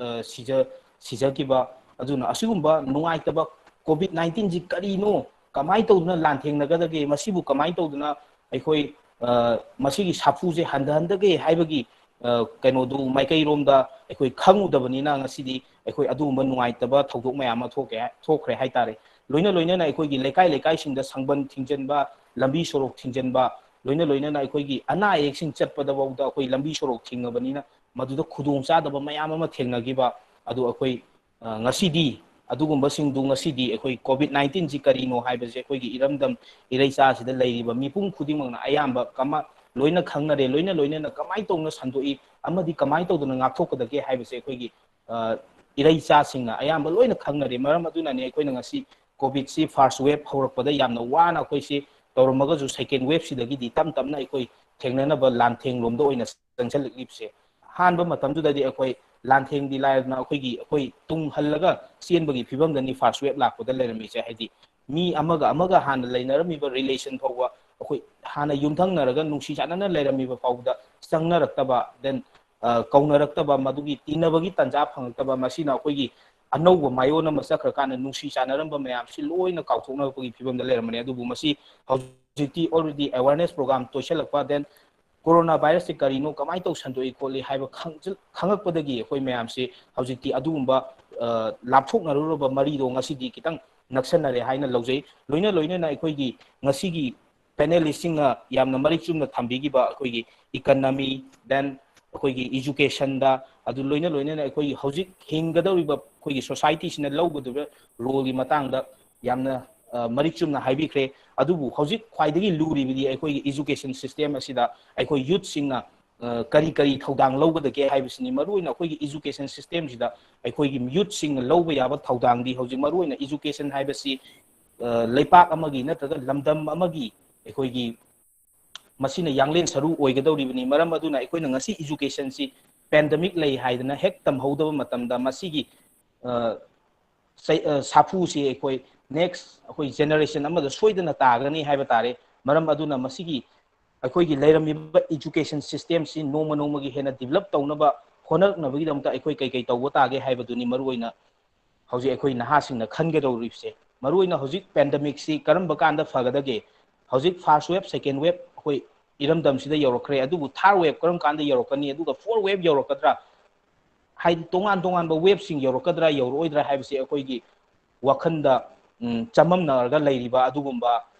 ꯑ, ꯁꯤꯖ-, ꯁꯤꯖꯈꯤꯕ꯫ ꯑꯗꯨꯅ ꯑꯁꯤꯒꯨꯝꯕ ꯅꯨꯡꯉꯥꯏꯇꯕ ꯀꯣꯚꯤꯗ ꯅꯥꯏꯟꯇꯤꯟꯁꯤ ꯀꯔꯤꯅꯣ, ꯀꯃꯥꯏꯅ ꯇꯧꯗꯨꯅ ꯂꯥꯟꯊꯦꯡꯅꯒꯗꯒꯦ, ꯃꯁꯤꯕꯨ ꯀꯃꯥꯏꯅ ꯇꯧꯗꯨꯅ ꯑꯩꯈꯣꯏ, ꯑ, ꯃꯁꯤꯒꯤ ꯁꯥꯐꯨꯁꯦ ꯍꯟꯊꯍꯟꯗꯒꯦ ꯍꯥꯏꯕꯒꯤ, ꯑ, ꯀꯩꯅꯣꯗꯨ ꯃꯥꯏꯀꯩꯔꯣꯝꯗ ꯑꯩꯈꯣꯏ ꯈꯪꯉꯨꯗꯕꯅꯤꯅ ꯉꯁꯤꯗꯤ ꯑꯩꯈꯣꯏ ꯑꯗꯨꯒꯨꯝꯕ ꯅꯨꯡꯉꯥꯏꯇꯕ ꯊꯧꯗꯣꯛ ꯃꯌꯥꯝ ꯑꯃ ꯊꯣꯛꯀꯦ ꯍꯥꯏ-, ꯊꯣꯛꯈ꯭ꯔꯦ ꯍꯥꯏꯇꯥꯔꯦ꯫ ꯂꯣꯏꯅ ꯂꯣꯏꯅꯅ ꯑꯩꯈꯣꯏꯒꯤ ꯂꯩꯀꯥꯏ ꯂꯩꯀꯥꯏꯁꯤꯡꯗ ꯁꯪꯕꯟ ꯊꯤꯡꯖꯤꯟꯕ, ꯂꯝꯕꯤ ꯁꯣꯔꯣꯛ ꯊꯤꯡꯖꯤꯟꯕ, ꯂꯣꯏꯅ ꯂꯣꯏꯅꯅ ꯑꯩꯈꯣꯏꯒꯤ ꯑꯅꯥ ꯑꯌꯦꯛꯁꯤꯡ ꯆꯠꯄꯗ ꯐꯥꯎꯗ ꯑꯩꯈꯣꯏ ꯂꯝꯕꯤ ꯁꯣꯔꯣꯛ ꯊꯤꯡꯉꯕꯅꯤꯅ ꯃꯗꯨꯗ ꯈꯨꯗꯣꯡꯆꯥꯗꯕ ꯃꯌꯥꯝ ꯑꯃ ꯊꯦꯡꯅꯈꯤꯕ ꯑꯗꯨ ꯑꯩꯈꯣꯏ, ꯑ, ꯉꯁꯤꯗꯤ ꯑꯗꯨꯒꯨꯝꯕꯁꯤꯡꯗꯨ ꯉꯁꯤꯗꯤ ꯑꯩꯈꯣꯏ COVID nineteen ꯁꯤ ꯀꯔꯤꯅꯣ ꯍꯥꯏꯕꯁꯦ ꯑꯩꯈꯣꯏꯒꯤ ꯏꯔꯝꯗꯝ ꯏꯔꯩꯆꯥꯁꯤꯗ ꯂꯩꯔꯤꯕ ꯃꯤꯄꯨꯝ ꯈꯨꯗꯤꯡꯃꯛꯅ ꯑꯌꯥꯝꯕ ꯀꯃ-, ꯂꯣꯏꯅ ꯈꯪꯅꯔꯦ, ꯂꯣꯏꯅ ꯂꯣꯏꯅꯅ ꯀꯃꯥꯏꯅ ꯇꯧꯅ ꯁꯟꯗꯣꯛꯏ ꯑꯃꯗꯤ ꯀꯃꯥꯏꯅ ꯇꯧꯗꯅ ꯉꯥꯛꯊꯣꯛꯀꯗꯒꯦ ꯍꯥꯏꯕꯁꯦ ꯑꯩꯈꯣꯏꯒꯤ, ꯑ, ꯏꯔꯩꯆꯥꯁꯤꯡꯅ ꯑꯌꯥꯝꯕ ꯂꯣꯏꯅ ꯈꯪꯅꯔꯦ꯫ ꯃꯔꯝ ꯑꯗꯨꯅꯅꯦ ꯑꯩꯈꯣꯏꯅ ꯉꯁꯤ COVIDꯁꯤ first wave ꯍꯧꯔꯛꯄꯗ ꯌꯥꯝꯅ ꯋꯥꯅ ꯑꯩꯈꯣꯏꯁꯤ ꯇꯧꯔꯝꯃꯒꯁꯨ second waveꯁꯤꯗꯒꯤꯗꯤ ꯇꯞ ꯇꯞꯅ ꯑꯩꯈꯣꯏ ꯊꯦꯡꯅꯅꯕ ꯂꯥꯟꯊꯦꯡꯂꯣꯝꯗ ꯑꯣꯏꯅ ꯆꯪꯁꯤꯜꯂꯛꯂꯤꯕꯁꯦ꯫ ꯑꯍꯥꯟꯕ ꯃꯇꯝꯗꯨꯗꯗꯤ ꯑꯩꯈꯣꯏ ꯂꯥꯟꯊꯦꯡꯗꯤ ꯂꯥꯏꯔꯗꯅ ꯑꯩꯈꯣꯏꯒꯤ, ꯑꯩꯈꯣꯏ ꯇꯨꯡ ꯍꯜꯂꯒ ꯆꯦꯟꯕꯒꯤ ꯐꯤꯕꯝꯗꯅꯤ first wave ꯂꯥꯛꯄꯗ ꯂꯩꯔꯝꯃꯤꯁꯦ꯫ ꯍꯥꯏꯗꯤ ꯃꯤ ꯑꯃꯒ ꯑꯃꯒ ꯍꯥꯟꯅ ꯂꯩꯅꯔꯝꯃꯤꯕ relation ꯐꯥꯎꯕ ꯑꯩꯈꯣꯏ ꯍꯥꯟꯅ ꯌꯨꯝꯊꯪꯅꯔꯒ ꯅꯨꯡꯁꯤ ꯆꯥꯟꯅꯅ ꯂꯩꯔꯝꯃꯤꯕ ꯐꯥꯎꯕꯗ ꯆꯪꯅꯔꯛꯇꯕ, then, ꯑ, ꯀꯧꯅꯔꯛꯇꯕ, ꯃꯗꯨꯒꯤ ꯇꯤꯟꯅꯕꯒꯤ ꯇꯥꯟꯖꯥ ꯐꯪꯉꯛꯇꯕ, ꯃꯁꯤꯅ ꯑꯩꯈꯣꯏꯒꯤ ꯑꯅꯧꯕ ꯃꯥꯏꯑꯣꯟ ꯑꯃ ꯆꯠꯈ꯭ꯔꯀꯥꯟꯗ ꯅꯨꯡꯁꯤ ꯆꯥꯟꯅꯔꯝꯕ ꯃꯌꯥꯝꯁꯤ ꯂꯣꯏꯅ ꯀꯥꯎꯊꯣꯛꯅꯔꯛꯄꯒꯤ ꯐꯤꯕꯝꯗ ꯂꯩꯔꯝꯕꯅꯦ꯫ ꯑꯗꯨꯕꯨ ꯃꯁꯤ ꯍꯧꯖꯤꯛꯇꯤ already awareness program ꯇꯣꯏꯁꯜꯂꯛꯄ, then coronavirusꯁꯤ ꯀꯔꯤꯅꯣ, ꯀꯃꯥꯏꯅ ꯇꯧ ꯁꯟꯗꯣꯛꯏ ꯈꯣꯠꯂꯤ ꯍꯥꯏꯕ ꯈꯪꯖ-, ꯈꯪꯉꯛꯄꯗꯒꯤ ꯑꯩꯈꯣꯏ ꯃꯌꯥꯝꯁꯤ ꯍꯧꯖꯤꯛꯇꯤ ꯑꯗꯨꯒꯨꯝꯕ, ꯑ, ꯂꯥꯞꯊꯣꯛꯅꯔꯨꯔꯕ ꯃꯔꯤꯗꯣ ꯉꯁꯤꯗꯤ ꯈꯤꯇꯪ ꯅꯛꯁꯟꯅꯔꯦ ꯍꯥꯏꯅ ꯂꯧꯖꯩ꯫ ꯂꯣꯏꯅ ꯂꯣꯏꯅꯅ ꯑꯩꯈꯣꯏꯒꯤ ꯉꯁꯤꯒꯤ panelistꯁꯤꯡꯅ ꯌꯥꯝꯅ ꯃꯔꯤꯛ ꯆꯨꯝꯅ ꯊꯝꯕꯤꯈꯤꯕ ꯑꯩꯈꯣꯏꯒꯤ economy, then ꯑꯩꯈꯣꯏꯒꯤ educationꯗ, ꯑꯗꯨ ꯂꯣꯏꯅ ꯂꯣꯏꯅꯅ ꯑꯩꯈꯣꯏꯒꯤ ꯍꯧꯖꯤꯛ ꯍꯤꯡꯒꯗꯧꯔꯤꯕ ꯑꯩꯈꯣꯏꯒꯤ societyꯁꯤꯅ ꯂꯧꯒꯗꯧꯔꯤꯕ roleꯒꯤ ꯃꯇꯥꯡꯗ ꯌꯥꯝꯅ, ꯑ, ꯃꯔꯤꯛ ꯆꯨꯝꯅ ꯍꯥꯏꯕꯤꯈ꯭ꯔꯦ꯫ ꯑꯗꯨꯕꯨ ꯍꯧꯖꯤꯛ ꯈ꯭ꯋꯥꯏꯗꯒꯤ ꯂꯨꯔꯤꯕꯗꯤ ꯑꯩꯈꯣꯏꯒꯤ education system ꯑꯁꯤꯗ ꯑꯩꯈꯣꯏ youthꯁꯤꯡꯅ, ꯑ, ꯀꯔꯤ ꯀꯔꯤ ꯊꯧꯗꯥꯡ ꯂꯧꯒꯗꯒꯦ ꯍꯥꯏꯕꯁꯤꯅꯤ꯫ ꯃꯔꯨꯑꯣꯏꯅ ꯑꯩꯈꯣꯏꯒꯤ education systemꯁꯤꯗ ꯑꯩꯈꯣꯏꯒꯤ youthꯁꯤꯡꯅ ꯂꯧꯕ ꯌꯥꯕ ꯊꯧꯗꯥꯡꯗꯤ ꯍꯧꯖꯤꯛ ꯃꯔꯨꯑꯣꯏꯅ education ꯍꯥꯏꯕꯁꯤ, ꯑ, ꯂꯩꯄꯥꯛ ꯑꯃꯒꯤ ꯅꯠꯇ꯭ꯔꯒ ꯂꯝꯗꯝ ꯑꯃꯒꯤ ꯑꯩꯈꯣꯏꯒꯤ ꯃꯁꯤꯅ ꯌꯥꯡꯂꯦꯟ ꯁꯔꯨ ꯑꯣꯏꯒꯗꯧꯔꯤꯕꯅꯤ꯫ ꯃꯔꯝ ꯑꯗꯨꯅ ꯑꯩꯈꯣꯏꯅ ꯉꯁꯤ educationꯁꯤ pandemic ꯂꯩ ꯍꯥꯏꯗꯅ ꯍꯦꯛ ꯇꯝꯍꯧꯗꯕ ꯃꯇꯝꯗ ꯃꯁꯤꯒꯤ, ꯑ, ꯆꯩ-, ꯑ, ꯁꯥꯐꯨꯁꯤ ꯑꯩꯈꯣꯏ next ꯑꯩꯈꯣꯏ generation ꯑꯃꯗ ꯁꯣꯏꯗꯅ ꯇꯥꯒꯅꯤ ꯍꯥꯏꯕ ꯇꯥꯔꯦ꯫ ꯃꯔꯝ ꯑꯗꯨꯅ ꯃꯁꯤꯒꯤ ꯑꯩꯈꯣꯏꯒꯤ ꯂꯩꯔꯝꯃꯤꯕ education systemꯁꯤ ꯅꯣꯡꯃ ꯅꯣꯡꯃꯒꯤ ꯍꯦꯟꯅ develop ꯇꯧꯅꯕ ꯍꯣꯠꯅꯔꯛꯅꯕꯒꯤꯗꯃꯛꯇ ꯑꯩꯈꯣꯏ ꯀꯩ ꯀꯩ ꯇꯧꯕ ꯇꯥꯒꯦ ꯍꯥꯏꯕꯗꯨꯅꯤ ꯃꯔꯨꯑꯣꯏꯅ ꯍꯧꯖꯤꯛ ꯑꯩꯈꯣꯏ ꯅꯍꯥꯁꯤꯡꯅ ꯈꯟꯒꯗꯧꯔꯤꯕꯁꯦ꯫ ꯃꯔꯨꯑꯣꯏꯅ ꯍꯧꯖꯤꯛ pandemicꯁꯤ ꯀꯔꯝꯕ ꯀꯥꯟꯗ ꯐꯒꯗꯒꯦ? ꯍꯧꯖꯤꯛ first wave, second wave ꯑꯩꯈꯣꯏ ꯏꯔꯝꯗꯝꯁꯤꯗ ꯌꯧꯔꯛꯈ꯭ꯔꯦ, ꯑꯗꯨꯕꯨ third wave ꯀꯔꯝ ꯀꯥꯟꯗ ꯌꯧꯔꯛꯀꯅꯤ, ꯑꯗꯨꯒ fourth wave ꯌꯧꯔꯛꯀꯗ꯭ꯔꯥ? ꯍꯥꯏꯗꯤ ꯇꯣꯉꯥꯟ ꯇꯣꯉꯥꯟꯕ waveꯁꯤꯡ ꯌꯧꯔꯛꯀꯗ꯭ꯔꯥ ꯌꯧꯔꯛꯑꯣꯏꯗ꯭ꯔꯥ ꯍꯥꯏꯕꯁꯤ ꯑꯩꯈꯣꯏꯒꯤ ꯋꯥꯈꯜꯗ ꯎꯝ, ꯆꯃꯝꯅꯔꯒ ꯂꯩꯔꯤꯕ ꯑꯗꯨꯒꯨꯝꯕ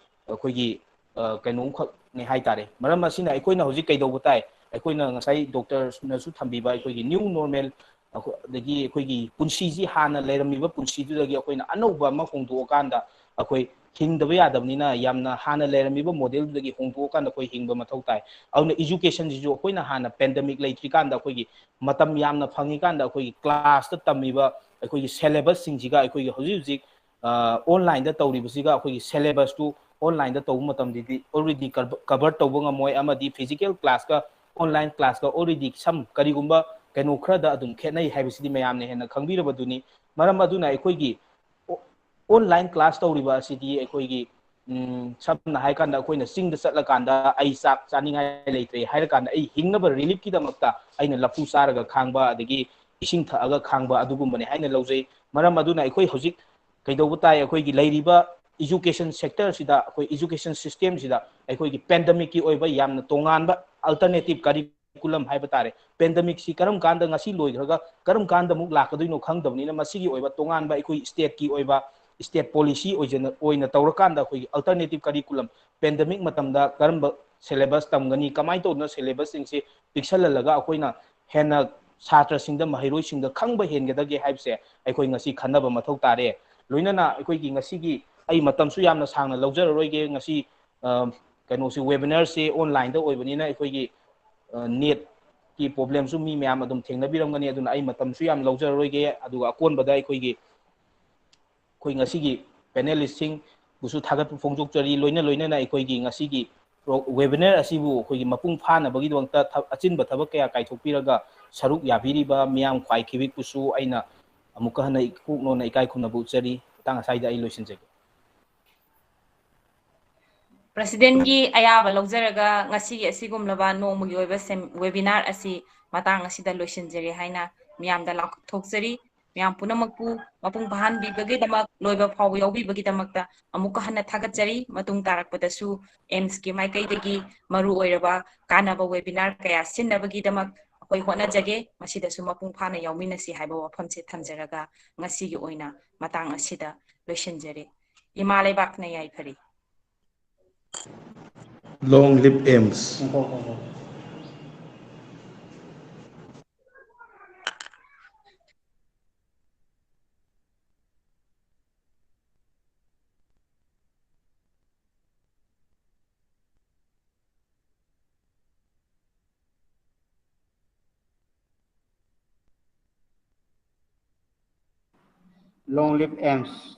ꯑꯩꯈꯣꯏꯒꯤ, ꯑ, ꯀꯩꯅꯣꯝꯈꯛꯅꯤ ꯍꯥꯏꯇꯥꯔꯦ꯫ ꯃꯔꯝ ꯑꯁꯤꯅ ꯑꯩꯈꯣꯏꯅ ꯍꯧꯖꯤꯛ ꯀꯩꯗꯧꯕ ꯇꯥꯏ? ꯑꯩꯈꯣꯏꯅ ꯉꯁꯥꯏ ꯗꯣꯛꯇꯔꯅꯁꯨ ꯊꯝꯕꯤꯕ ꯑꯩꯈꯣꯏꯒꯤ new normal, ꯑꯩꯈꯣꯏ, ꯑꯗꯒꯤ ꯑꯩꯈꯣꯏꯒꯤ ꯄꯨꯟꯁꯤꯁꯤ, ꯍꯥꯟꯅ ꯂꯩꯔꯝꯃꯤꯕ ꯄꯨꯟꯁꯤꯗꯨꯗꯒꯤ ꯑꯩꯈꯣꯏꯅ ꯑꯅꯧꯕ ꯑꯃ ꯍꯣꯡꯗꯣꯛꯑꯀꯥꯟꯗ, ꯑꯩꯈꯣꯏ ꯍꯤꯡꯗꯕ ꯌꯥꯗꯕꯅꯤꯅ, ꯌꯥꯝꯅ ꯍꯥꯟꯅ ꯂꯩꯔꯝꯃꯤꯕ model ꯗꯨꯗꯒꯤ ꯍꯣꯡꯗꯣꯛꯑꯀꯥꯟꯗ ꯑꯩꯈꯣꯏ ꯍꯤꯡꯕ ꯃꯊꯧ ꯇꯥꯏ꯫ ꯑꯗꯨꯅ education ꯁꯤꯁꯨ ꯑꯩꯈꯣꯏꯅ ꯍꯥꯟꯅ pandemic ꯂꯩꯇ꯭ꯔꯤꯀꯥꯟꯗ, ꯑꯩꯈꯣꯏꯒꯤ ꯃꯇꯝ ꯌꯥꯝꯅ ꯐꯪꯉꯤꯀꯥꯟꯗ, ꯑꯩꯈꯣꯏꯒꯤ class ꯇ ꯇꯝꯃꯤꯕ ꯑꯩꯈꯣꯏꯒꯤ syllabus ꯁꯤꯡꯁꯤꯒ ꯑꯩꯈꯣꯏꯒꯤ ꯍꯧꯖꯤꯛ ꯍꯧꯖꯤꯛ, ꯑ, online ꯗ ꯇꯧꯔꯤꯕꯁꯤꯒ, ꯑꯩꯈꯣꯏꯒꯤ syllabus ꯇꯨ online ꯗ ꯇꯧꯕ ꯃꯇꯝꯗꯗꯤ already cover ꯇꯧꯕ ꯉꯝꯃꯣꯏ, ꯑꯃꯗꯤ physical class ꯀ online class ꯀ already ꯁꯝ ꯀꯔꯤꯒꯨꯝꯕ ꯀꯩꯅꯣ ꯈꯔꯗ ꯑꯗꯨꯝ ꯈꯦꯠꯅꯩ ꯍꯥꯏꯕꯁꯤꯗꯤ ꯃꯌꯥꯝꯅ ꯍꯦꯟꯅ ꯈꯪꯕꯤꯔꯕꯗꯨꯅꯤ꯫ ꯃꯔꯝ ꯑꯗꯨꯅ ꯑꯩꯈꯣꯏꯒꯤ online class ꯇꯧꯔꯤꯕ ꯑꯁꯤꯗꯤ ꯑꯩꯈꯣꯏꯒꯤ, ꯎꯝ, ꯁꯝꯅ ꯍꯥꯏꯀꯥꯟꯗ, ꯑꯩꯈꯣꯏꯅ ꯆꯤꯡꯗ ꯆꯠꯂꯀꯥꯟꯗ ꯑꯩ ꯆꯥꯛ ꯆꯥꯅꯤꯡꯉꯥꯏ ꯂꯩꯇ꯭ꯔꯦ ꯍꯥꯏꯔꯀꯥꯟꯗ, ꯑꯩ ꯍꯤꯡꯅꯕ relief ꯀꯤꯗꯃꯛꯇ ꯑꯩꯅ ꯂꯐꯨ ꯆꯥꯔꯒ ꯈꯥꯡꯕ, ꯑꯗꯒꯤ ꯏꯁꯤꯡ ꯊꯛꯑꯒ ꯈꯥꯡꯕ, ꯑꯗꯨꯒꯨꯝꯕꯅꯤ ꯍꯥꯏꯅ ꯂꯧꯖꯩ꯫ ꯃꯔꯝ ꯑꯗꯨꯅ ꯑꯩꯈꯣꯏ ꯍꯧꯖꯤꯛ ꯀꯩꯗꯧꯕ ꯇꯥꯏ? ꯑꯩꯈꯣꯏꯒꯤ ꯂꯩꯔꯤꯕ education sector ꯁꯤꯗ, ꯑꯩꯈꯣꯏ education system ꯁꯤꯗ ꯑꯩꯈꯣꯏꯒꯤ pandemic ꯀꯤ ꯑꯣꯏꯕ ꯌꯥꯝꯅ ꯇꯣꯉꯥꯟꯕ alternative curriculum ꯍꯥꯏꯕ ꯇꯥꯔꯦ꯫ Pandemic ꯁꯤ ꯀꯔꯝ ꯀꯥꯟꯗ, ꯉꯁꯤ ꯂꯣꯏꯈ꯭ꯔꯒ ꯀꯔꯝ ꯀꯥꯟꯗ ꯑꯃꯨꯛ ꯂꯥꯛꯀꯗꯣꯏꯅꯣ ꯈꯪꯗꯕꯅꯤꯅ, ꯃꯁꯤꯒꯤ ꯑꯣꯏꯕ ꯇꯣꯉꯥꯟꯕ ꯑꯩꯈꯣꯏ state ꯀꯤ ꯑꯣꯏꯕ, state policy ꯑꯣꯏꯖꯅ-, ꯑꯣꯏꯅ ꯇꯧꯔꯀꯥꯟꯗ, ꯑꯩꯈꯣꯏꯒꯤ alternative curriculum, pandemic ꯃꯇꯝꯗ ꯀꯔꯝꯕ syllabus ꯇꯝꯒꯅꯤ, ꯀꯃꯥꯏꯅ ꯇꯧꯗꯅ syllabus ꯁꯤꯡꯁꯤ ꯄꯤꯛꯁꯜꯍꯜꯂꯒ ꯑꯩꯈꯣꯏꯅ ꯍꯦꯟꯅ ꯁꯥꯇ꯭ꯔꯁꯤꯡꯗ, ꯃꯍꯩꯔꯣꯏꯁꯤꯡꯗ ꯈꯪꯕ ꯍꯦꯟꯒꯗꯒꯦ ꯍꯥꯏꯕꯁꯦ ꯑꯩꯈꯣꯏ ꯉꯁꯤ ꯈꯟꯅꯕ ꯃꯊꯧ ꯇꯥꯔꯦ꯫ ꯂꯣꯏꯅꯅ ꯑꯩꯈꯣꯏꯒꯤ ꯉꯁꯤꯒꯤ, ꯑꯩ ꯃꯇꯝꯁꯨ ꯌꯥꯝꯅ ꯁꯥꯡꯅ ꯂꯧꯖꯔꯔꯣꯏꯒꯦ꯫ ꯉꯁꯤ, ꯑ, ꯀꯩꯅꯣꯁꯤ, webinar ꯁꯤ online ꯗ ꯑꯣꯏꯕꯅꯤꯅ, ꯑꯩꯈꯣꯏꯒꯤ, ꯑ, net ꯀꯤ problem ꯁꯨ ꯃꯤ ꯃꯌꯥꯝ ꯑꯗꯨꯝ ꯊꯦꯡꯅꯕꯤꯔꯝꯒꯅꯤ꯫ ꯑꯗꯨꯅ ꯑꯩ ꯃꯇꯝꯁꯨ ꯌꯥꯝ ꯂꯧꯖꯔꯔꯣꯏꯒꯦ꯫ ꯑꯗꯨꯒ ꯑꯀꯣꯟꯕꯗ ꯑꯩꯈꯣꯏꯒꯤ, ꯑꯩꯈꯣꯏ ꯉꯁꯤꯒꯤ panelist ꯁꯤꯡꯕꯨꯁꯨ ꯊꯥꯒꯠꯄ ꯐꯣꯡꯗꯣꯛꯆꯔꯤ꯫ ꯂꯣꯏꯅ ꯂꯣꯏꯅꯅ ꯑꯩꯈꯣꯏꯒꯤ ꯉꯁꯤꯒꯤ pro-, webinar ꯑꯁꯤꯕꯨ ꯑꯩꯈꯣꯏꯒꯤ ꯃꯄꯨꯡ ꯐꯥꯅꯕꯒꯤꯗꯃꯛꯇ ꯊ-, ꯑꯆꯤꯟꯕ ꯊꯕꯛ ꯀꯌꯥ ꯀꯥꯏꯊꯣꯛꯄꯤꯔꯒ ꯁꯔꯨꯛ ꯌꯥꯕꯤꯔꯤꯕ ꯃꯤꯌꯥꯝ ꯈ꯭ꯋꯥꯏ ꯈꯤꯕꯤꯛꯄꯨꯁꯨ ꯑꯩꯅ ꯑꯃꯨꯛꯀ ꯍꯟꯅ ꯏꯀꯣꯛꯅꯣꯟꯅ ꯏꯀꯥꯏ ꯈꯨꯝꯅꯕ ꯎꯠꯆꯔꯤ꯫ ꯃꯇꯥꯡ ꯑꯁꯥꯏꯗ ꯑꯩ ꯂꯣꯏꯁꯤꯟꯖꯒꯦ꯫ President ꯒꯤ ꯑꯌꯥꯕ ꯂꯧꯖꯔꯒ ꯉꯁꯤꯒꯤ ꯑꯁꯤꯒꯨꯝꯂꯕ ꯅꯣꯡꯃꯒꯤ ꯑꯣꯏꯕ sem-, webinar ꯑꯁꯤ ꯃꯇꯥꯡ ꯑꯁꯤꯗ ꯂꯣꯏꯁꯤꯟꯖꯔꯦ ꯍꯥꯏꯅ ꯃꯤꯌꯥꯝꯗ ꯂꯥꯎꯊꯣꯛꯆꯔꯤ꯫ ꯃꯌꯥꯝ ꯄꯨꯝꯅꯃꯛꯄꯨ ꯃꯄꯨꯡ ꯐꯥꯍꯟꯕꯤꯕꯒꯤꯗꯃꯛ, ꯂꯣꯏꯕ ꯐꯥꯎꯕ ꯌꯥꯎꯕꯤꯕꯒꯤꯗꯃꯛꯇ ꯑꯃꯨꯛꯀ ꯍꯟꯅ ꯊꯥꯒꯠꯆꯔꯤ꯫ ꯃꯇꯨꯡ ꯇꯥꯔꯛꯄꯗꯁꯨ ꯑꯦꯝꯁꯀꯤ ꯃꯥꯏꯀꯩꯗꯒꯤ ꯃꯔꯨ ꯑꯣꯏꯔꯕ ꯀꯥꯟꯅꯕ webinar ꯀꯌꯥ ꯁꯤꯟꯅꯕꯒꯤꯗꯃꯛ ꯑꯩꯈꯣꯏ ꯍꯣꯠꯅꯖꯒꯦ꯫ ꯃꯁꯤꯗꯁꯨ ꯃꯄꯨꯡ ꯐꯥꯅ ꯌꯥꯎꯃꯤꯟꯅꯁꯤ ꯍꯥꯏꯕ ꯋꯥꯐꯝꯁꯦ ꯊꯝꯖꯔꯒ ꯉꯁꯤꯒꯤ ꯑꯣꯏꯅ ꯃꯇꯥꯡ ꯑꯁꯤꯗ ꯂꯣꯏꯁꯤꯟꯖꯔꯦ꯫ ꯏꯃꯥ ꯂꯩꯕꯥꯛꯅ ꯌꯥꯏꯐꯔꯤ꯫ Long live AIIMS. Long live AIIMS.